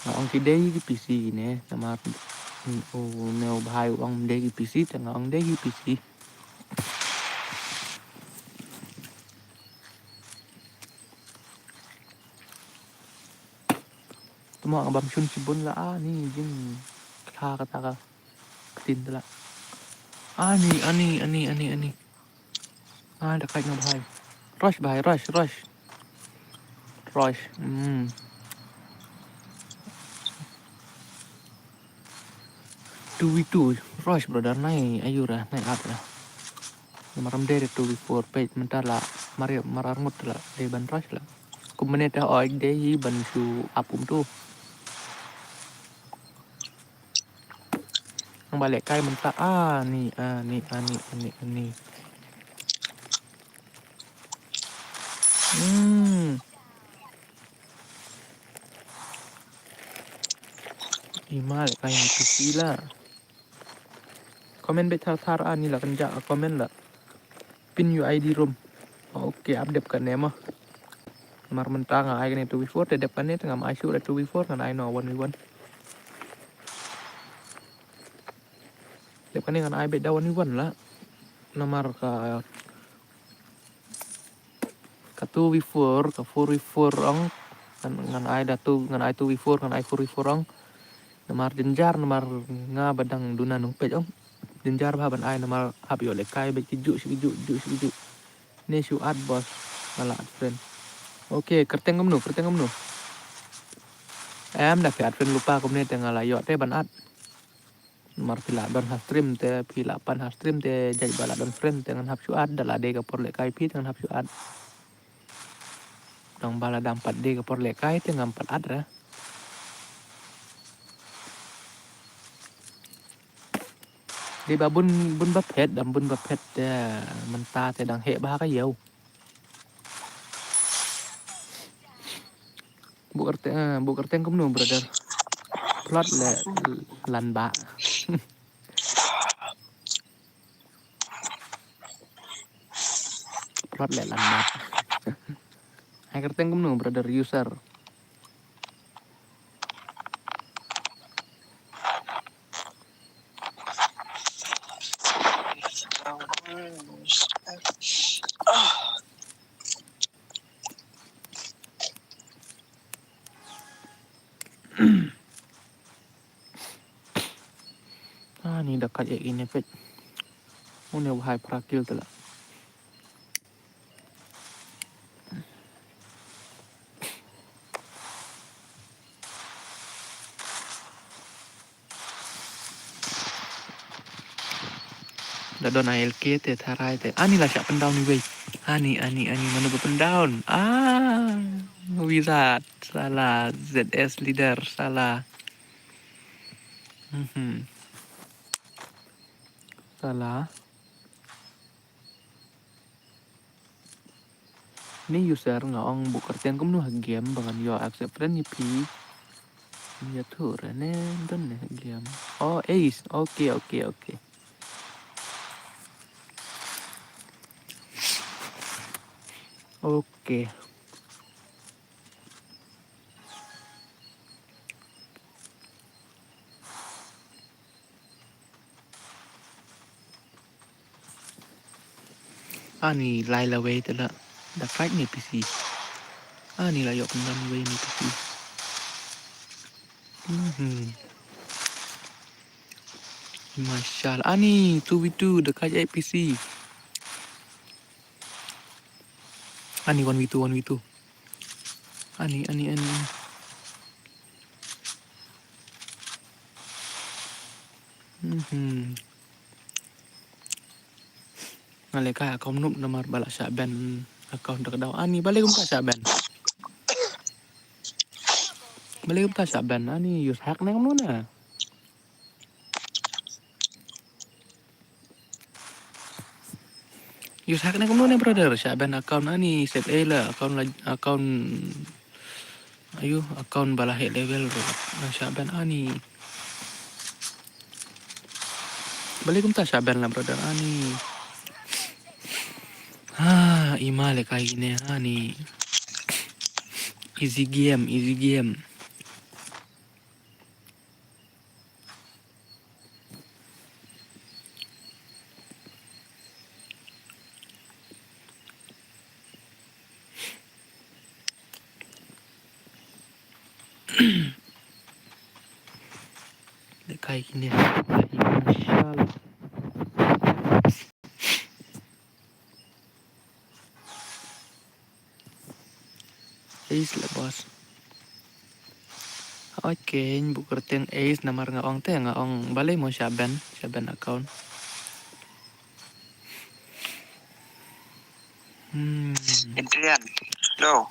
Nga ong ki dei ki P C ne, namar u, u, ne u bhai u ong dei ki P C, te nga ong dei ki P C. Tuma nga bam shun shibun la ani jingkha kata ka ktien la. Ani, ani, ani, ani, ani. Ah, da kait na bhai. Rush bhai, rush, rush. Rush. Hmm. Two v two. Rush brother nai ayura nai ap la. Maram dei two v four page mynta la. Mari marar mut la dei ban rush la. Kum mane ta oi dei hi ban shu ap um tu. Nang balik kai mynta ani ani ani ani ani. Hmm. Imal kai ni pisi la. Comment beit thar thar ani la kan ja comment la. Pin U I D room. Okay, ap dep kane mo. Namar mynta nga ai kane two v four, te dep kane te ngam ai shuh da two v four, ngan ai noh one v one. Dep kane ngan ai beit da one v one la. Namar ka, ka two v four, ka four v four ong. Ngan, ngan ai da two, ngan ai two v four, ngan ai four v four ong. Namar jynjar, namar nga ba dang duna nongpeit ong. Jynjar bha ban ai namar hap ïoh lehkai beit ki juh shi ki juh, juh shi ki juh. Ne shu add boss, nga la add friend. Okay, kyrteng kumno, kyrteng kumno. Em, da phi add friend lypa kumne te nga la ïoh te ban add. Namar phi la don ha stream te, phi la pan ha stream te, jait ba la don friend te ngan hap shu add, da la dei ka por lehkai phi te ngan hap shu add. Tang ba la dang pat dei ka por lehkai te ngam pat add re. Dei ba bun, bun ba phet, dang bun ba phet te mynta te dang heh bha ka ïew. Buh kyrteng, eh, buh kyrteng kumno, brother? Plot le lan ba. Plot le lan ba. Ai kyrteng kumno, brother user? Ani da kat ïa ine peit. Une u hai phra kill te la. Da don A L K te tharai te. Ani la shah pyndown iwei. Ani, ani, ani, mano ba pyndown? Ah, Wizard. Salah, Z S leader, salah. Mhm. Salah. Ni user nga ong buh kyrteng kumno ha game ba ngan ïoh accept friend ïa phi. Ïa thu re ne don ne ha game. Oh, Ace. Okay, okay, okay. Okay. Ani lai la wei te la. Da fight ne P C. Ani la ïoh pynban wei ne P C. Mhm. Mashal. Ani two v two da fight A P C. Ani one v two, one v two. Ani, ani, ani, ani. Mhm. Nga leh ka account noob namar ba la shah ban account da ka daw. Ani balei kumta shah ban? Balei kumta shah ban? Ani use hack ne kumno ne? Use hack ne kumno ne brother? Shah ban account ani set ei la account la account. Ayu, account ba la heh level ruh. Nang shah ban ani. Balei kumta shah ban la brother ani. Ha, ima le kai ne ani. Easy game, easy game. Dekai kine. Ace la boss. Okay, buh kyrteng Ace namar nga ong te nga ong balei mo shah ban, shah ban account. Hmm. Adrian, hello.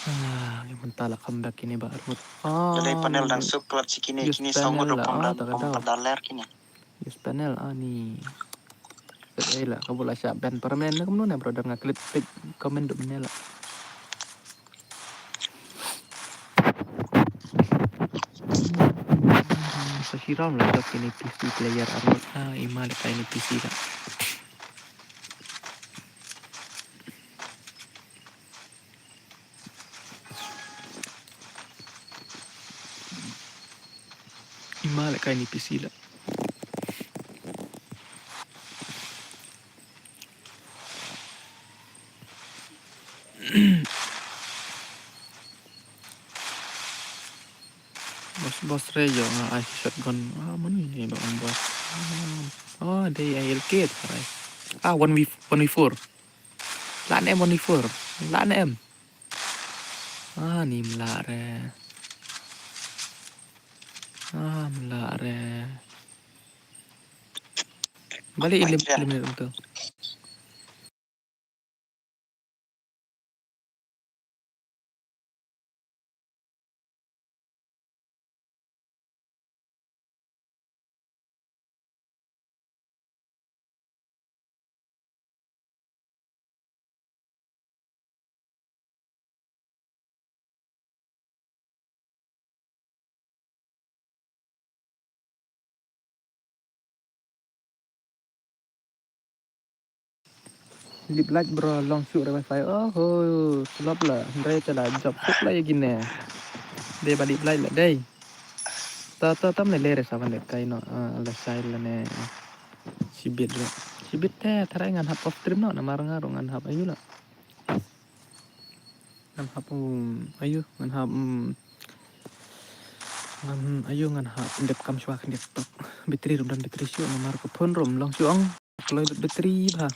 Ah, ki mynta la comeback kine ba armut. Ah, da dei panel dang suk klot si kine, kine saw ngut rukom da pom da ler kine. Use panel ani. Ei la ka bula sha ban permanen ne kumno ne brother, nga klik klik comment dum ne la. Sa shiram la jok ini P C player armut. Ah, ima le ka ini P C la. Ima le ka ini P C la. Boss, boss re yo nga ai shotgun. Ah, mano ini ba ong boss. Ah, oh, dei A L K trai. Ah, one v one v four. La ne em one v four. La ne em. Ah, ni mla re. Ah, mla re. Balik ilim ilim tu. Lip light bro, long shuh re wifi. Oh ho, slop la, hynrei te la jop suk la ïa kine. Dei ba lip light la dei. Ta ta tam ne le re sa ban leit kai noh, ah, lashai lane. Shibit re. Shibit te tharai ngan hap off stream noh, namar nga ruh ngan hap ayu la. Ngan hap, um, ayu, ngan hap, um, ngan ayu, ngan hap dep kam shuwa khyndiat tok. Battery ruh ym don battery shuh, namar ka phone ruh ym long shuh ong. Kloi lut battery bha.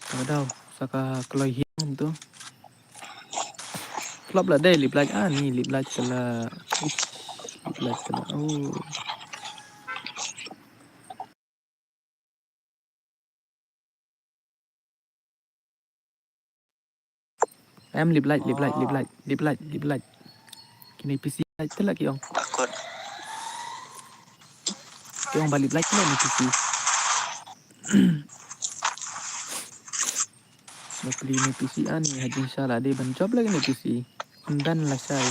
Ka daw sa ka kloi hiang tu. Flop la dei lip light, ah, ni lip light ka la. Ish, lip light ka la. Oh. Em, lip light, lip light, lip light, lip light, lip light. Kine P C light te la ki ong. Takut. Ki ong ba lip light te la ni P C. Ba pli ni P C ani ha jingshisha la dei ban jop la kine P C. Yndan lashai.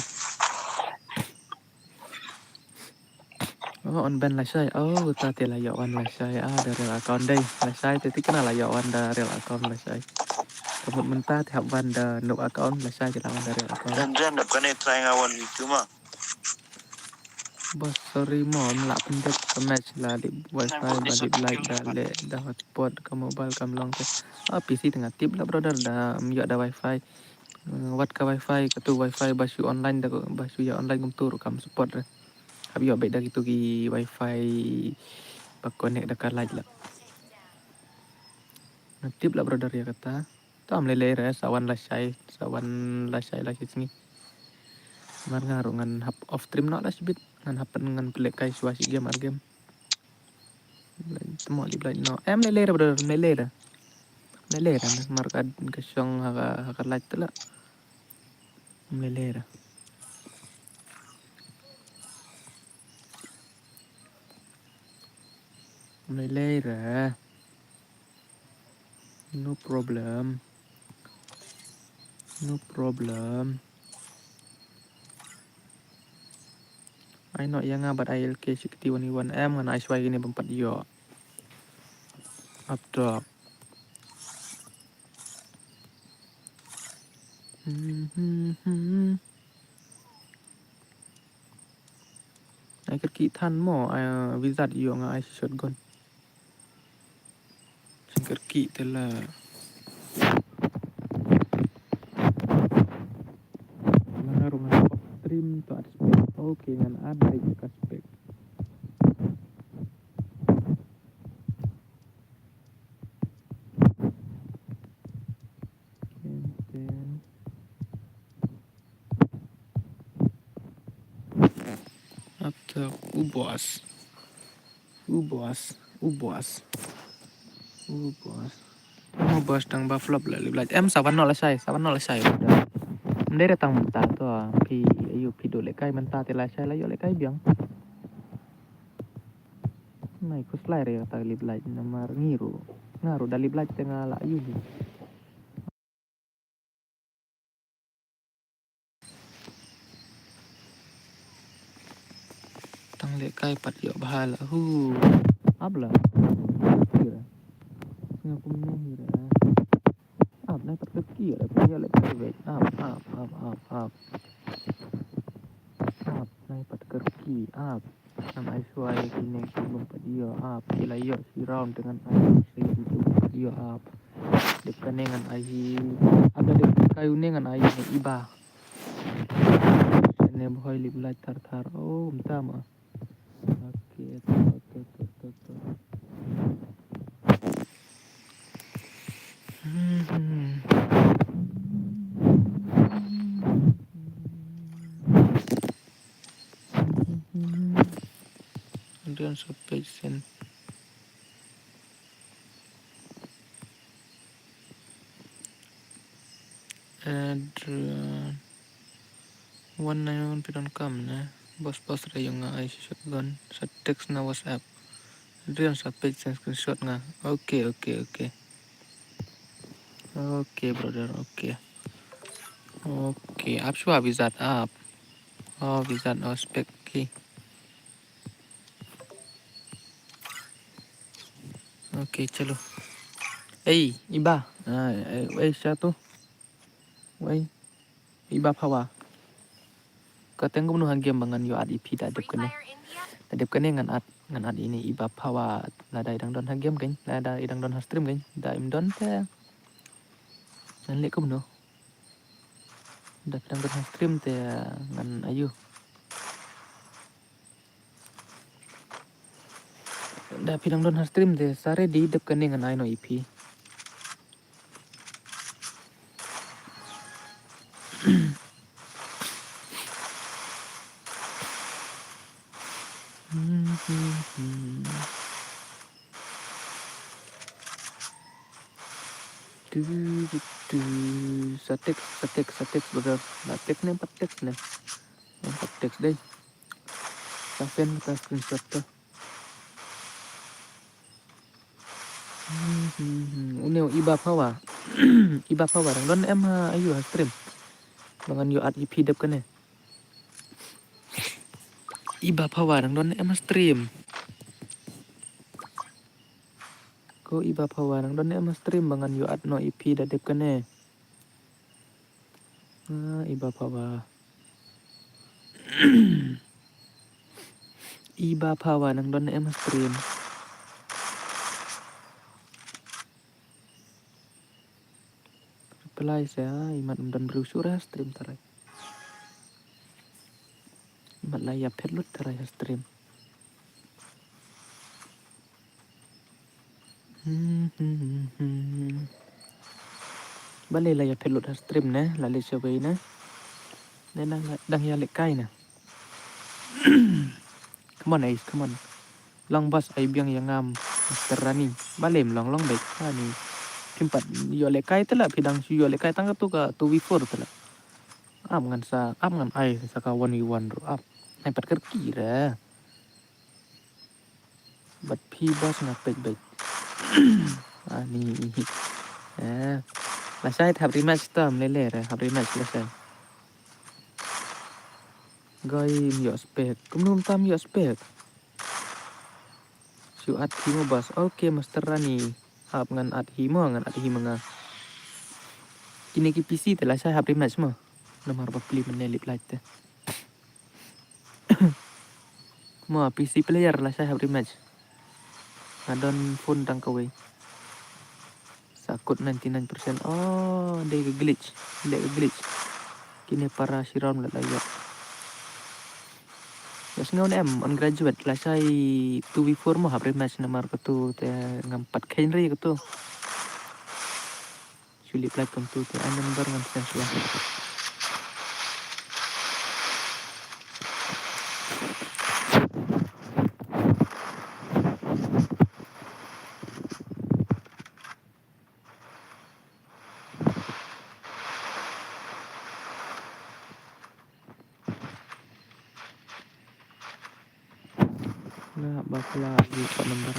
Oh, on ban lashai. Oh, ta te la ïoh wan lashai. Ah, da real account dei. Lashai te te kane la ïoh wan da real account lashai. Ka mut mynta te hap wan da noob account, lashai te la wan da real account. Dan dan dap kane try nga wan tu ma. Boss, sorry mo, ym lah pyndep ka match la dip wifi ba dip light da leh da hotspot ka mobile kam long te. Ah, P C te nga tip la brother da ym ïoh da wifi. Eh, wat ka wifi, katu wifi ba shu online da, ba shu ïa online kumtu ruh kam support re. Hap ïoh beit da kitu ki wifi ba connect da ka light la. Nga tip la brother ïa kata. Tam lei lei re, sa wan lashai, sa wan lashai la shi sngi. Mar nga ruh ngan hap off stream noh la shibit, ngan hap ngan pynlehkai shuwa shi game ar game. Tmo lip light noh. Em lei lei re brother, em lei lei re. Em lei lei re, mar ka, ka shong ha ka, ha ka light te la. Em lei lei re. Em lei lei re. No problem. No problem. Ai noh ïa nga bad I L K sixty one one em, ngan ai shuwa ïa kine bym pat ïoh. Up top. Ai kyrkieh than mo, ai, wizard ïoh nga ai shotgun. Sngewkyrkieh te la. Nga ruh ngan off stream to add spec. Okay, ngan add beit ka spec. Okay, then. After u boss. U boss. U boss. U boss. U boss tang ba flop la lip light. Em, sa wan noh lashai, sa wan noh lashai. Dei re tang mynta to, phi, ayu phi duh lehkai mynta te lashai la ïoh lehkai biang. Nai khuslai re ta lip light namar ngi ruh. Nga ruh da lip light te nga la ayu hi. Tang lehkai pat ïoh bha la hu. Ap la. Kira. Nga kumne hi re. Ap nai pat kyrkieh re. Pynïoh lehkai beit. Ap, ap, ap, ap, ap. Ap nai pat kyrkieh. Ap. Ngan ai shuwa ïa kine ki bym pat ïoh ap. Ki la ïoh shi round te ngan ai shuwa ïa ki bym pat ïoh ap. Dep kane ngan ai hi. Ap da dep kai une ngan ai hi iba. Ne bhoi lip light thar thar. Oh, mynta ma. Okay, to, to, to, to, to. Don't so patient. Adrian. One nine one phi don kam ne. Boss boss re yung nga ai shotgun. Sa text na WhatsApp. Adrian sa page send screenshot nga. Okay, okay, okay. Okay, brother, okay. Okay, ap shuwa bizat ap. Oh, bizat oh spec ki. Okay, chalo. Ei, iba. Ah, ei, ei, sha tu. Wei. Iba phawa. Ka teng kumno ha game ba ngan ïoh add E P da dep kane. Da dep kane ngan add, ngan add ine iba phawa. Lada i dang don ha game kan, lada i dang don ha stream kan. Da im don te. Ngan leh kumno. Da phi dang don ha stream te ngan ayu. Da phi dang don ha stream te sa ready dep kane ngan ai noh ïa phi. Tu, tu, tu. Sa text, sa text, sa text brother. Sa text ne, pat text ne. Pat text dei. Sa send ka screenshot ka. Hmm, hmm, hmm. Une u iba phawa. Iba phawa dang don em ha ayu ha stream. Ba ngan ïoh add E P dep kane. Iba phawa dang don em ha stream. Ko iba phawa dang don em ha stream ba ngan ïoh add noh E P da dep kane. Ah, iba phawa. Iba phawa dang don em ha stream. Reply sa, imat ym don briew shuh re ha stream tharai. Imat la ïa phet lut tharai ha stream. Hmm, hmm, hmm, hmm. Balei la ïa phet lut ha stream ne, la leit shawei ne. Ne dang, dang ïa lehkai ne. Come on, Ace, come on. Long boss ai biang ïa nga Mister Rani. Balei ym long long beit Rani. Phim pat ïoh lehkai te la, phi dang shu ïoh lehkai tang katu ka two v four te la. Ap ngan sa, ap ngan ai sa ka one v one ruh ap. Nai pat kyrkieh re. Bad phi boss nga peit beit. Ani. Eh. Lashai hap rematch tam lele re, hap rematch lashai. Gai ym ïoh spec. Kumno tam ïoh spec. Shu add hi mo boss. Okay, Master Rani. Hap ngan add hi mo, ngan add hi ma nga. Kine ki P C te lashai hap rematch mo. Namar ba pli mynne lip light te. Mo P C player lashai hap rematch. Nga don phone tang kawei. Sa kut ninety nine percent. Oh, dei ka glitch. Dei ka glitch. Kine para shi round la la ïoh. Ïa sngew ne em, on graduate lashai two v four mo hap rematch namar katu te ngam pat kheiñ re katu. Shu lip light kumtu te ai number ngan send shuwa. Na bakla di ko number.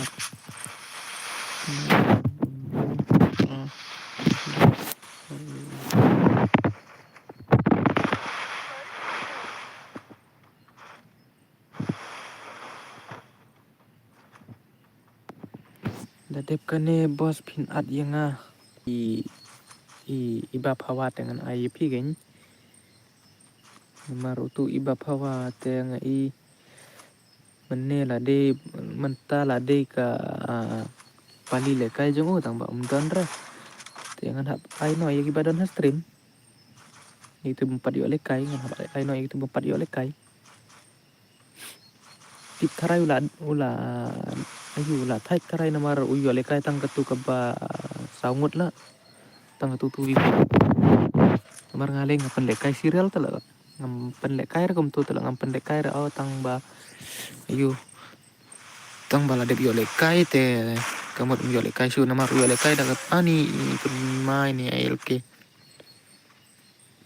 Da dep kane boss phin at ïa nga. I i i ba phawa te ngan ai ïa phi kein. Namar utu i ba phawa te nga i mynne la dei mynta la dei ka, ah, pali lehkai jong u tang ba um don re. Te ngan hap ai noh ïa ki ba don ha stream. Ïa kitu bym pat ïoh lehkai ngan hap ai noh ïa kitu bym pat ïoh lehkai. Tip tharai u la u la ayu u la thait tharai namar u ïoh lehkai tang katu kaba saw ngut la. Tang katu tu wi. Namar nga leh nga pynlehkai serial te la. Ngam pynlehkai re kumtu te la ngam pynlehkai re o tang ba ayu. Tang ba la dep ïoh lehkai te ka mut ym ïoh lehkai shuh namar u ïoh lehkai da ka ani pynmai ni ai lehkai.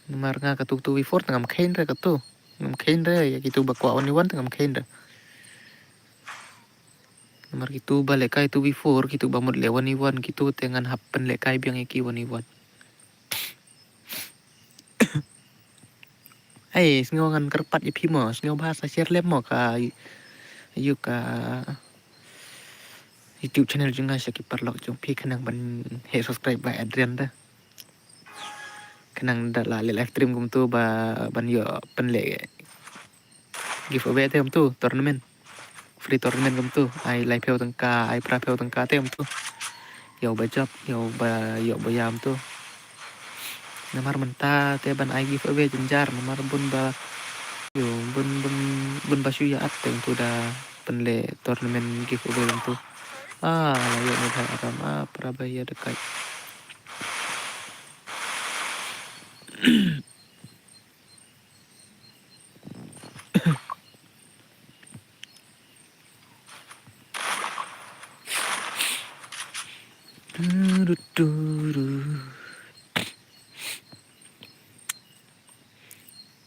Namar nga katu tu wi four te ngam khein re katu. Ngam khein re ïa kitu ba kwah one v one te ngam khein re. Namar kitu ba lehkai tu wi four kitu ba mut leh one v one kitu te ngan hap pynlehkai biang ïa ki one v one. Ai sngew ngan kyrpad ïa phi mo sngew ba sa share lem mo ka ïa ka YouTube channel jong nga sha ki paralok jong phi khnang ban heh subscribe ba Adrian da. Khnang da la leh live stream kumtu ba ban ïoh pynleh giveaway te kumtu tournament. Free tournament kumtu ai laiphew tyngka ai phraphew tyngka te kumtu. Ïoh ba jop ïoh ba ïoh ba ïam tu. Namar mynta te ban ai giveaway jynjar namar bun ba ïoh bun bun bun ba shu ïa at te kumtu da pynleh tournament giveaway kumtu. Ah ïoh ni bhai aram ah para ba ïa dekat.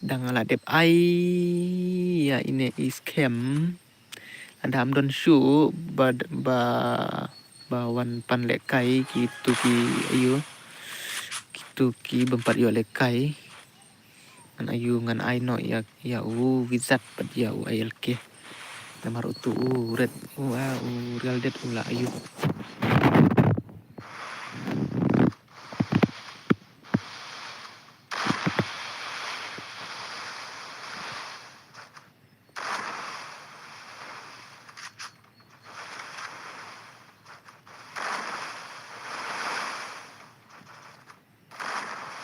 Dang la dep ai ïa ine i scam. Adam don shu ba ba ba wan pan lehkai kitu ki ayu kitu ki bym pat ïoh lehkai. Ngan ayu ngan ai noh ïa ïa u wizard bad ïa u ai lehkai. Namar utu u red u a u real dead u la ayu.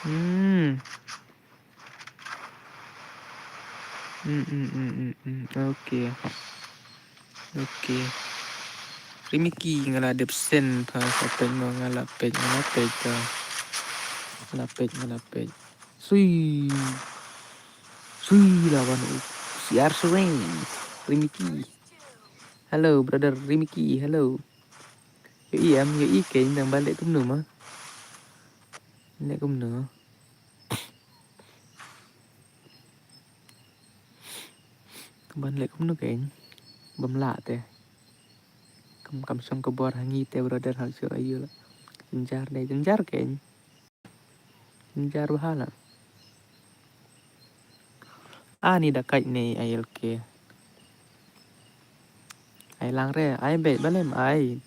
Hmm. Hmm, hmm, hmm, hmm, hmm. Okay. Okay. Rimiki nga la dep send pa sa page mo nga la page nga la page ka. Nga la page nga la page. Sui. Sui la wan u. Siar sering. Rimiki. Hello brother Rimiki. Hello. Ïohi em, ïohi kein dang ban leh kumno ma. Leh kumno. Ban leh kumno kein. Bym lah te. Kam kam shong ka bor ha ngi te brother ha shu ayu la. Jynjar dei jynjar kein. Jynjar bha la. Ani da kait ne ai lehkai. Ai lang re ai beit balem ai.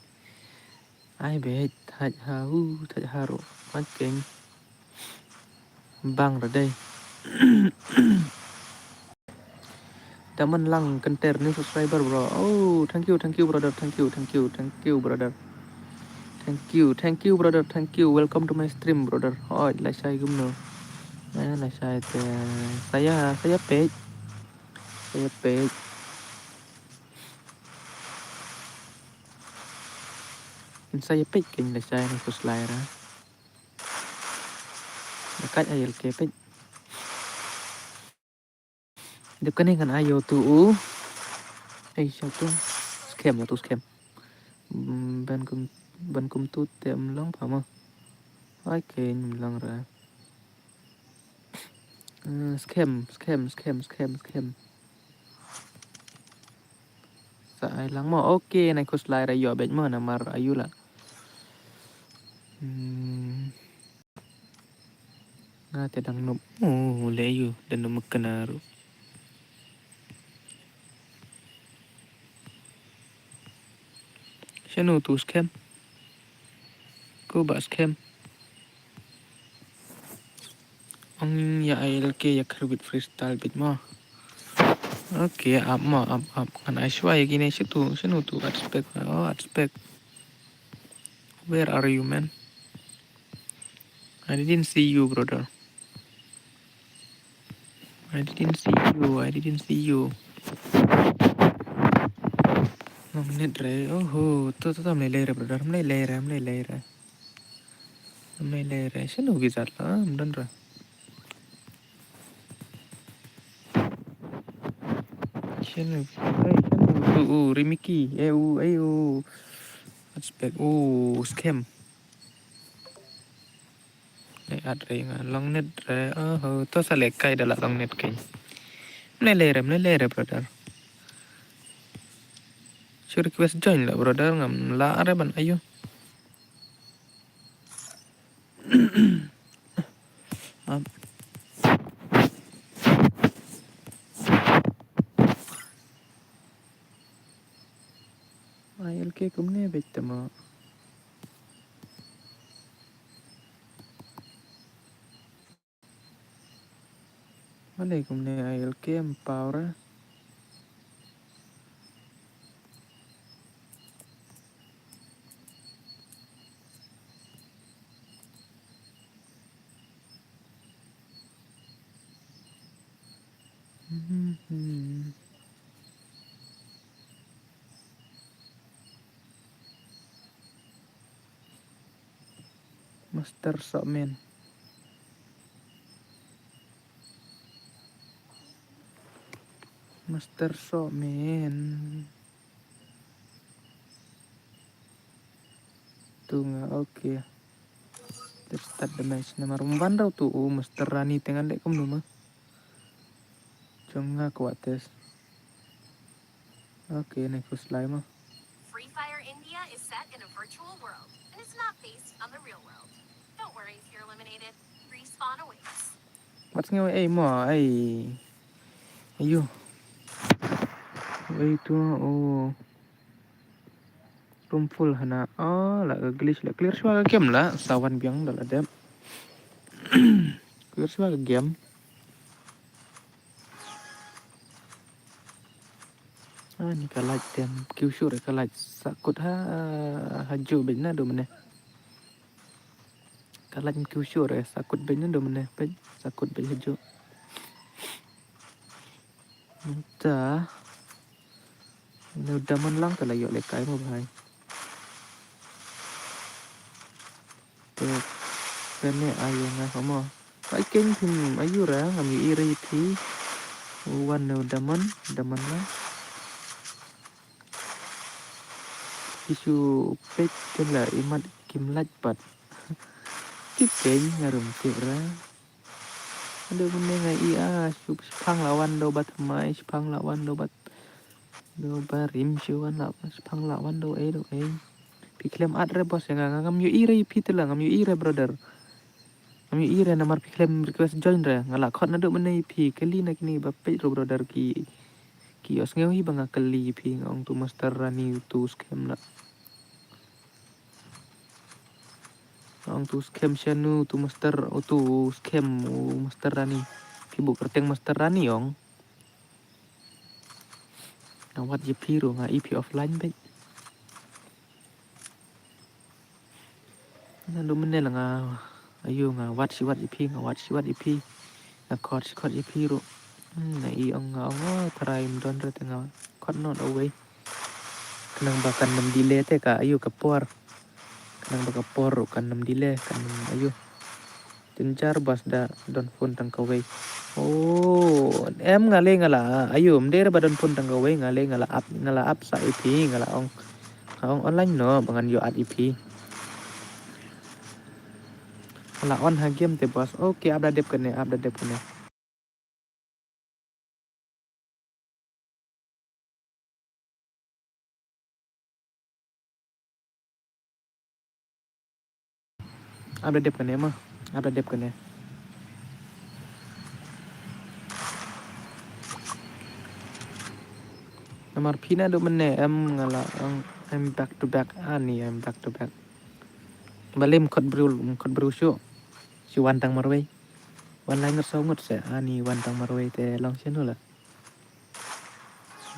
Ai beit thait ha u thait ha ru. Ai keng. Bang re dei. Daman lang kenter new subscriber bro. Oh, thank you, thank you brother, thank you, thank you, thank you brother. Thank you, thank you brother, thank you. Welcome to my stream brother. Hoi, lashai kumno. Eh, lashai te. Saya, saya page. Saya page. Saya page kein lashai ni kuslai ra. Dekat ai lehkai page. Dep kane ngan ai ïa utu u. Ai sha utu. Scam utu scam. Mm, ban kum ban kumtu te ym long pha mo. Ai kein ym long ra. Eh, scam, scam, scam, scam, scam. Sa ai lang mo. Okay, nai khuslai ra ïoh beit mo namar ayu la. Hmm. Nga te dang nop. Oh, le ayu, dang nop kena ruh. Shano tu scam? Ko ba scam? Ong ïa I L K ïa kyrwit freestyle bit mo. Okay, ap mo, ap, ap. Ngan ai shuwa ïa kine, shitu, shano tu, Artspec. Oh, Artspec. Where are you, man? I didn't see you, brother. I didn't see you, I didn't see you. Long net re, oh ho, to, to, to, mlei lei re, brother, mlei lei re, mlei lei re. Mlei lei re, shano ki jat la, ym don re. Shano, hey, shano, tu, u, Rimiki, eh, u, eh, u. Artspec, u, scam. Ai at re nga long net re, oh, to sa leh kai da la long net kai. Mlei lei re, mlei lei re, brother. Shu request join la, brother, ngam lah re ban ayu. Ap. I L K kumne beit te mo. Balei kumne I L K em power. Mhm. Master Somen. Master Somen. Tu nga, okay. Let's start the match. Namar ban rau tu, oh, Master Rani te ngan dei kumno ma. Jong nga kwah test. Okay, nai khuslai mo. Free Fire India is set in a virtual world and is not based on the real world. Don't worry if you're eliminated. Respawn awaits. Wat sngew ei mo, ei. Ayu. Ei tu, oh. Room full hana. Oh, la ka glitch la. Clear shuwa ka game la. Sa wan biang da la dep. Clear shuwa ka game. Ah, ni ka light dem. Kiew shuh re ka light. Sa kut ha, ha ju beit na do mene. Ka light kiew shuh re. Sa kut beit na do mene. Beit. Sa kut beit ha ju. Mynta. New diamond lang te la ïoh lehkai mo bhai. Te kane ayu nga ka mo. Pai keng phim ayu ra ngam ïohi re ïa phi. Wan new diamond, diamond lang. Ki shu peit te la imat kim lait pat. Ki keng nga rum tip ra. Aduh mynne nga ïa, ah, shu, shipang la wan do ba thymmai, shipang la wan do ba, do ba rim shu wan la, shipang la wan do ei do ei. Phi khlem add re boss ïa nga, nga ngam ïohi re ïa phi te la, ngam ïohi re brother. Ngam ïohi re namar phi khlem request join re, nga la khot naduh mynne ïa phi, kylli na kine ba peit ruh brother ki, ki ïohsngew hi ba nga kylli ïa phi, nga ong tu Master Rani tu scam la. Ong tu scam shanu, tu Master, oh, tu scam, oh, Master Rani. Phi buh kyrteng Master Rani ong. Nga wad ïa phi ruh nga ïohi phi offline beit. Naduh mynne la nga, ayu nga wad shi wad ïa phi, nga wad shi wad ïa phi. Nga khot shi khot ïa phi ruh. Hmm, nga ïohi ong nga ong, oh, tharai ym don re te nga khot noh da uwei. Khnang ba kan ym delay te ka ayu ka por. Khnang ba ka por ruh kan ym delay, kan ym ayu. Jynjar bas da don phone tang kawei. Oh, em nga lei nga la ayu, ym dei re ba don phone tang kawei, nga lei nga la ap, nga la ap sa ïa phi, nga la ong. Nga ong online noh ba ngan ïoh add ïa phi. Nga la on ha game te boss. Okay, ap da dep kane, ap da dep kane. Ap da dep kane ma. Ap da dep kane. Namar phi naduh mynne em nga la ong, I'm back to back. Ani, I'm back to back. Balei ym khot briew, ym khot briew shuh. Shu wan tang marwei. Wan lai ngut saw ngut se. Ani wan tang marwei te long shano la.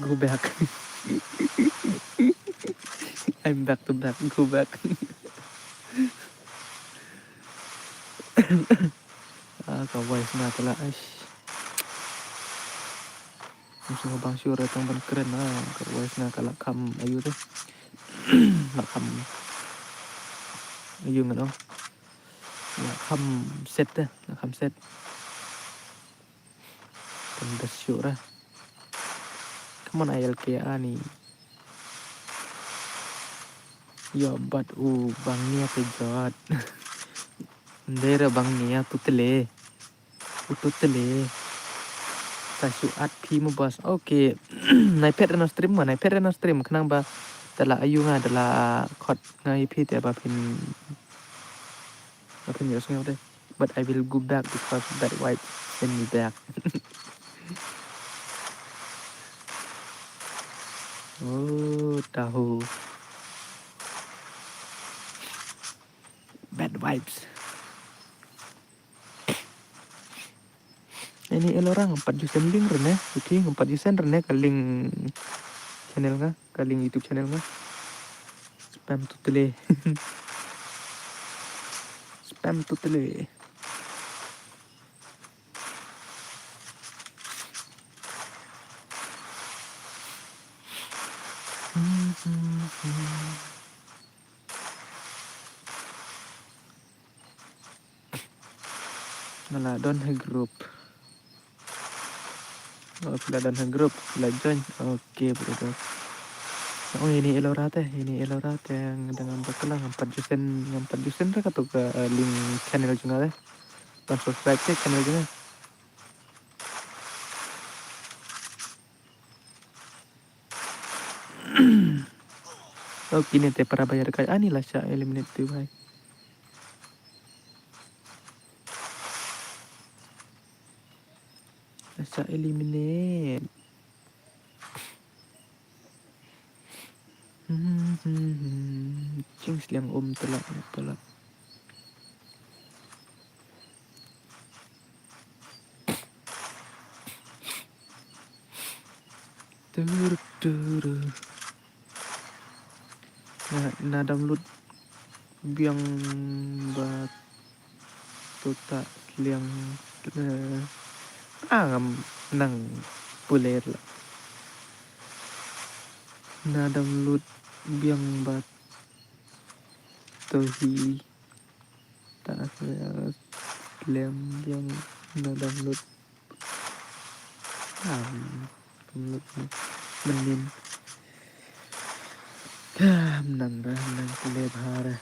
Go back. I'm back to back. Go back. Ah, ka voice na ka la, aish. Ym sngewbang shuh re tang ban kren, ah, ka voice na ka la kham ayu te. La kham ayu ngan ong. La kham set te, la kham set. Kan da shuh re. Come on, I L K ani. Yo, but u bang nia te jot. Ndere bang nia tu tele. U tu tele. Sa shu at phi mo boss. Okay. Nai pet rena stream ma, nai pet rena stream. Khnang ba da la ayu nga, da la khot nga ïa phi te ba phin, ba phin ïohsngew te. But I will go back because bad vibes send me back. Oh, tahu. Bad vibes. Ini Elora ngam pat ju send link rene. Okay, ngam pat ju send rene ka link channel nga, ka link YouTube channel nga. Spam totally. Spam totally. Nga la don ha group. Oh, phi la don ha group, phi la join. Okay, brother. Oh, ini Elora te, ini Elora te, nga dang ngam bakla, ngam pat ju send, ngam pat ju send re kato ka, eh, link channel jong nga te. Ban subscribe te channel jong nga. Oh, kine te para ba ïa dakaid. Ani la shah eliminate te bhai. La shah eliminate. Ching sliang um tela tela. Tur, tur. Na, na download biang ba tota liang, eh, ah, ngam nang puler la. Na download biang ba tohi ta liang biang na download. Am, kam lut ni. Mynnin. Kam nang dah, nang kule bha dah.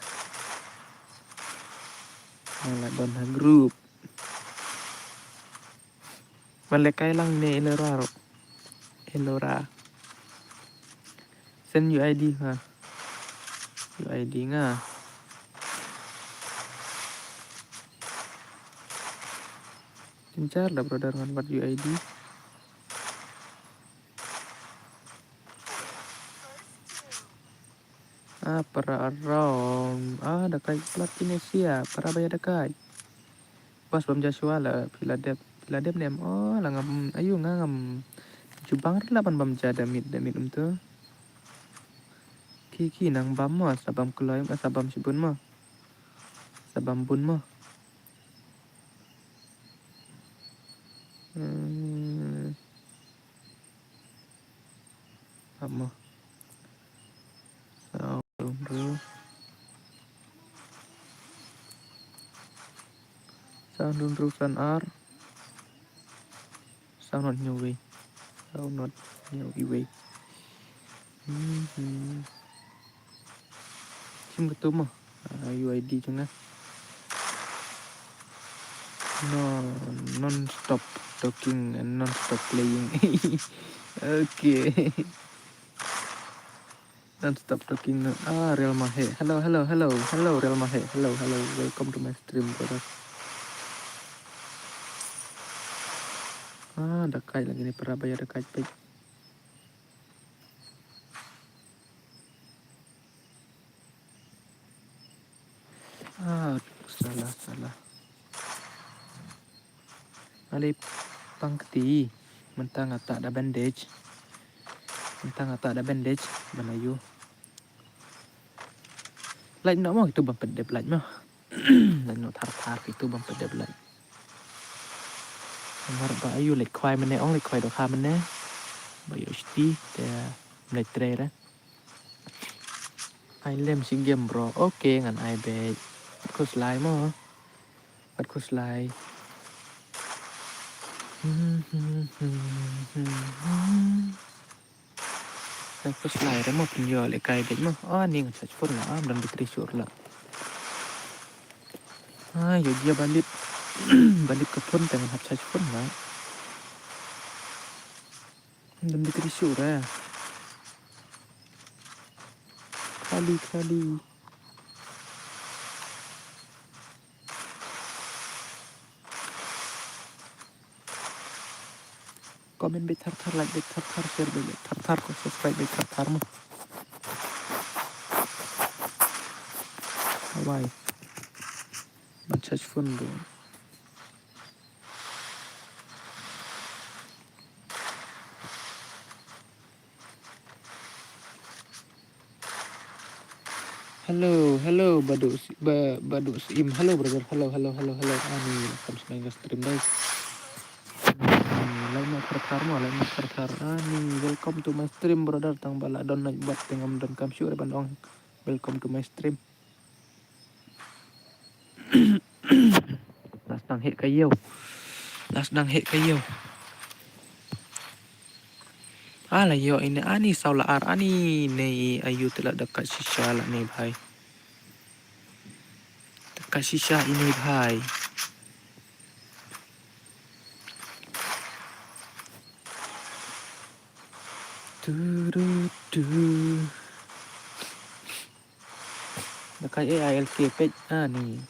Nang la don ha group. Ban lehkai lang ne Elora ruh. Elora. Send U I D nga. U I D nga. Jynjar da brother ngan wad U I D. Ah, para around. Ah, da kai plat kine sia. Para ba ïa da kai. Pas bam ja shuwa la, phi la dep, phi la dep ne em? Oh, la ngam, ayu nga ngam. Jubang re la ban bam ja da mit, da mit um tu. Ki, ki nang bam mo, sa bam kloi, sa bam shibun mo. Sa bam bun mo. Hmm. Bam mo. Sa bam bun. Sa bam bun san ar. Sa not hynñiew wei. Sa not hynñiew wei. Mhm. Shim katu mo. Ah, U I D jong nga. No, non-stop talking and non-stop playing. Okay. Don't stop talking. Ah, Real Mahe. Hello, hello, hello, hello, Real Mahe. Hello, hello. Welcome to my stream, brother. Ah, da kait lagi ni, para ba ïa da kait peit. Ah, salah, salah. Ale pang kti, mynta nga tah da bandage. Mynta nga tah da bandage, ban ayu. Lait noh mo kitu ban pyndep lait mo. Lait noh thar thar kitu ban pyndep lait. Namar ba ayu lait khwai mynne, ong lait khwai dohkha mynne. Ba ïoh shti te mlait trei re. Ai lem shi game bro. Okay, ngan ai beit. Pat khuslai mo. Pat khuslai. Pat khuslai re mo, pynïoh lehkai beit mo. Ah, ning charge phone la, ah, don battery shuh la. Ah, ïoh jia ban lip. Ban lip ka phone te ngan hap charge phone la. Don battery shuh re. Khali, khali. Comment beit thar thar, like beit thar thar, share beit thar thar, ko subscribe beit thar thar mo. Bye. Ban charge phone bro. Hello, hello, Badu, Badu Sim. Hello, brother. Hello, hello, hello, hello. Ani, kam snai ka stream dai. Ani, lai ma thar thar mo, lai ma thar thar. Ani, welcome to my stream, brother. Tang ba la don night bat tengam don kam shuh ban ong. Welcome to my stream. Last dang hek ka ïew. Last dang hek ka ïew. Ah, la ïoh ine ani saw la ar ani ne ayu te la da ka shisha la ne bhai. Da ka shisha ine bhai. Tu, tu, tu. Da ka A I L K page ani.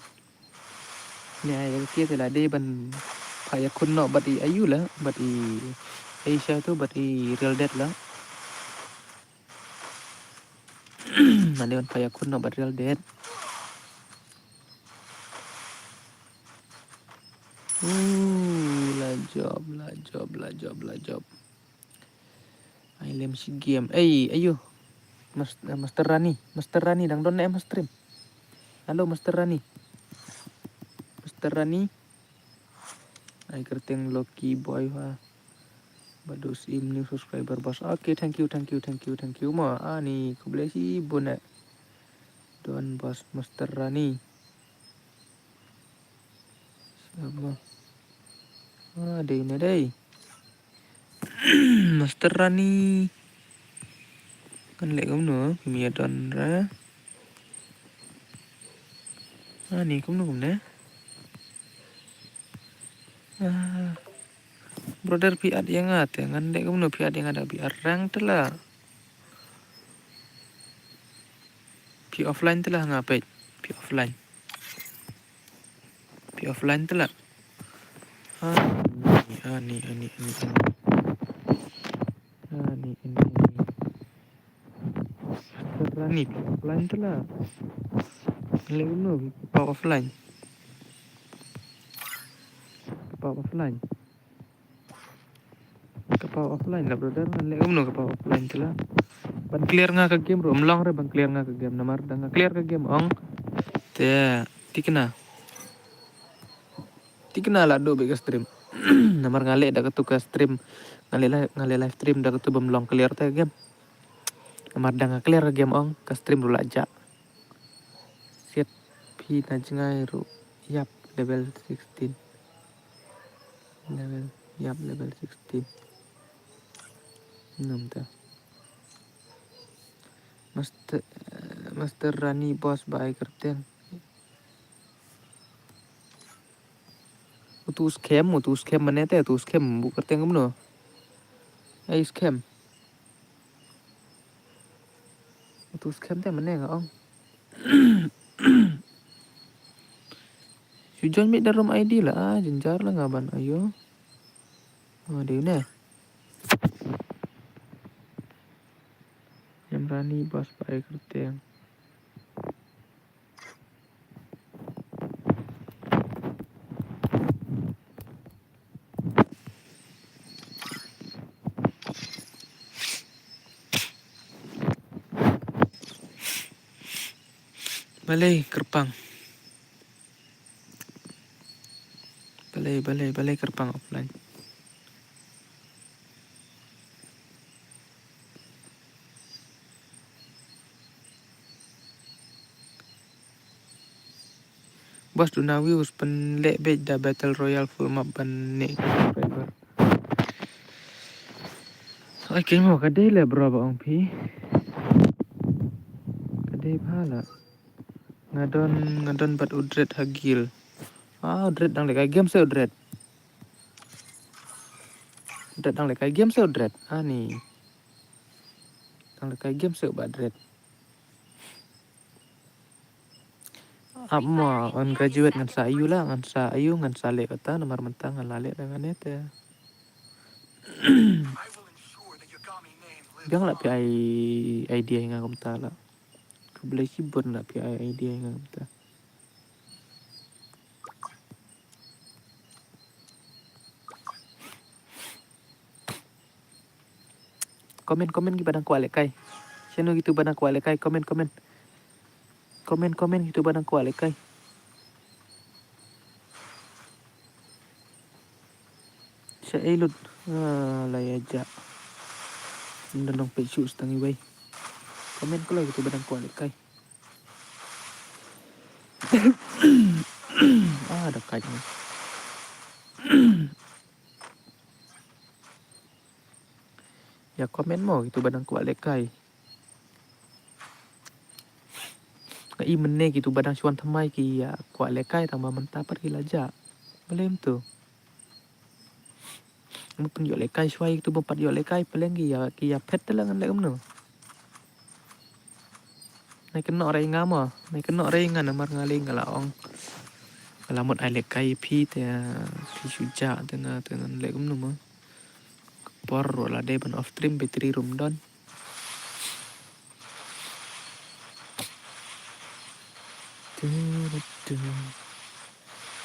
Ni ai ke te la dei ban pha ïakhun noh bad i ayu la, bad i Aisha tu, bad i Real Dead la. La dei ban pha ïakhun noh bad Real Dead. Uh, la job, la job, la job, la job. Ai lem shi game. Ei, ayu. Mas-, eh, Master Rani. Master Rani dang don ne em stream. Hello, Master Rani. Master Rani. Ai kyrteng Lucky Boy ha. Badu Sim new subscriber boss. Okay, thank you, thank you, thank you, thank you. Ma, ani, khublei shibun eh. Don boss Master Rani. Sama. Ah, dei ne dei. Master Rani. Kan leh kumno, kim ïa don re. Ah, ni kumno kumne. Ah. Brother phi at ïa nga te, ngan leh kumno phi at ïa nga da phi at rank te la. Phi offline te la nga peit. Phi offline. Phi offline te la. Ani, ani, ani, ani. Ani, ani, ani. Rani, phi offline te la. Leh kumno, phi pau offline. Phi pau offline. Ka pau offline la brother, ngan leh kumno ka pau offline te la. Ban clear nga ka game ruh, ym long re ban clear nga ka game, namar da nga clear ka game ong. Te, tikna. Tikna la duh bad ka stream. Namar nga leh da katu ka stream. Nga leh li-, nga leh live stream da katu bym long clear te ka game. Namar da nga clear ka game ong, ka stream ruh la jah. Siat phi na jngai ruh ïap level sixteen. Level, ïap level sixteen. Num ta. Master, eh, Master Rani boss ba ai kyrteng. Utu scam, utu scam mane te, utu scam bu kyrteng kumno. Ai scam. Tu skhem te mynne nga ong. Shu join beit da rom I D la, ah, jynjar la nga ban ayo. Ah, dei ne. Em Rani bas ba ai kyrteng. Balei kyrpang? Balei, balei, balei kyrpang offline? Boss, duna views pynleh beit da Battle Royale full map ban ne subscriber. Ai, kei mo ka dei le bro ba ong phi. Ka dei bha la. Nga don, nga don bad u Dread ha guild. Ah, u Dread dang leh kai game se u Dread. U Dread dang leh kai game se u Dread. Ani. Dang leh kai game se u ba Dread. Ap mo, on graduate ngan sa ayu la, ngan sa ayu, ngan sa leh kata, namar mynta nga la leh da nga ne te. Biang la phi ai idea ïa nga kumta la. Khublei shibun la phi ai idea ïa nga kumta. Comment, comment kiba dang kwah lehkai. Shano kitu ba dang kwah lehkai, comment, comment. Comment, comment kitu ba dang kwah lehkai. Sha ei lut. Ah, la ïa ja. Ynda nong peit shuh tang iwei. Comment ko la kitu ba dang kwah lehkai. Ah, da kait ni. Ïa comment mo kitu ba dang kwah lehkai. Nga i mynne kitu ba dang shu wan thymmai ki ïa kwah lehkai tang ba mynta pat ki la jah. Balei kumtu? Ba pynïoh lehkai shuwa kitu ba pat ïoh lehkai, pynleng ki ïa, ki ïa phet te la ngan leh kumno. Nai kynnoh re nga mo, nai kynnoh re nga namar nga lei nga la ong. Nga la mut ai lehkai ïa phi te, phi shu jah te nga, te ngan leh kumno mo. Ka por ruh la dei ban off stream, battery ruh ym don.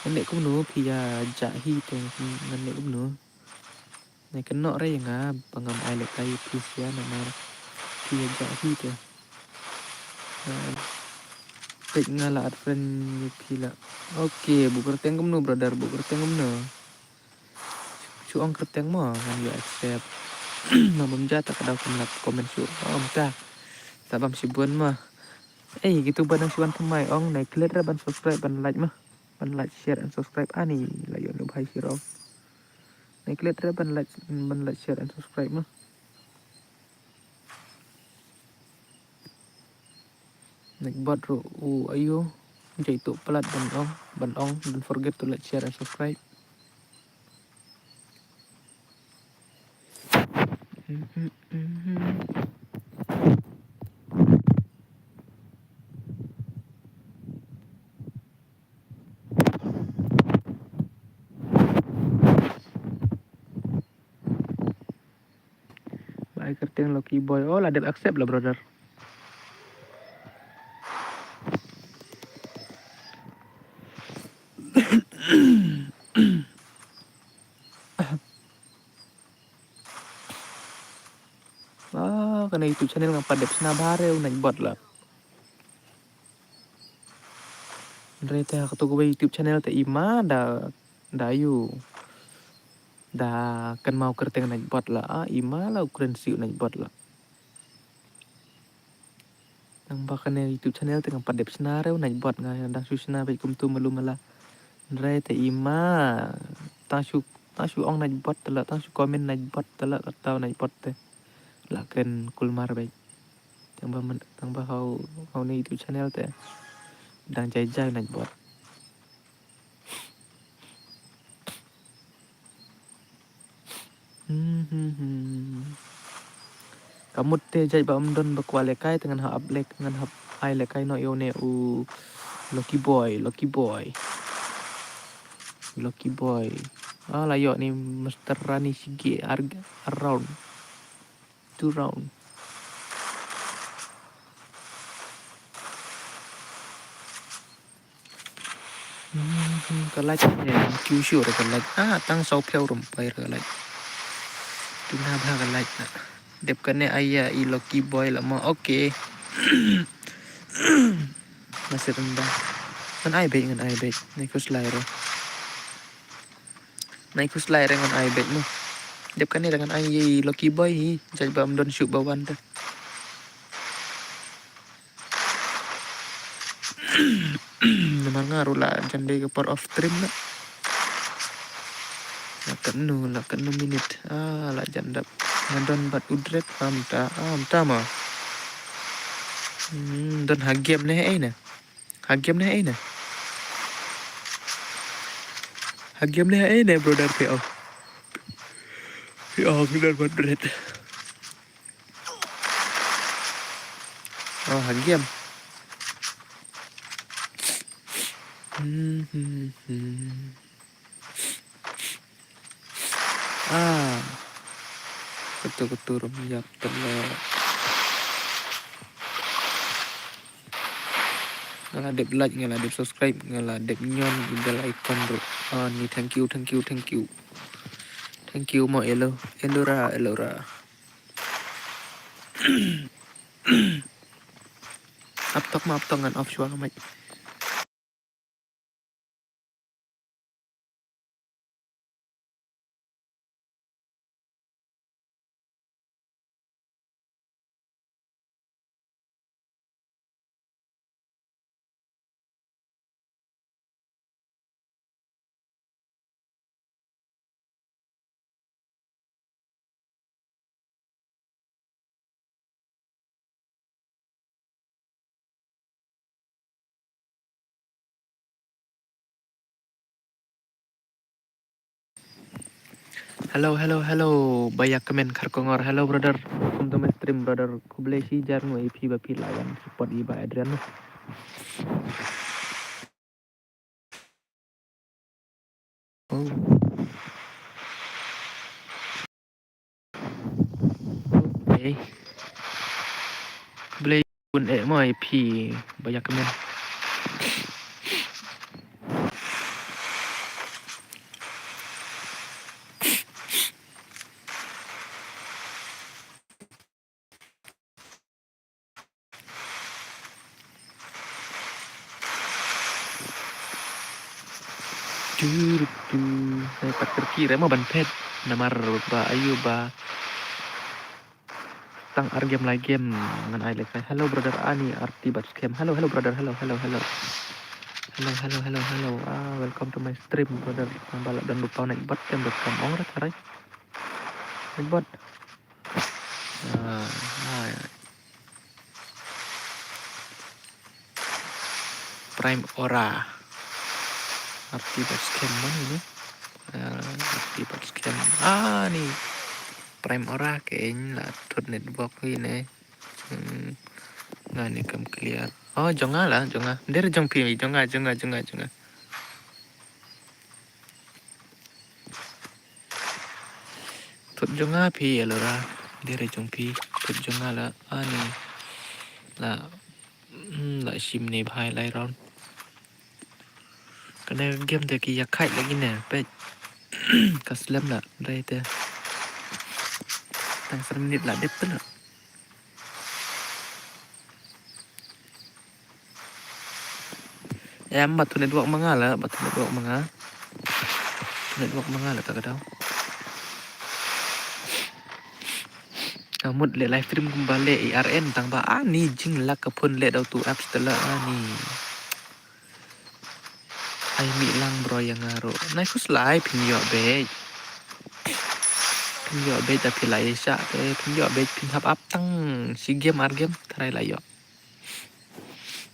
Ngan leh kumno phi ïa jah hi te, ngan leh kumno. Nai kynnoh re ïa nga ba ngam ai lehkai ïa phi shuwa namar phi ïa jah hi te. Peit nga la add friend ïa phi la. Ok, buh kyrteng kumno brother, buh kyrteng kumno? Shu ong kyrteng mo, ngan ïa accept. Mo bym jah ta ka daw kam lap comment shuh. Ym ta. Ta bam shibun mo. Ei, kitu ba dang shu wan thymmai ong nai klet re ban subscribe ban like mo. Ban like, share and subscribe ani la ïoh nu bhai shirok. Nai klet re ban like, ban like, share and subscribe mo. Nai bot ruh u ayu. Jai tu pelat ban ong, ban ong, don't forget to like, share and subscribe. Ba ai kyrteng Lucky Boy. Oh, la dep accept la brother. Ah, kane YouTube channel ngam pat dep shna bha re u Nightbot la. Hynrei te ha kato kawei YouTube channel te i ma da, da yu. Da kynmaw kyrteng Nightbot la, ah, i ma la u kren shuh u Nightbot la. Nang ba kane YouTube channel te ngam pat dep shna re u Nightbot, nga dang shu shna beit kumtu malu mala. Hynrei te i ma tang shu, tang shu ong Nightbot te la, tang shu comment Nightbot te la, kata u Nightbot te la kren kulmar beit. Tang ba, tang ba ha u, ha une YouTube channel te dang jai jai u Nightbot. Hmm, hmm, hmm. Ka mut te jait ba ym don ba kwah lehkai te ngan hap ap leh, ngan hap ai lehkai noh ïa une u Lucky Boy, Lucky Boy. Lucky Boy. Ah, la ïoh ne Mister Rani Shige ar, ar round. Two round. Hmm, ka light ne, kyu shu re ka light. Ah, tang saw phew ruh ym poi re ka light. Duna bha ka light na. Dep kane ai ïa i Lucky Boy la mo. Okay. Nga sdang ba ngan ai beit, ngan ai beit. Nai khuslai re. Nai khuslai re ngan ai beit mo. Dep kane re ngan ai ïa i Lucky Boy hi. Jait ba ym don shuh ba wan te. Namar nga ruh la jan dei ka por off stream na. La katno, la katno minit. Ah, la jan dap. Nga don bad u Drake, ah, mynta, ah, mynta ma. Hmm, don ha game ne ei ne. Ha game ne ei ne. Ha game ne ei ne, brother, phi ong. Phi ong don bad u Drake. Oh, ha game. Hmm, hmm, hmm. Ah. Katu katu rum yap tele. Nga la dep like, nga la dep subscribe, nga la dep ñion i bell icon ruh. Ah, ni thank you, thank you, thank you. Thank you mo elo, elora, elora. Ap tok ma, ap tok ngan off shuwa ka mic. Hello, hello, hello. Ba ïa kmen Kharkongor. Hello, brother. Welcome to my stream, brother. Khublei shi jar ngi ïa phi ba phi la wan support ïa i Bah Adrian. Oh. Okay. Khublei shibun eh mo ïa phi ba ïa kmen. Turut tu. Nai pat kyrkieh re mo ban phet. Namar ba ayu ba tang ar game lai game ngan ai lehkai. Hello brother Ani, Arti bad Scam. Hello, hello brother. Hello, hello, hello. Hello, hello, hello, hello. Ah, welcome to my stream, brother. Nang ba la don ba paw naik bot tem dot com ong re tharai. Naik bot. Ah, ah, ya. Prime Aura. Arti bad Scam mano ni? Ah, Arti bad Scam. Ah, ni. Prime Aura keiñ la thut network hi ne. Hmm. Nga ne kam clear. Oh, jong nga la, jong nga. Dei re jong phi, jong nga, jong nga, jong nga, jong nga. Thut jong nga phi, Elora. Dei re jong phi. Thut jong nga la. Ani. La. Hmm, la shim ne bha lai round. Kane game te ki ïa khait lagi ne, peit. Ka slem la, dei te. Tang san minit la dep te la. Em, ba tu network ma nga la, ba tu network ma nga. Tu network ma nga la ta ka dau. Amut le live stream kumba le A R N tang ba ani jinglak ka phone le dau tu apps te la ani. Ai mih lang bro ïa nga ruh. Nai khuslai phin ïoh beit. Phin ïoh beit da phi la ïa shah te phin ïoh beit phin hap ap tang shi game ar game tharai la ïoh.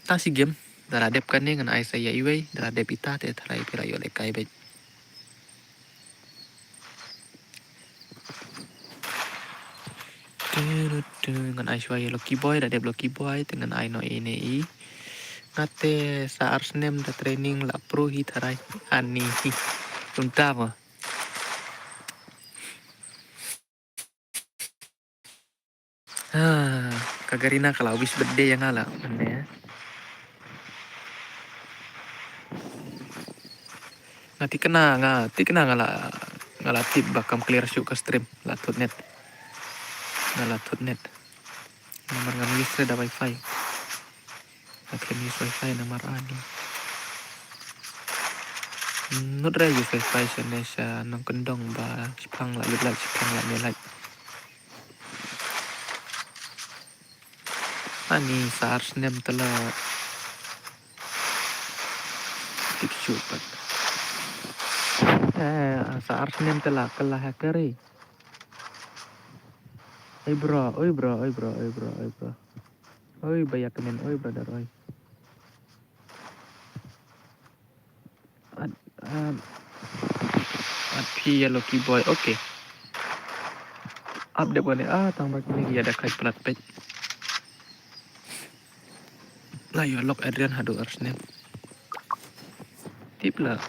Tang shi game da la dep kane ngan ai sa ïa iwei da la dep ita te tharai phi la ïoh lehkai beit. Tu, tu, tu. Ngan ai shuwa ïa Lucky Boy, da dep Lucky Boy te ngan ai noh ine i. Nga te sa ar snem da training la pro hi tharai. Ani hi. Kumta mo. Ah, ka Garina ka la wish birthday ïa nga la. Mane. Nga thikna, nga thikna nga la, nga la tip ba kam clear shuh ka stream, la thut net. Nga la thut net. Namar ngam use re da wifi. Nga khlem use wifi namar ani. Nud re use wifi shane sha nongkyndong ba shipang la lip light, shipang la ne light. Ani sa ar snem te la tip shuh pat. Eh, sa ar snem te la kylla hacker i. Oi bro, oi bro, oi bro, oi bro, oi bro. Oi ba ïa kmen, oi brother, oi. At, at, at phi ïa Lucky Boy, okay. Update bane, ah, tang ba kine ïa da khai plat page. La ïoh lok Adrian haduh ar snem. Tip la.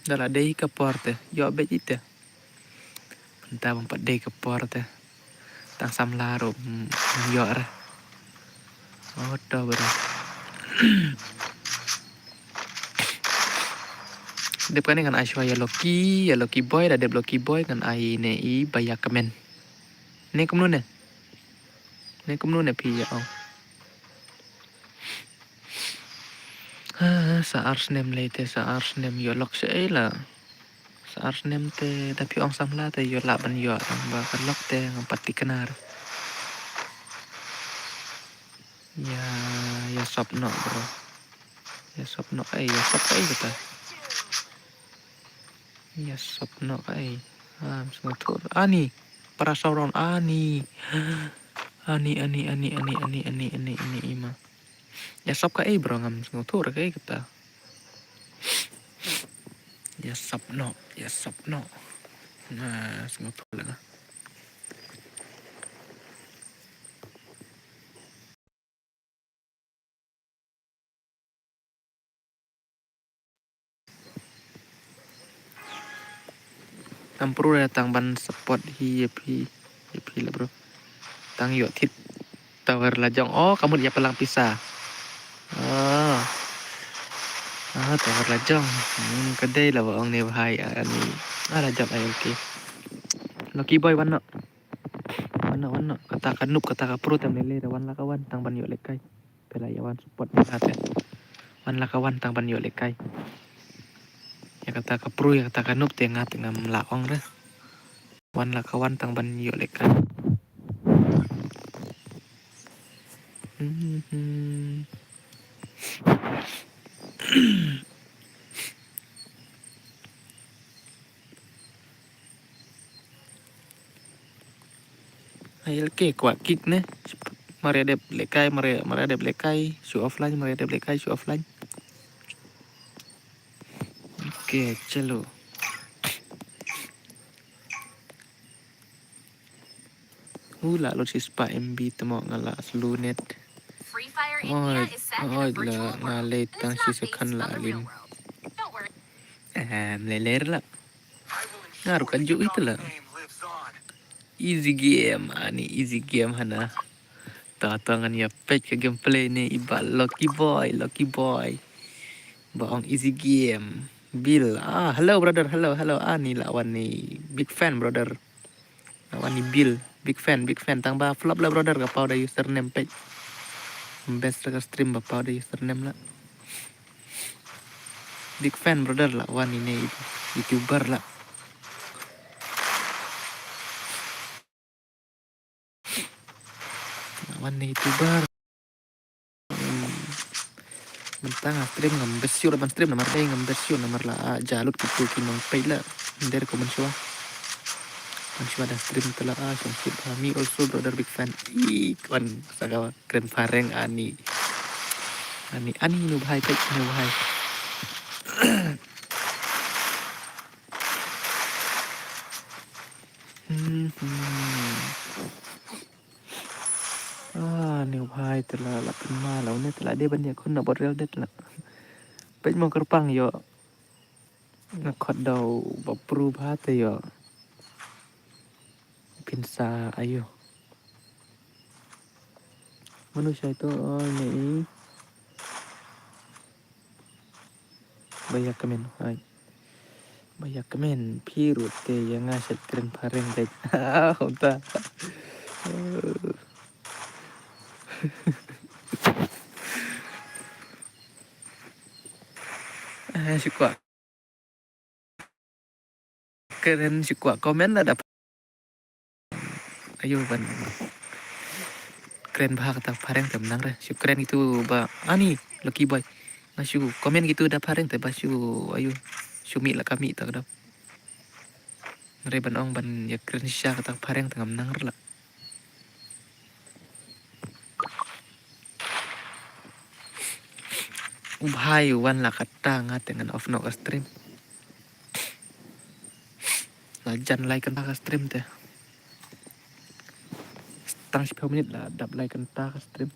Da la dei ka por te, ïoh beit ite. Mynta bym pat dei ka por te. Tang samla ruh, mm, ym ïoh re. Oh, to bro. Dep kane ngan ai shuwa ïa Lucky, ïa Lucky Boy, da dep Lucky Boy ngan ai ne i ba ïa kmen. Ne kumno ne? Ne kumno ne phi ïa ong. Ha, sa ar snem lei te, sa ar snem ïoh lok shaei la. Sa ar snem te da phi ong samla te ïoh lah ban ïoh, ba ka lok te ngam pat thikna re. Ïa, ïa sop noh bro. Ïa sop noh, eh, ïa sop ei kata. Ïa sop noh ei. Ah, sngewthuh. Ani, para saw round, ani. Ani, ani, ani, ima. Ïa sop kaei bro, ngam sngewthuh re kaei kata. Ïa sop noh, ïa sop noh. Nga sngewthuh leh nga. Ngam pru re tang ban support hi ïa phi, ïa phi la bro. Tang ïoh thied tower la jong. Oh, ka mut ïa pynlang pisa. Ah. Ah, tower la jong. Hmm, ka dei la ba ong ne bhai, ah, ni. Ah, la jong ai, okay. Lucky Boy wan noh. Wan noh, wan noh. Kata ka noob, kata ka pro te ym lei lei re, wan la ka wan tang ban ïoh lehkai. Phi la ïa wan support ïa nga te. Wan la ka wan tang ban ïoh lehkai. Ïa kata ka pro, ïa kata ka noob te nga te ngam lah ong re. Wan la ka wan tang ban ïoh lehkai. Mhm. Ai, okay, kwah kick ne. Mar ïa dep lehkai, mar ïa, mar ïa dep lehkai, shu offline, mar ïa dep lehkai, shu offline. Okay, chalo. U la lut shispah M B te mo nga la slow net. Oi, oi la nga leit tang shi second la lim. Em, lei lei la. Nga ruh ka juh ita la. Easy game, ani easy game hana. Ta ta ngan ïa peit ka gameplay ne i ba Lucky Boy, Lucky Boy. Ba ong easy game. Bill. Ah, hello brother, hello, hello. Ah, ni la wan ni big fan brother. La wan ni Bill, big fan, big fan. Tang ba flop la brother ka paw da username peit. Best ka stream ba paw da username la. Big fan brother la wan ni ne YouTuber la. Wan ni YouTuber. Hmm. Mynta nga stream ngam best sure ban stream namar dei ngam best sure namar la, ah, ja lut kitu ki nongpeit la. Nder ko mynshuwa. Mynshuwa da stream te la, ah, shongshit, ah, me also brother big fan. Ih, wan sa ka kren pareng ani. Ani, ani nu bhai peit nu bhai. Hmm, hmm. Hai, te la, la pynma la une, te la dei ban ïakhun na bot rel det la. Peit mo kyrpang ïoh. Nga khot daw ba pru bha te ïoh. Pynsa ayu. Manu shai to, oi, ne i. Ba ïa kmen, hai. Ba ïa kmen, phi ruh te ïa nga shet kren phareng dei. Hau ta. Eh, shu kwah kren, shu kwah comment lada. Ayu ban kren bha kata phareng te mynta re. Shu kren gitu ba ani Lucky Boy. Nga shu comment gitu da phareng te ba shu ayu shu mih la ka mih ta ka dap. Re ban ong ban ïa kren shisha kata phareng te ngam nang re la. U bhai u wan la katta nga te ngan off noh ka stream. La jan lai kynta ka stream te. Tang shiphew minit la dap lai kynta ka stream.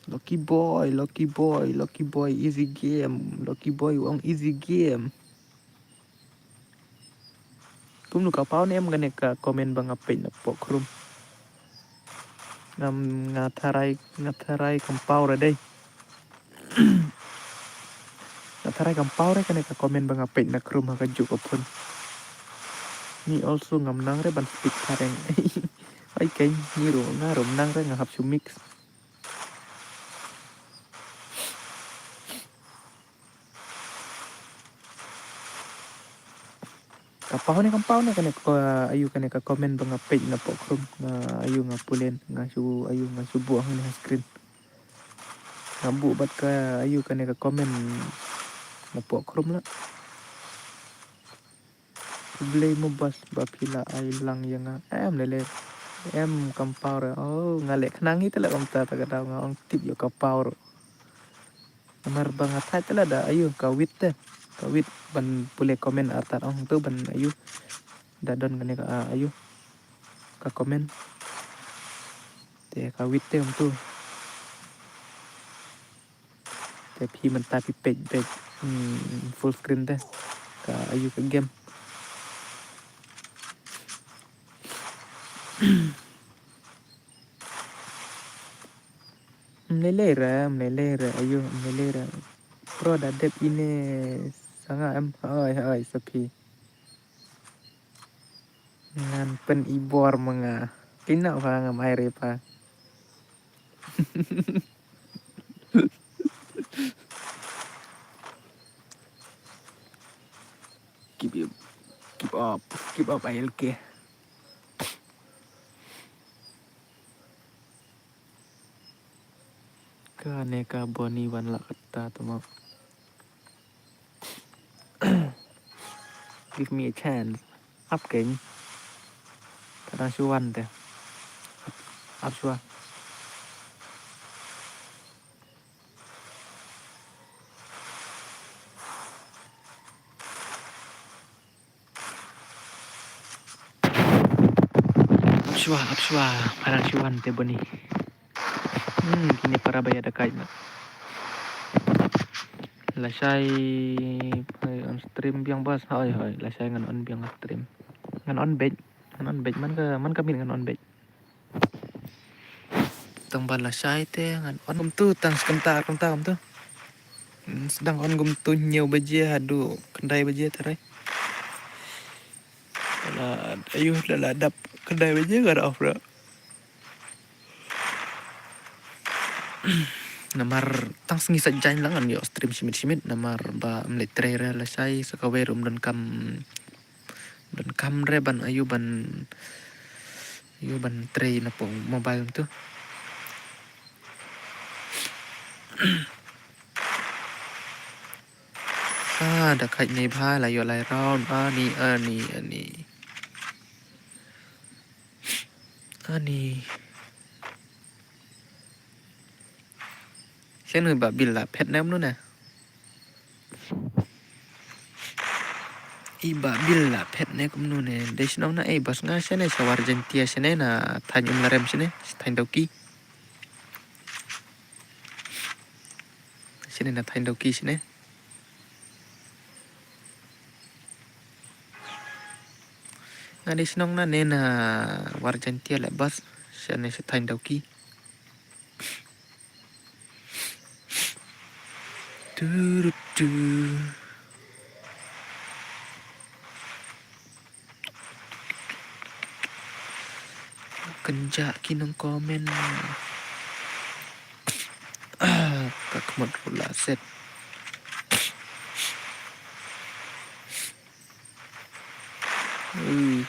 Lucky Boy, Lucky Boy, Lucky Boy, easy game. Lucky Boy u ong easy game. Kumno ka paw ne em kane ka comment ba nga peit na poh Chrome. Ngam, nga tharai, nga tharai kam paw re dei. Nga tharai kam paw re kane ka comment ba nga peit na Chrome ha kajuh ka phone. Me also ngam nang re ban speak phareng. Ai keiñ, ngi ruh, nga ruh ngam nang re, nga hap shu mix. Ka paw ne kam paw ne kane ka, ayu kane ka comment ba nga peit na poh Chrome, nga ayu nga pule, nga shu ayu nga shu buh hangne ha screen. Nga buh bad ka ayu kane ka comment na poh Chrome la. Blei mo bas ba phi la ai lang ïa nga. Em lei lei. Em kam paw re. Oh, nga leh khnang ïa te la kumta ta ka daw nga ong tip ïa ka paw re. Namar ba nga thait te la da ayu ka wit te. Ka wit ban pule comment artat ong tu ban ayu. Da don kane ka, ah, ayu. Ka comment. Te ka wit te um tu. Te phi mynta phi peit beit, hmm, full screen te. Ka ayu ka game. Mlei lei re, mlei lei re, ayu, mlei lei re. Pro da dep ine sanga em, hoi, hoi, sa phi. Ngan pyn i bor ma nga. Kine pha ngam ai re pha. Keep it, keep up, keep up, I L K. Kane ka Bonnie wan la kata tu mo. Give me a chance. Ap keiñ. Ka dang shu wan te. Ap shuwa. Ap shuwa, ap shuwa, para shuwa te Bonnie. Hmm, kine para ba ïa da kai na. Lashai, hoi, on stream biang bas, hoi, hoi, lashai ngan on biang stream. Ngan on beit, ngan on beit, man ka, man ka min ngan on beit. Tang ba lashai te ngan on kumtu, tang skynta kumta kumtu. Hmm, sdang on kumtu hynñiew baje haduh khyndai baje tharai. La, ayu, la, la dap khyndai baje ngan off ra. Namar tang sngi sa jaiñ lang ngan ïoh stream shimit shimit namar ba ym leit trei re lashai sa kawei ruh ym don kam, don kam re ban ayu ban, ayu ban trei na pung mobile tu. Ah, da kait nei bha la ïoh lai round. Ani, ani, ani. Ani. Shen hui ba bil la phet nem nu na. I Babil la phet ne kumno ne. Dei shnong na ei bas nga shane sha Warjaiñtia shane na thaiñ Umlarem shane, thaiñ Dawki. Shane na thaiñ Dawki shane. Nga dei shnong na ne na Warjaiñtia le bas shane sha thaiñ Dawki. Turutu. Kynjah ki nong comment. Ah, ka khmat ruh la set. Ui.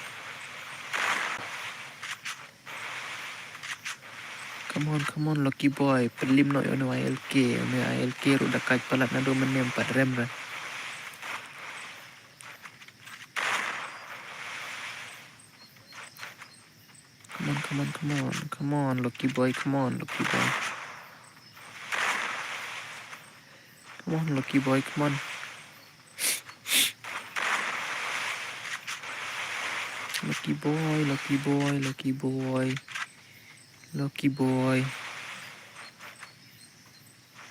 Come on, come on, lucky boy. Pynlip noh ïa une u I L K, une u I L K ruh da kait palat naduh mynne em pat rem re. Come on, come on, come on, come on, lucky boy, come on, lucky boy. Come on, lucky boy, come on. Lucky boy, lucky boy, lucky boy. Lucky boy.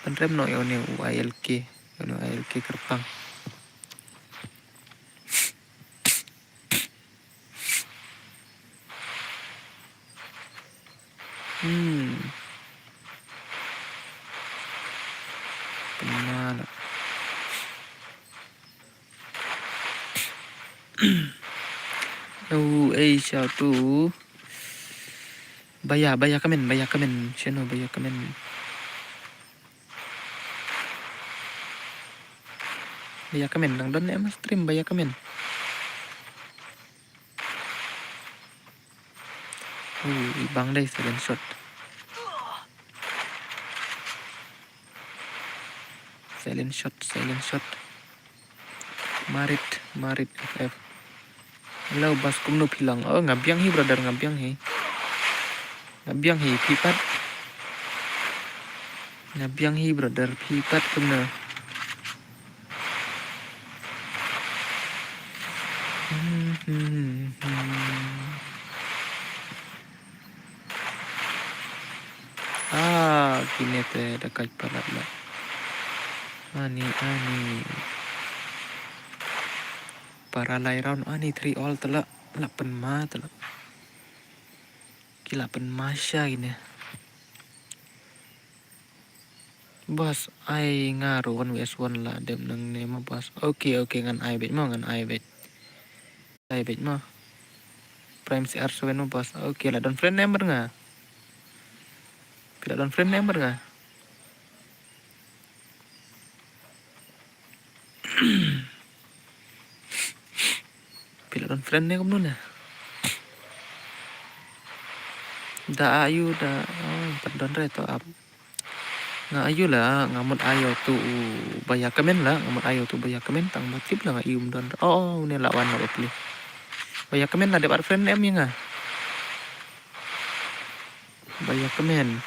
Pynrem noh ïa une u I L K, ïa une u I L K kyrpang. Hmm. Pynma la. Oh, ei, shout to. Baya, baya comment, baya comment. Shano baya comment. Baya comment, dang don em stream, baya comment. Uh, i bang dei silent shot. Silent shot, silent shot. Marit, Marit F F. Hello, bas kumno phi long? Oh, nga biang hi, brother, nga biang hi. Nga biang hi, phi pat. Nga biang hi, brother, phi pat kumno? Ah, kine te da kait palat la. Ani, ani. Para lai round, ani three all te la. La pynma te la. Ki la pynma sha kine. Boss, ai nga ruh one versus one la dep nangne mo boss. Okay, okay, ngan ai beit mo, ngan ai beit. Ai beit mo. Prime C R seven mo boss. Okay, la don friend number nga. Phi la don friend number nga. Phi la don friend ne kumno ne? Da ayu da, oh, pat don re to ap. Nga ayu la, nga mut ayu tu u baya kemen la, nga mut ayu tu u baya kemen, tang ba tip la nga ayu mdon. Oh, ne la wan la bapli. Baya kemen la dep ar friend em ïa nga. Baya kemen.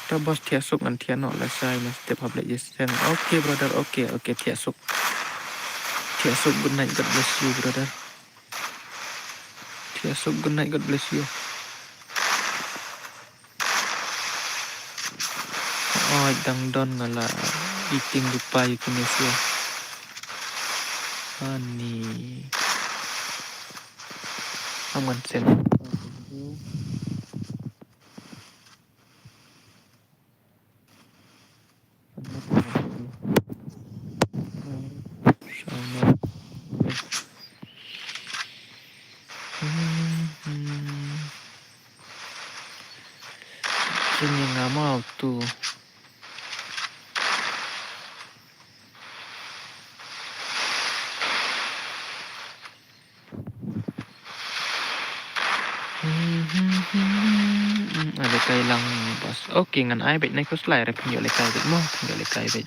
Ta boss thiah suk ngan thiah noh la sai na step hap leh jiseng. Okay brother, okay, okay thiah suk. Thiah suk, good night, God bless you brother. Thiah suk, good night, God bless you. Oi dang don nga la eating dupai kine sua. Ani. Aman sen. Kini nga mau tu. Ai lehkai lang bas. Okay, ngan ai beit na khuslai re, pynïoh lehkai beit mo, pynïoh lehkai beit.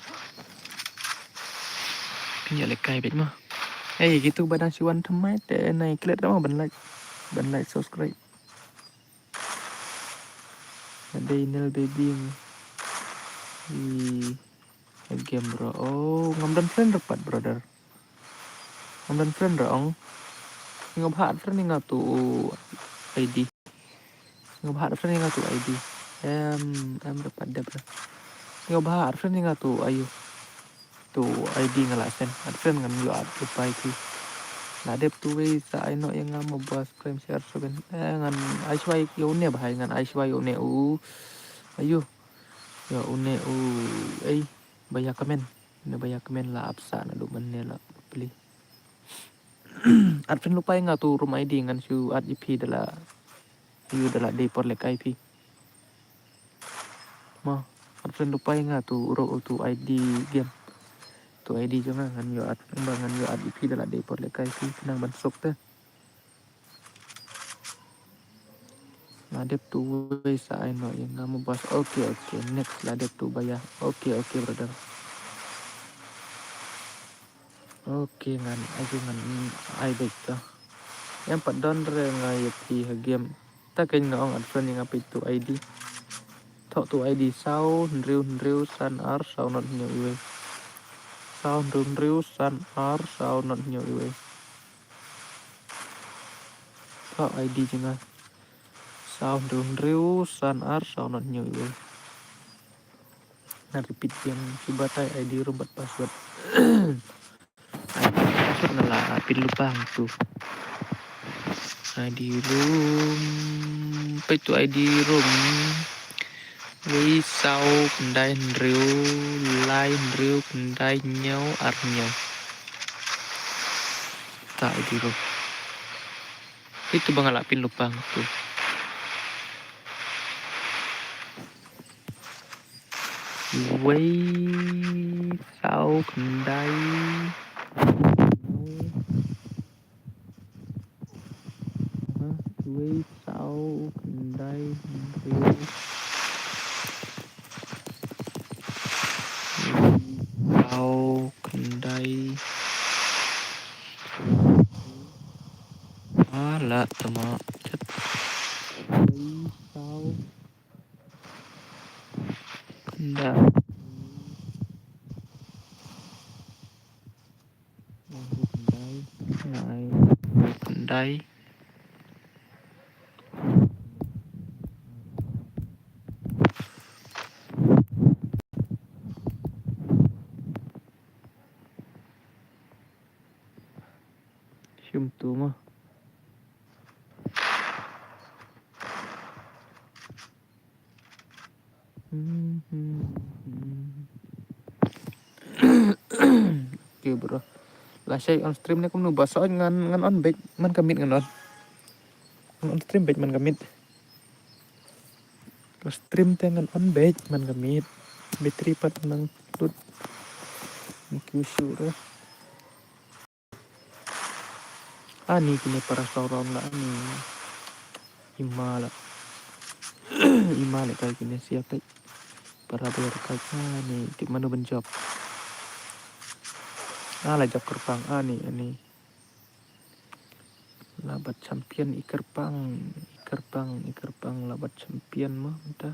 Pynïoh lehkai beit mo. Ei, kitu ba dang shu wan thymmai te nai klet mo ban like. Ban like, subscribe. Dei Nel Baby. Ih. Game bro. Oh, ngam don friend ruh pat, brother. Ngam don friend ruh ong. Nga bha add friend ïa nga tu I D. Nga bha add friend ïa nga tu I D. Em, em ruh pat dep ruh. Nga bha add friend ïa nga tu ayu. Tu I D nga la send. Add friend ngan ïoh add reply phi. La dep tu wei sa ai noh ïa nga mo boss, khlem share shuh ban. Eh, ngan ai shuwa ïa une bha, ngan ai shuwa ïa une u. Ayu. Ïa une u. Ei, ba ïa comment. Une ba ïa comment la ap sah naduh mynne la pli. Add friend lypa ïa nga tu Room I D ngan shu add ïa phi da la. Ïa u da la dei por lehkai phi. Mo, add friend lypa ïa nga tu ro tu I D game. Tu I D jong nga ngan ïoh add, ba ngan ïoh add ïa phi da la dei por lehkai phi, khnang ban suk te. La dep tu wei sa ai noh ïa nga mo boss. Okay, okay. Next la dep tu ba ïa. Okay, okay, brother. Okay, ngan ai ngan ai beit to. Em pat don re nga ïa phi ha game. Ta keiñ nga ong add friend ïa nga peit tu I D. Thoh tu I D saw hynriew hynriew san ar saw not hynñiew iwei. Saw hynriew hynriew san ar saw not hynñiew iwei. Thoh I D jong nga. Saw hynriew hynriew san ar saw not hynñiew iwei. Na repeat biang shu batai I D room bad password. I D room bad password nga la pynlypa hangtu. I D room, peit tu I D room. Wei saw khyndai hynriew lai hynriew khyndai hynñiew ar hynñiew. Ta I D room. Itu ba nga la pynlypa hangtu. Wei saw khyndai. Wei saw khyndai hynriew. Wei saw khyndai. Ah, la tama chat. Wei saw khyndai. Khyndai. Khyndai. Shim tu ma. Okay, bro. Lashai on stream ne kumno ba sa ngan, ngan on beit man ka miet ngan on. Ngan on stream beit man ka miet. Ka stream te ngan on beit man ka miet. Battery pat nang lut. Mungkin issue re. Ani kine para saw rong la ani. Ima la. Ima la kai kine siap peit. Para bayar kai ani tip mano ban job. Ah, la job kyrpang ani, ani. La bat champion i kyrpang, i kyrpang, i kyrpang la bat champion ma mynta.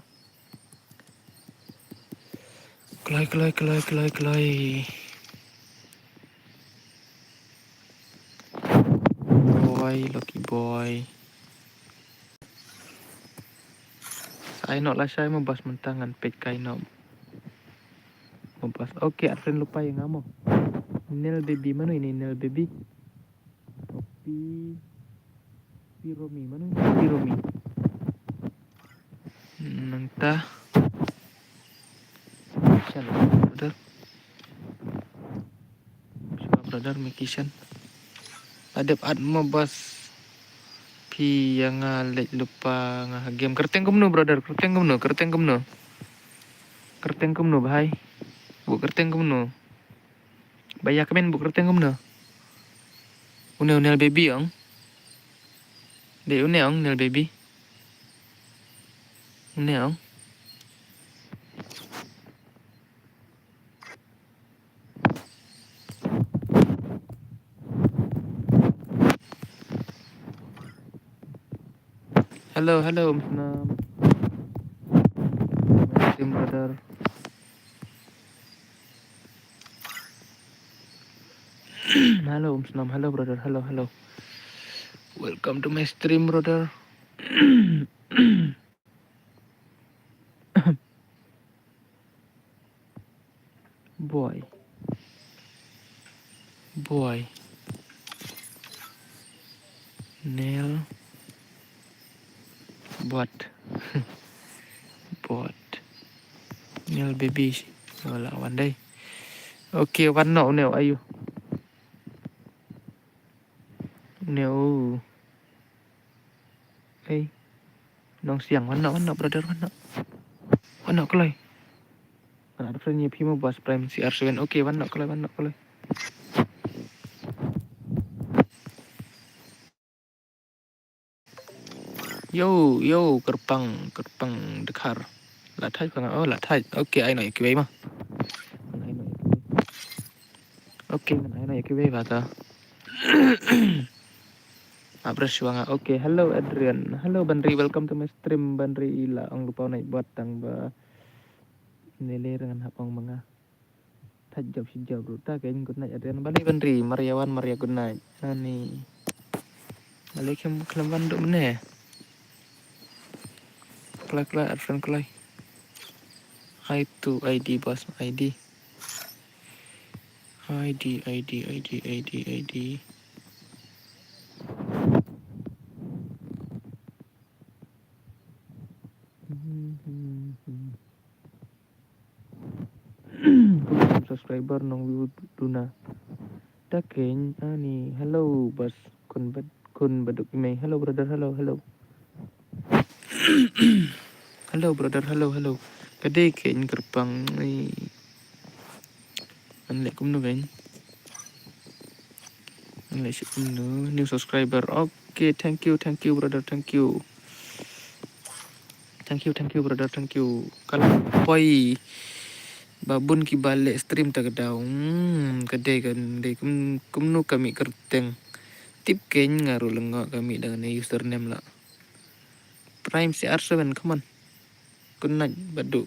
Kloi, kloi, kloi, kloi, kloi. Boy, lucky boy. Sa ai noh lashai mo boss mynta ngan peit kai noh. Mo boss. Okay, add friend lypa ïa nga mo. Nel baby, mano ini Nel baby? Pi, Pi Romi, mano ini Pi Romi? Nangta. Shalom, brother. Shalom, brother, Mikishan. La dep add mo boss. Phi ïa nga leit lypa nga ha game. Kyrteng kumno, brother? Kyrteng kumno? Kyrteng kumno? Kyrteng kumno, bhai? Buk kyrteng kumno? Ba ïa kmen buk kyrteng kumno? Une, une Nel baby ong. Dei une ong Nel baby. Une ong. Hello, hello, Muslim brother. Hello, um, Snam. Hello, brother. Hello, hello. Welcome to my stream, brother. Boy. Boy. Nel. Bot. Bot. Nel baby. Wala wan dei. Okay, wan noh une u aïu. Une u. Ei. Nongsiang, wan noh, wan noh, brother, wan noh. Wan noh kloi. Ngan add friend ïa phi mo, Bas Prime C R seven. Okay, wan noh kloi, wan noh kloi. Yo, yo, kyrpang, kyrpang dkhar. La thait pha nga, oh, la thait. Okay, ai noh ïa kiwei mo. Ngan ai noh ïa kiwei. Okay, ngan ai noh ïa kiwei bha ta. Abra shuwa nga. Okay, hello Adrian. Hello Banri, welcome to my stream Banri. La ong lypa u Nait Bot tang ba ne le ngan hap ong ma nga. Thait jop shi jop ruh. Ta keiñ good night Adrian. Balei Banri, mar ïa wan mar ïa good night. Ani. Balei khlem, khlem wan duh mynne. Kloi kloi, add friend kloi. Hi to I D, Bas, I D. I D, I D, I D, I D, I D. Subscriber nong view duna. Ta keiñ ani. Hello Bas, khun bad, khun baduk i mei. Hello brother, hello, hello. Hello brother, hello, hello. Ka dei keiñ kyrpang. Ai. Ngan leh kumno keiñ. Ngan leh shi kumno. New subscriber. Okay, thank you, thank you brother, thank you. Thank you, thank you brother, thank you. Ka la poi ba bun kiba leh stream ta ka daw. Hmm, ka dei, ka dei kum, kumno ka mih kyrteng. Tip keiñ nga ruh lyngngoh ka mih da kane username la. Prime C R seven, come on. Good night, Badu.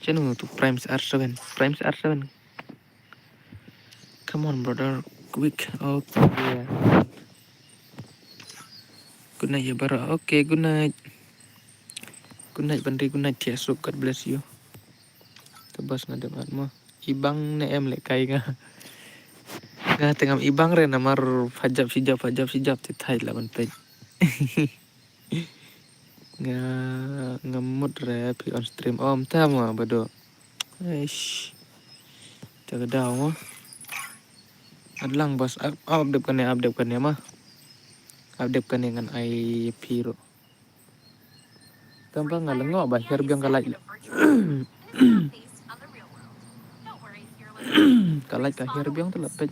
Chanu tu Prime C R seven. Prime C R seven. Come on, brother. Quick. Okay. Good night, ya bara. Okay, good night. Good night, Bandri. Good night, Tia Suk. God bless you. Te bas nga dem at mo. Ibang ne em leh kai nga. Nga te ngam ibang re namar phajap sijap, phajap sijap te thait la ban peit. Nga, nga mut re phi on stream. Om ta mo Badu. Eish. Ta ka daw mo. Adlang bas up, up dep kane, up dep kane ma. Up dep kane ngan ai phi ruh. Tang ba nga lyngngoh ba hiar biang ka light. Ka light ka hiar biang te la peit.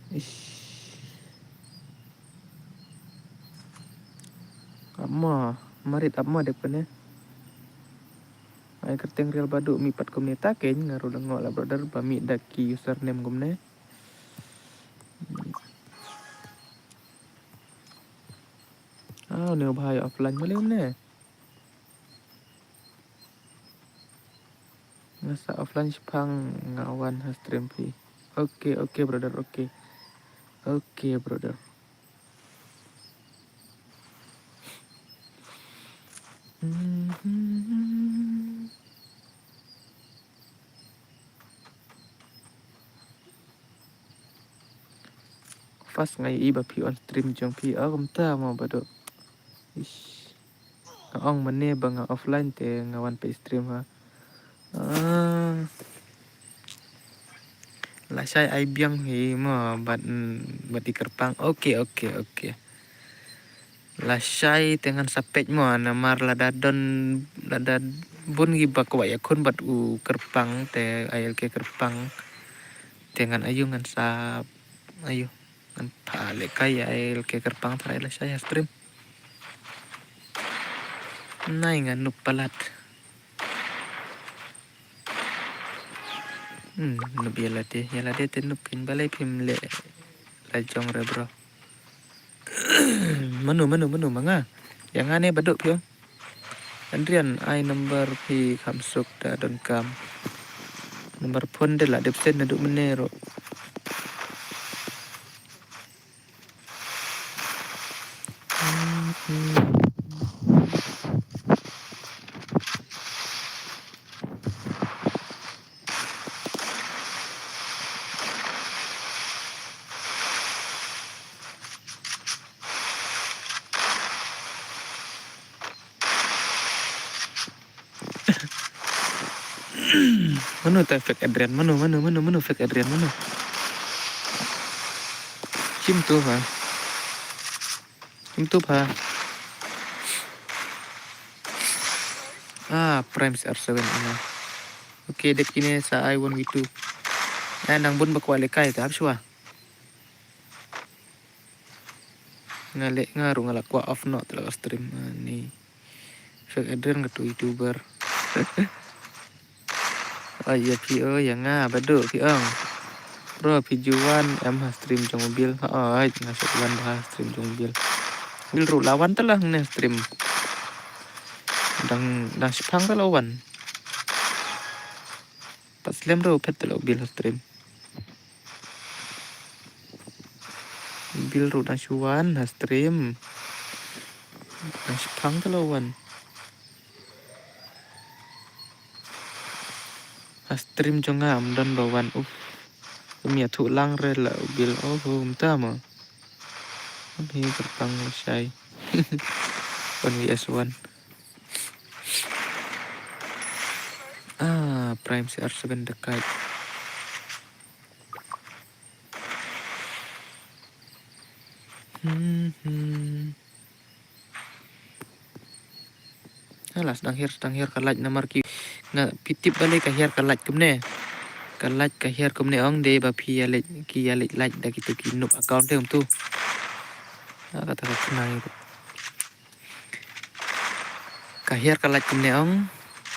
Ish. Ap mo, marit ap mo dep kane. Ai kyrteng real Badu mih pat kumne ta keiñ nga ruh lyngngoh la brother ba mih da ki username kumne. Ah, ne bhai offline male ne. Nga sa offline shipang nga wan ha stream phi. Okay, okay brother, okay. Okay brother. First nga ïohi ba phi on stream jong phi, ah, kumta mo Badu. Ish. Nga ong mane ba nga offline te nga wan peit stream ha. Ah. Lashai ai biang hi mo bad, mm, bad i kyrpang. Okay, okay, okay. Lashai te ngan sa peit mo namar lada don, lada bun ki ba kwah ïakhun bad u kyrpang te ai el ke kyrpang. Te ngan ayu ngan sa ayu. Ngan pha leh kai ai el ke kyrpang trai lashai ha stream. Nai nga nup palat. Hmm, nup ïa lade, ïa lade te nup keiñ balei phim leh la jong re bro. Mano, mano, mano ma nga. Ïa nga ne Badu phi ong. Adrian, ai number phi kham suk da donkam. Number phone de la dep send naduh mynne ruh. Mano te fake Adrian? Mano, mano, mano, mano fake Adrian? Mano? Kim tu ha? Kim tu ha? Ah, Prime C R seven ini. Okay, dep kine sa ai one v two. Eh, nang bun ba kwah lehkai te hap shuwa. Nga leh nga ruh nga la kwah off noh te la ka stream. Ah, ni. Fake Adrian ka tu YouTuber. Oh, ïa phi, oh, ïa nga, ba duk phi ong. Bro, phi ju wan em ha stream jong u Bill. Hooid, nga shu wan bha ha stream jong u Bill. Bill ruh la wan te la hangne stream. Dang, dang shipang te la wan. Pat slem ruh phet te la u Bill ha stream. Bill ruh dang shu wan ha stream. Dang shipang te la wan. Ha stream jong nga ym don ba wan, uf. Ym ïathuh lang re la u Bill, oh, ym ta mo. Ym hi kyrpang shai. One v one. Ah, Prime C R seven dekat. Hmm, hmm. Alah, sdang hiar, sdang hiar ka light namar ki, nga phi tip balei ka hiar ka light kumne. Ka light ka hiar kumne ong dei ba phi ïa leit, ki ïa leit light da kitu ki noob account te kumtu. Ah, kata ka khnang itu. Ka hiar ka light kumne ong,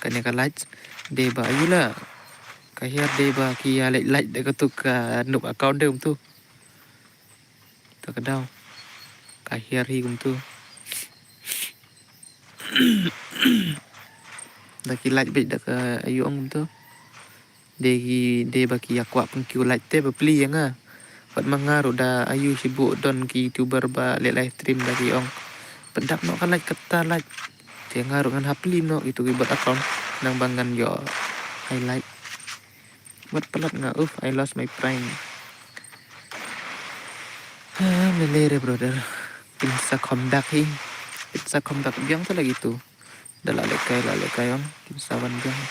kane ka light dei ba ayu la. Ka hiar dei ba ki ïa leit light da katu ka noob account te kumtu. Ta ka daw. Ka hiar hi kumtu. Da ki light beit da ka ayu ong kumtu. Dei ki, dei ba ki ïa kwah pynkiw light te ba pli ïa nga. Wat ma nga ruh da ayu shi buh don ki YouTuber ba leh live stream da ki ong. Pyndap noh ka light kata light. Te nga ruh ngan hap pli noh kitu ki bot account. Nang ba ngan ïoh highlight. Wat palat nga, uf, I lost my prime. Ah, mele re brother. Kin sa comeback hi. Kin sa comeback biang te la kitu. Da la lehkai, la lehkai ong. Kin sa wan biang.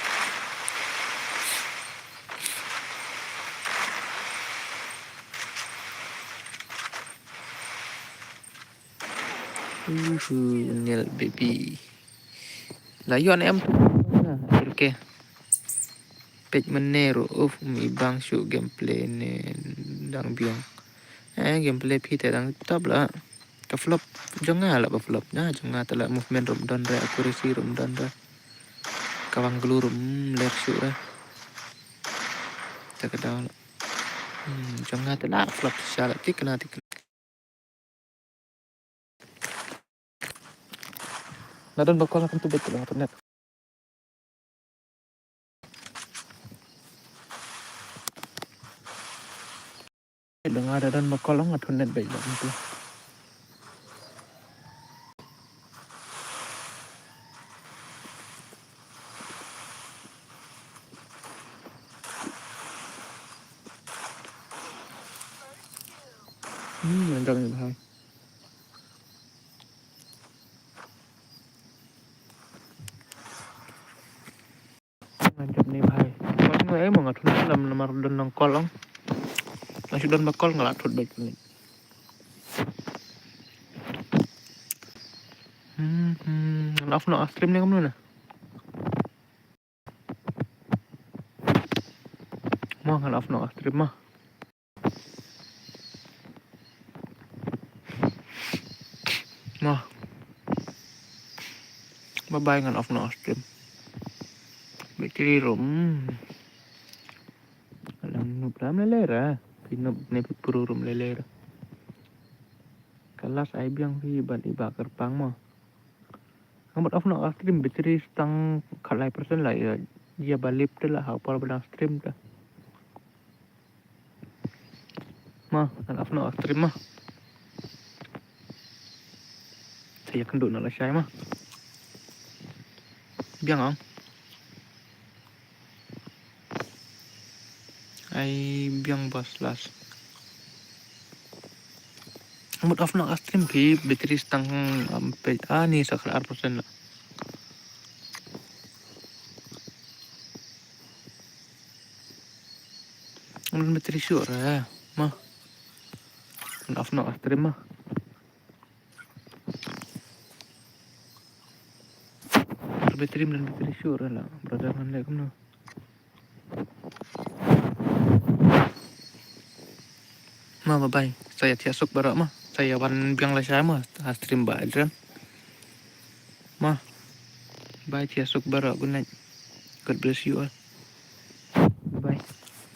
Uhu, Nel baby. La ïoh ne em tu. Nah, okay. Peit mynne ruh, uf, ym i bang shuh gameplay ne dang biang. Eh, gameplay phi te dang top la. Ka flop jong nga la ba flop. Nah, jong nga te la movement ruh ym don re, accuracy ruh ym don re. Ka wang gloo ruh ym ler shuh re. Te ka daw la. Hmm, jong nga te la flop sha la tik na tik. La don ba call ha kumtu bad ka la nga thut net. Nga da don ba call nga thut net bad ka la kumtu. Hmm, ngan jam ni bhai. Ngan jam ni bhai. Ngan jam ni, eh, mo nga thut net lam namar don nang call ong. Nga shu don ba call nga la thut bad ni. Hmm, hmm, ngan off noh stream ne kumno na. Mo ngan off noh stream mo. Mo. Bye bye, ngan off noh stream. Battery ruh. Hmm. Alang noob lam lele ra. Phi noob ne phi pro ruh lele ra. Ka last ai biang phi bad i Bah Kyrpang mo. Nga mut off noh ka stream, battery tang khatlai percent la ïa, ïa ba lip te la ha por ba dang stream te. Ma, ngan off noh ka stream ma. Te ïa kynduh noh lashai ma. Biang ong. Ai biang bas las. Mut off noh ka stream phi, battery tang, um, peit ani sa khatar percent la. Mut battery sure eh, ma. Mut off noh ka stream ma. Battery mlan battery sure la, brother ngan leh kumno. Ma bye bye. Sa ïa thiah suk baroh ma. Sa ïa wan biang lashai ma. Ha stream ba adren. Ma. Bye thiah suk baroh. Good night. God bless you all.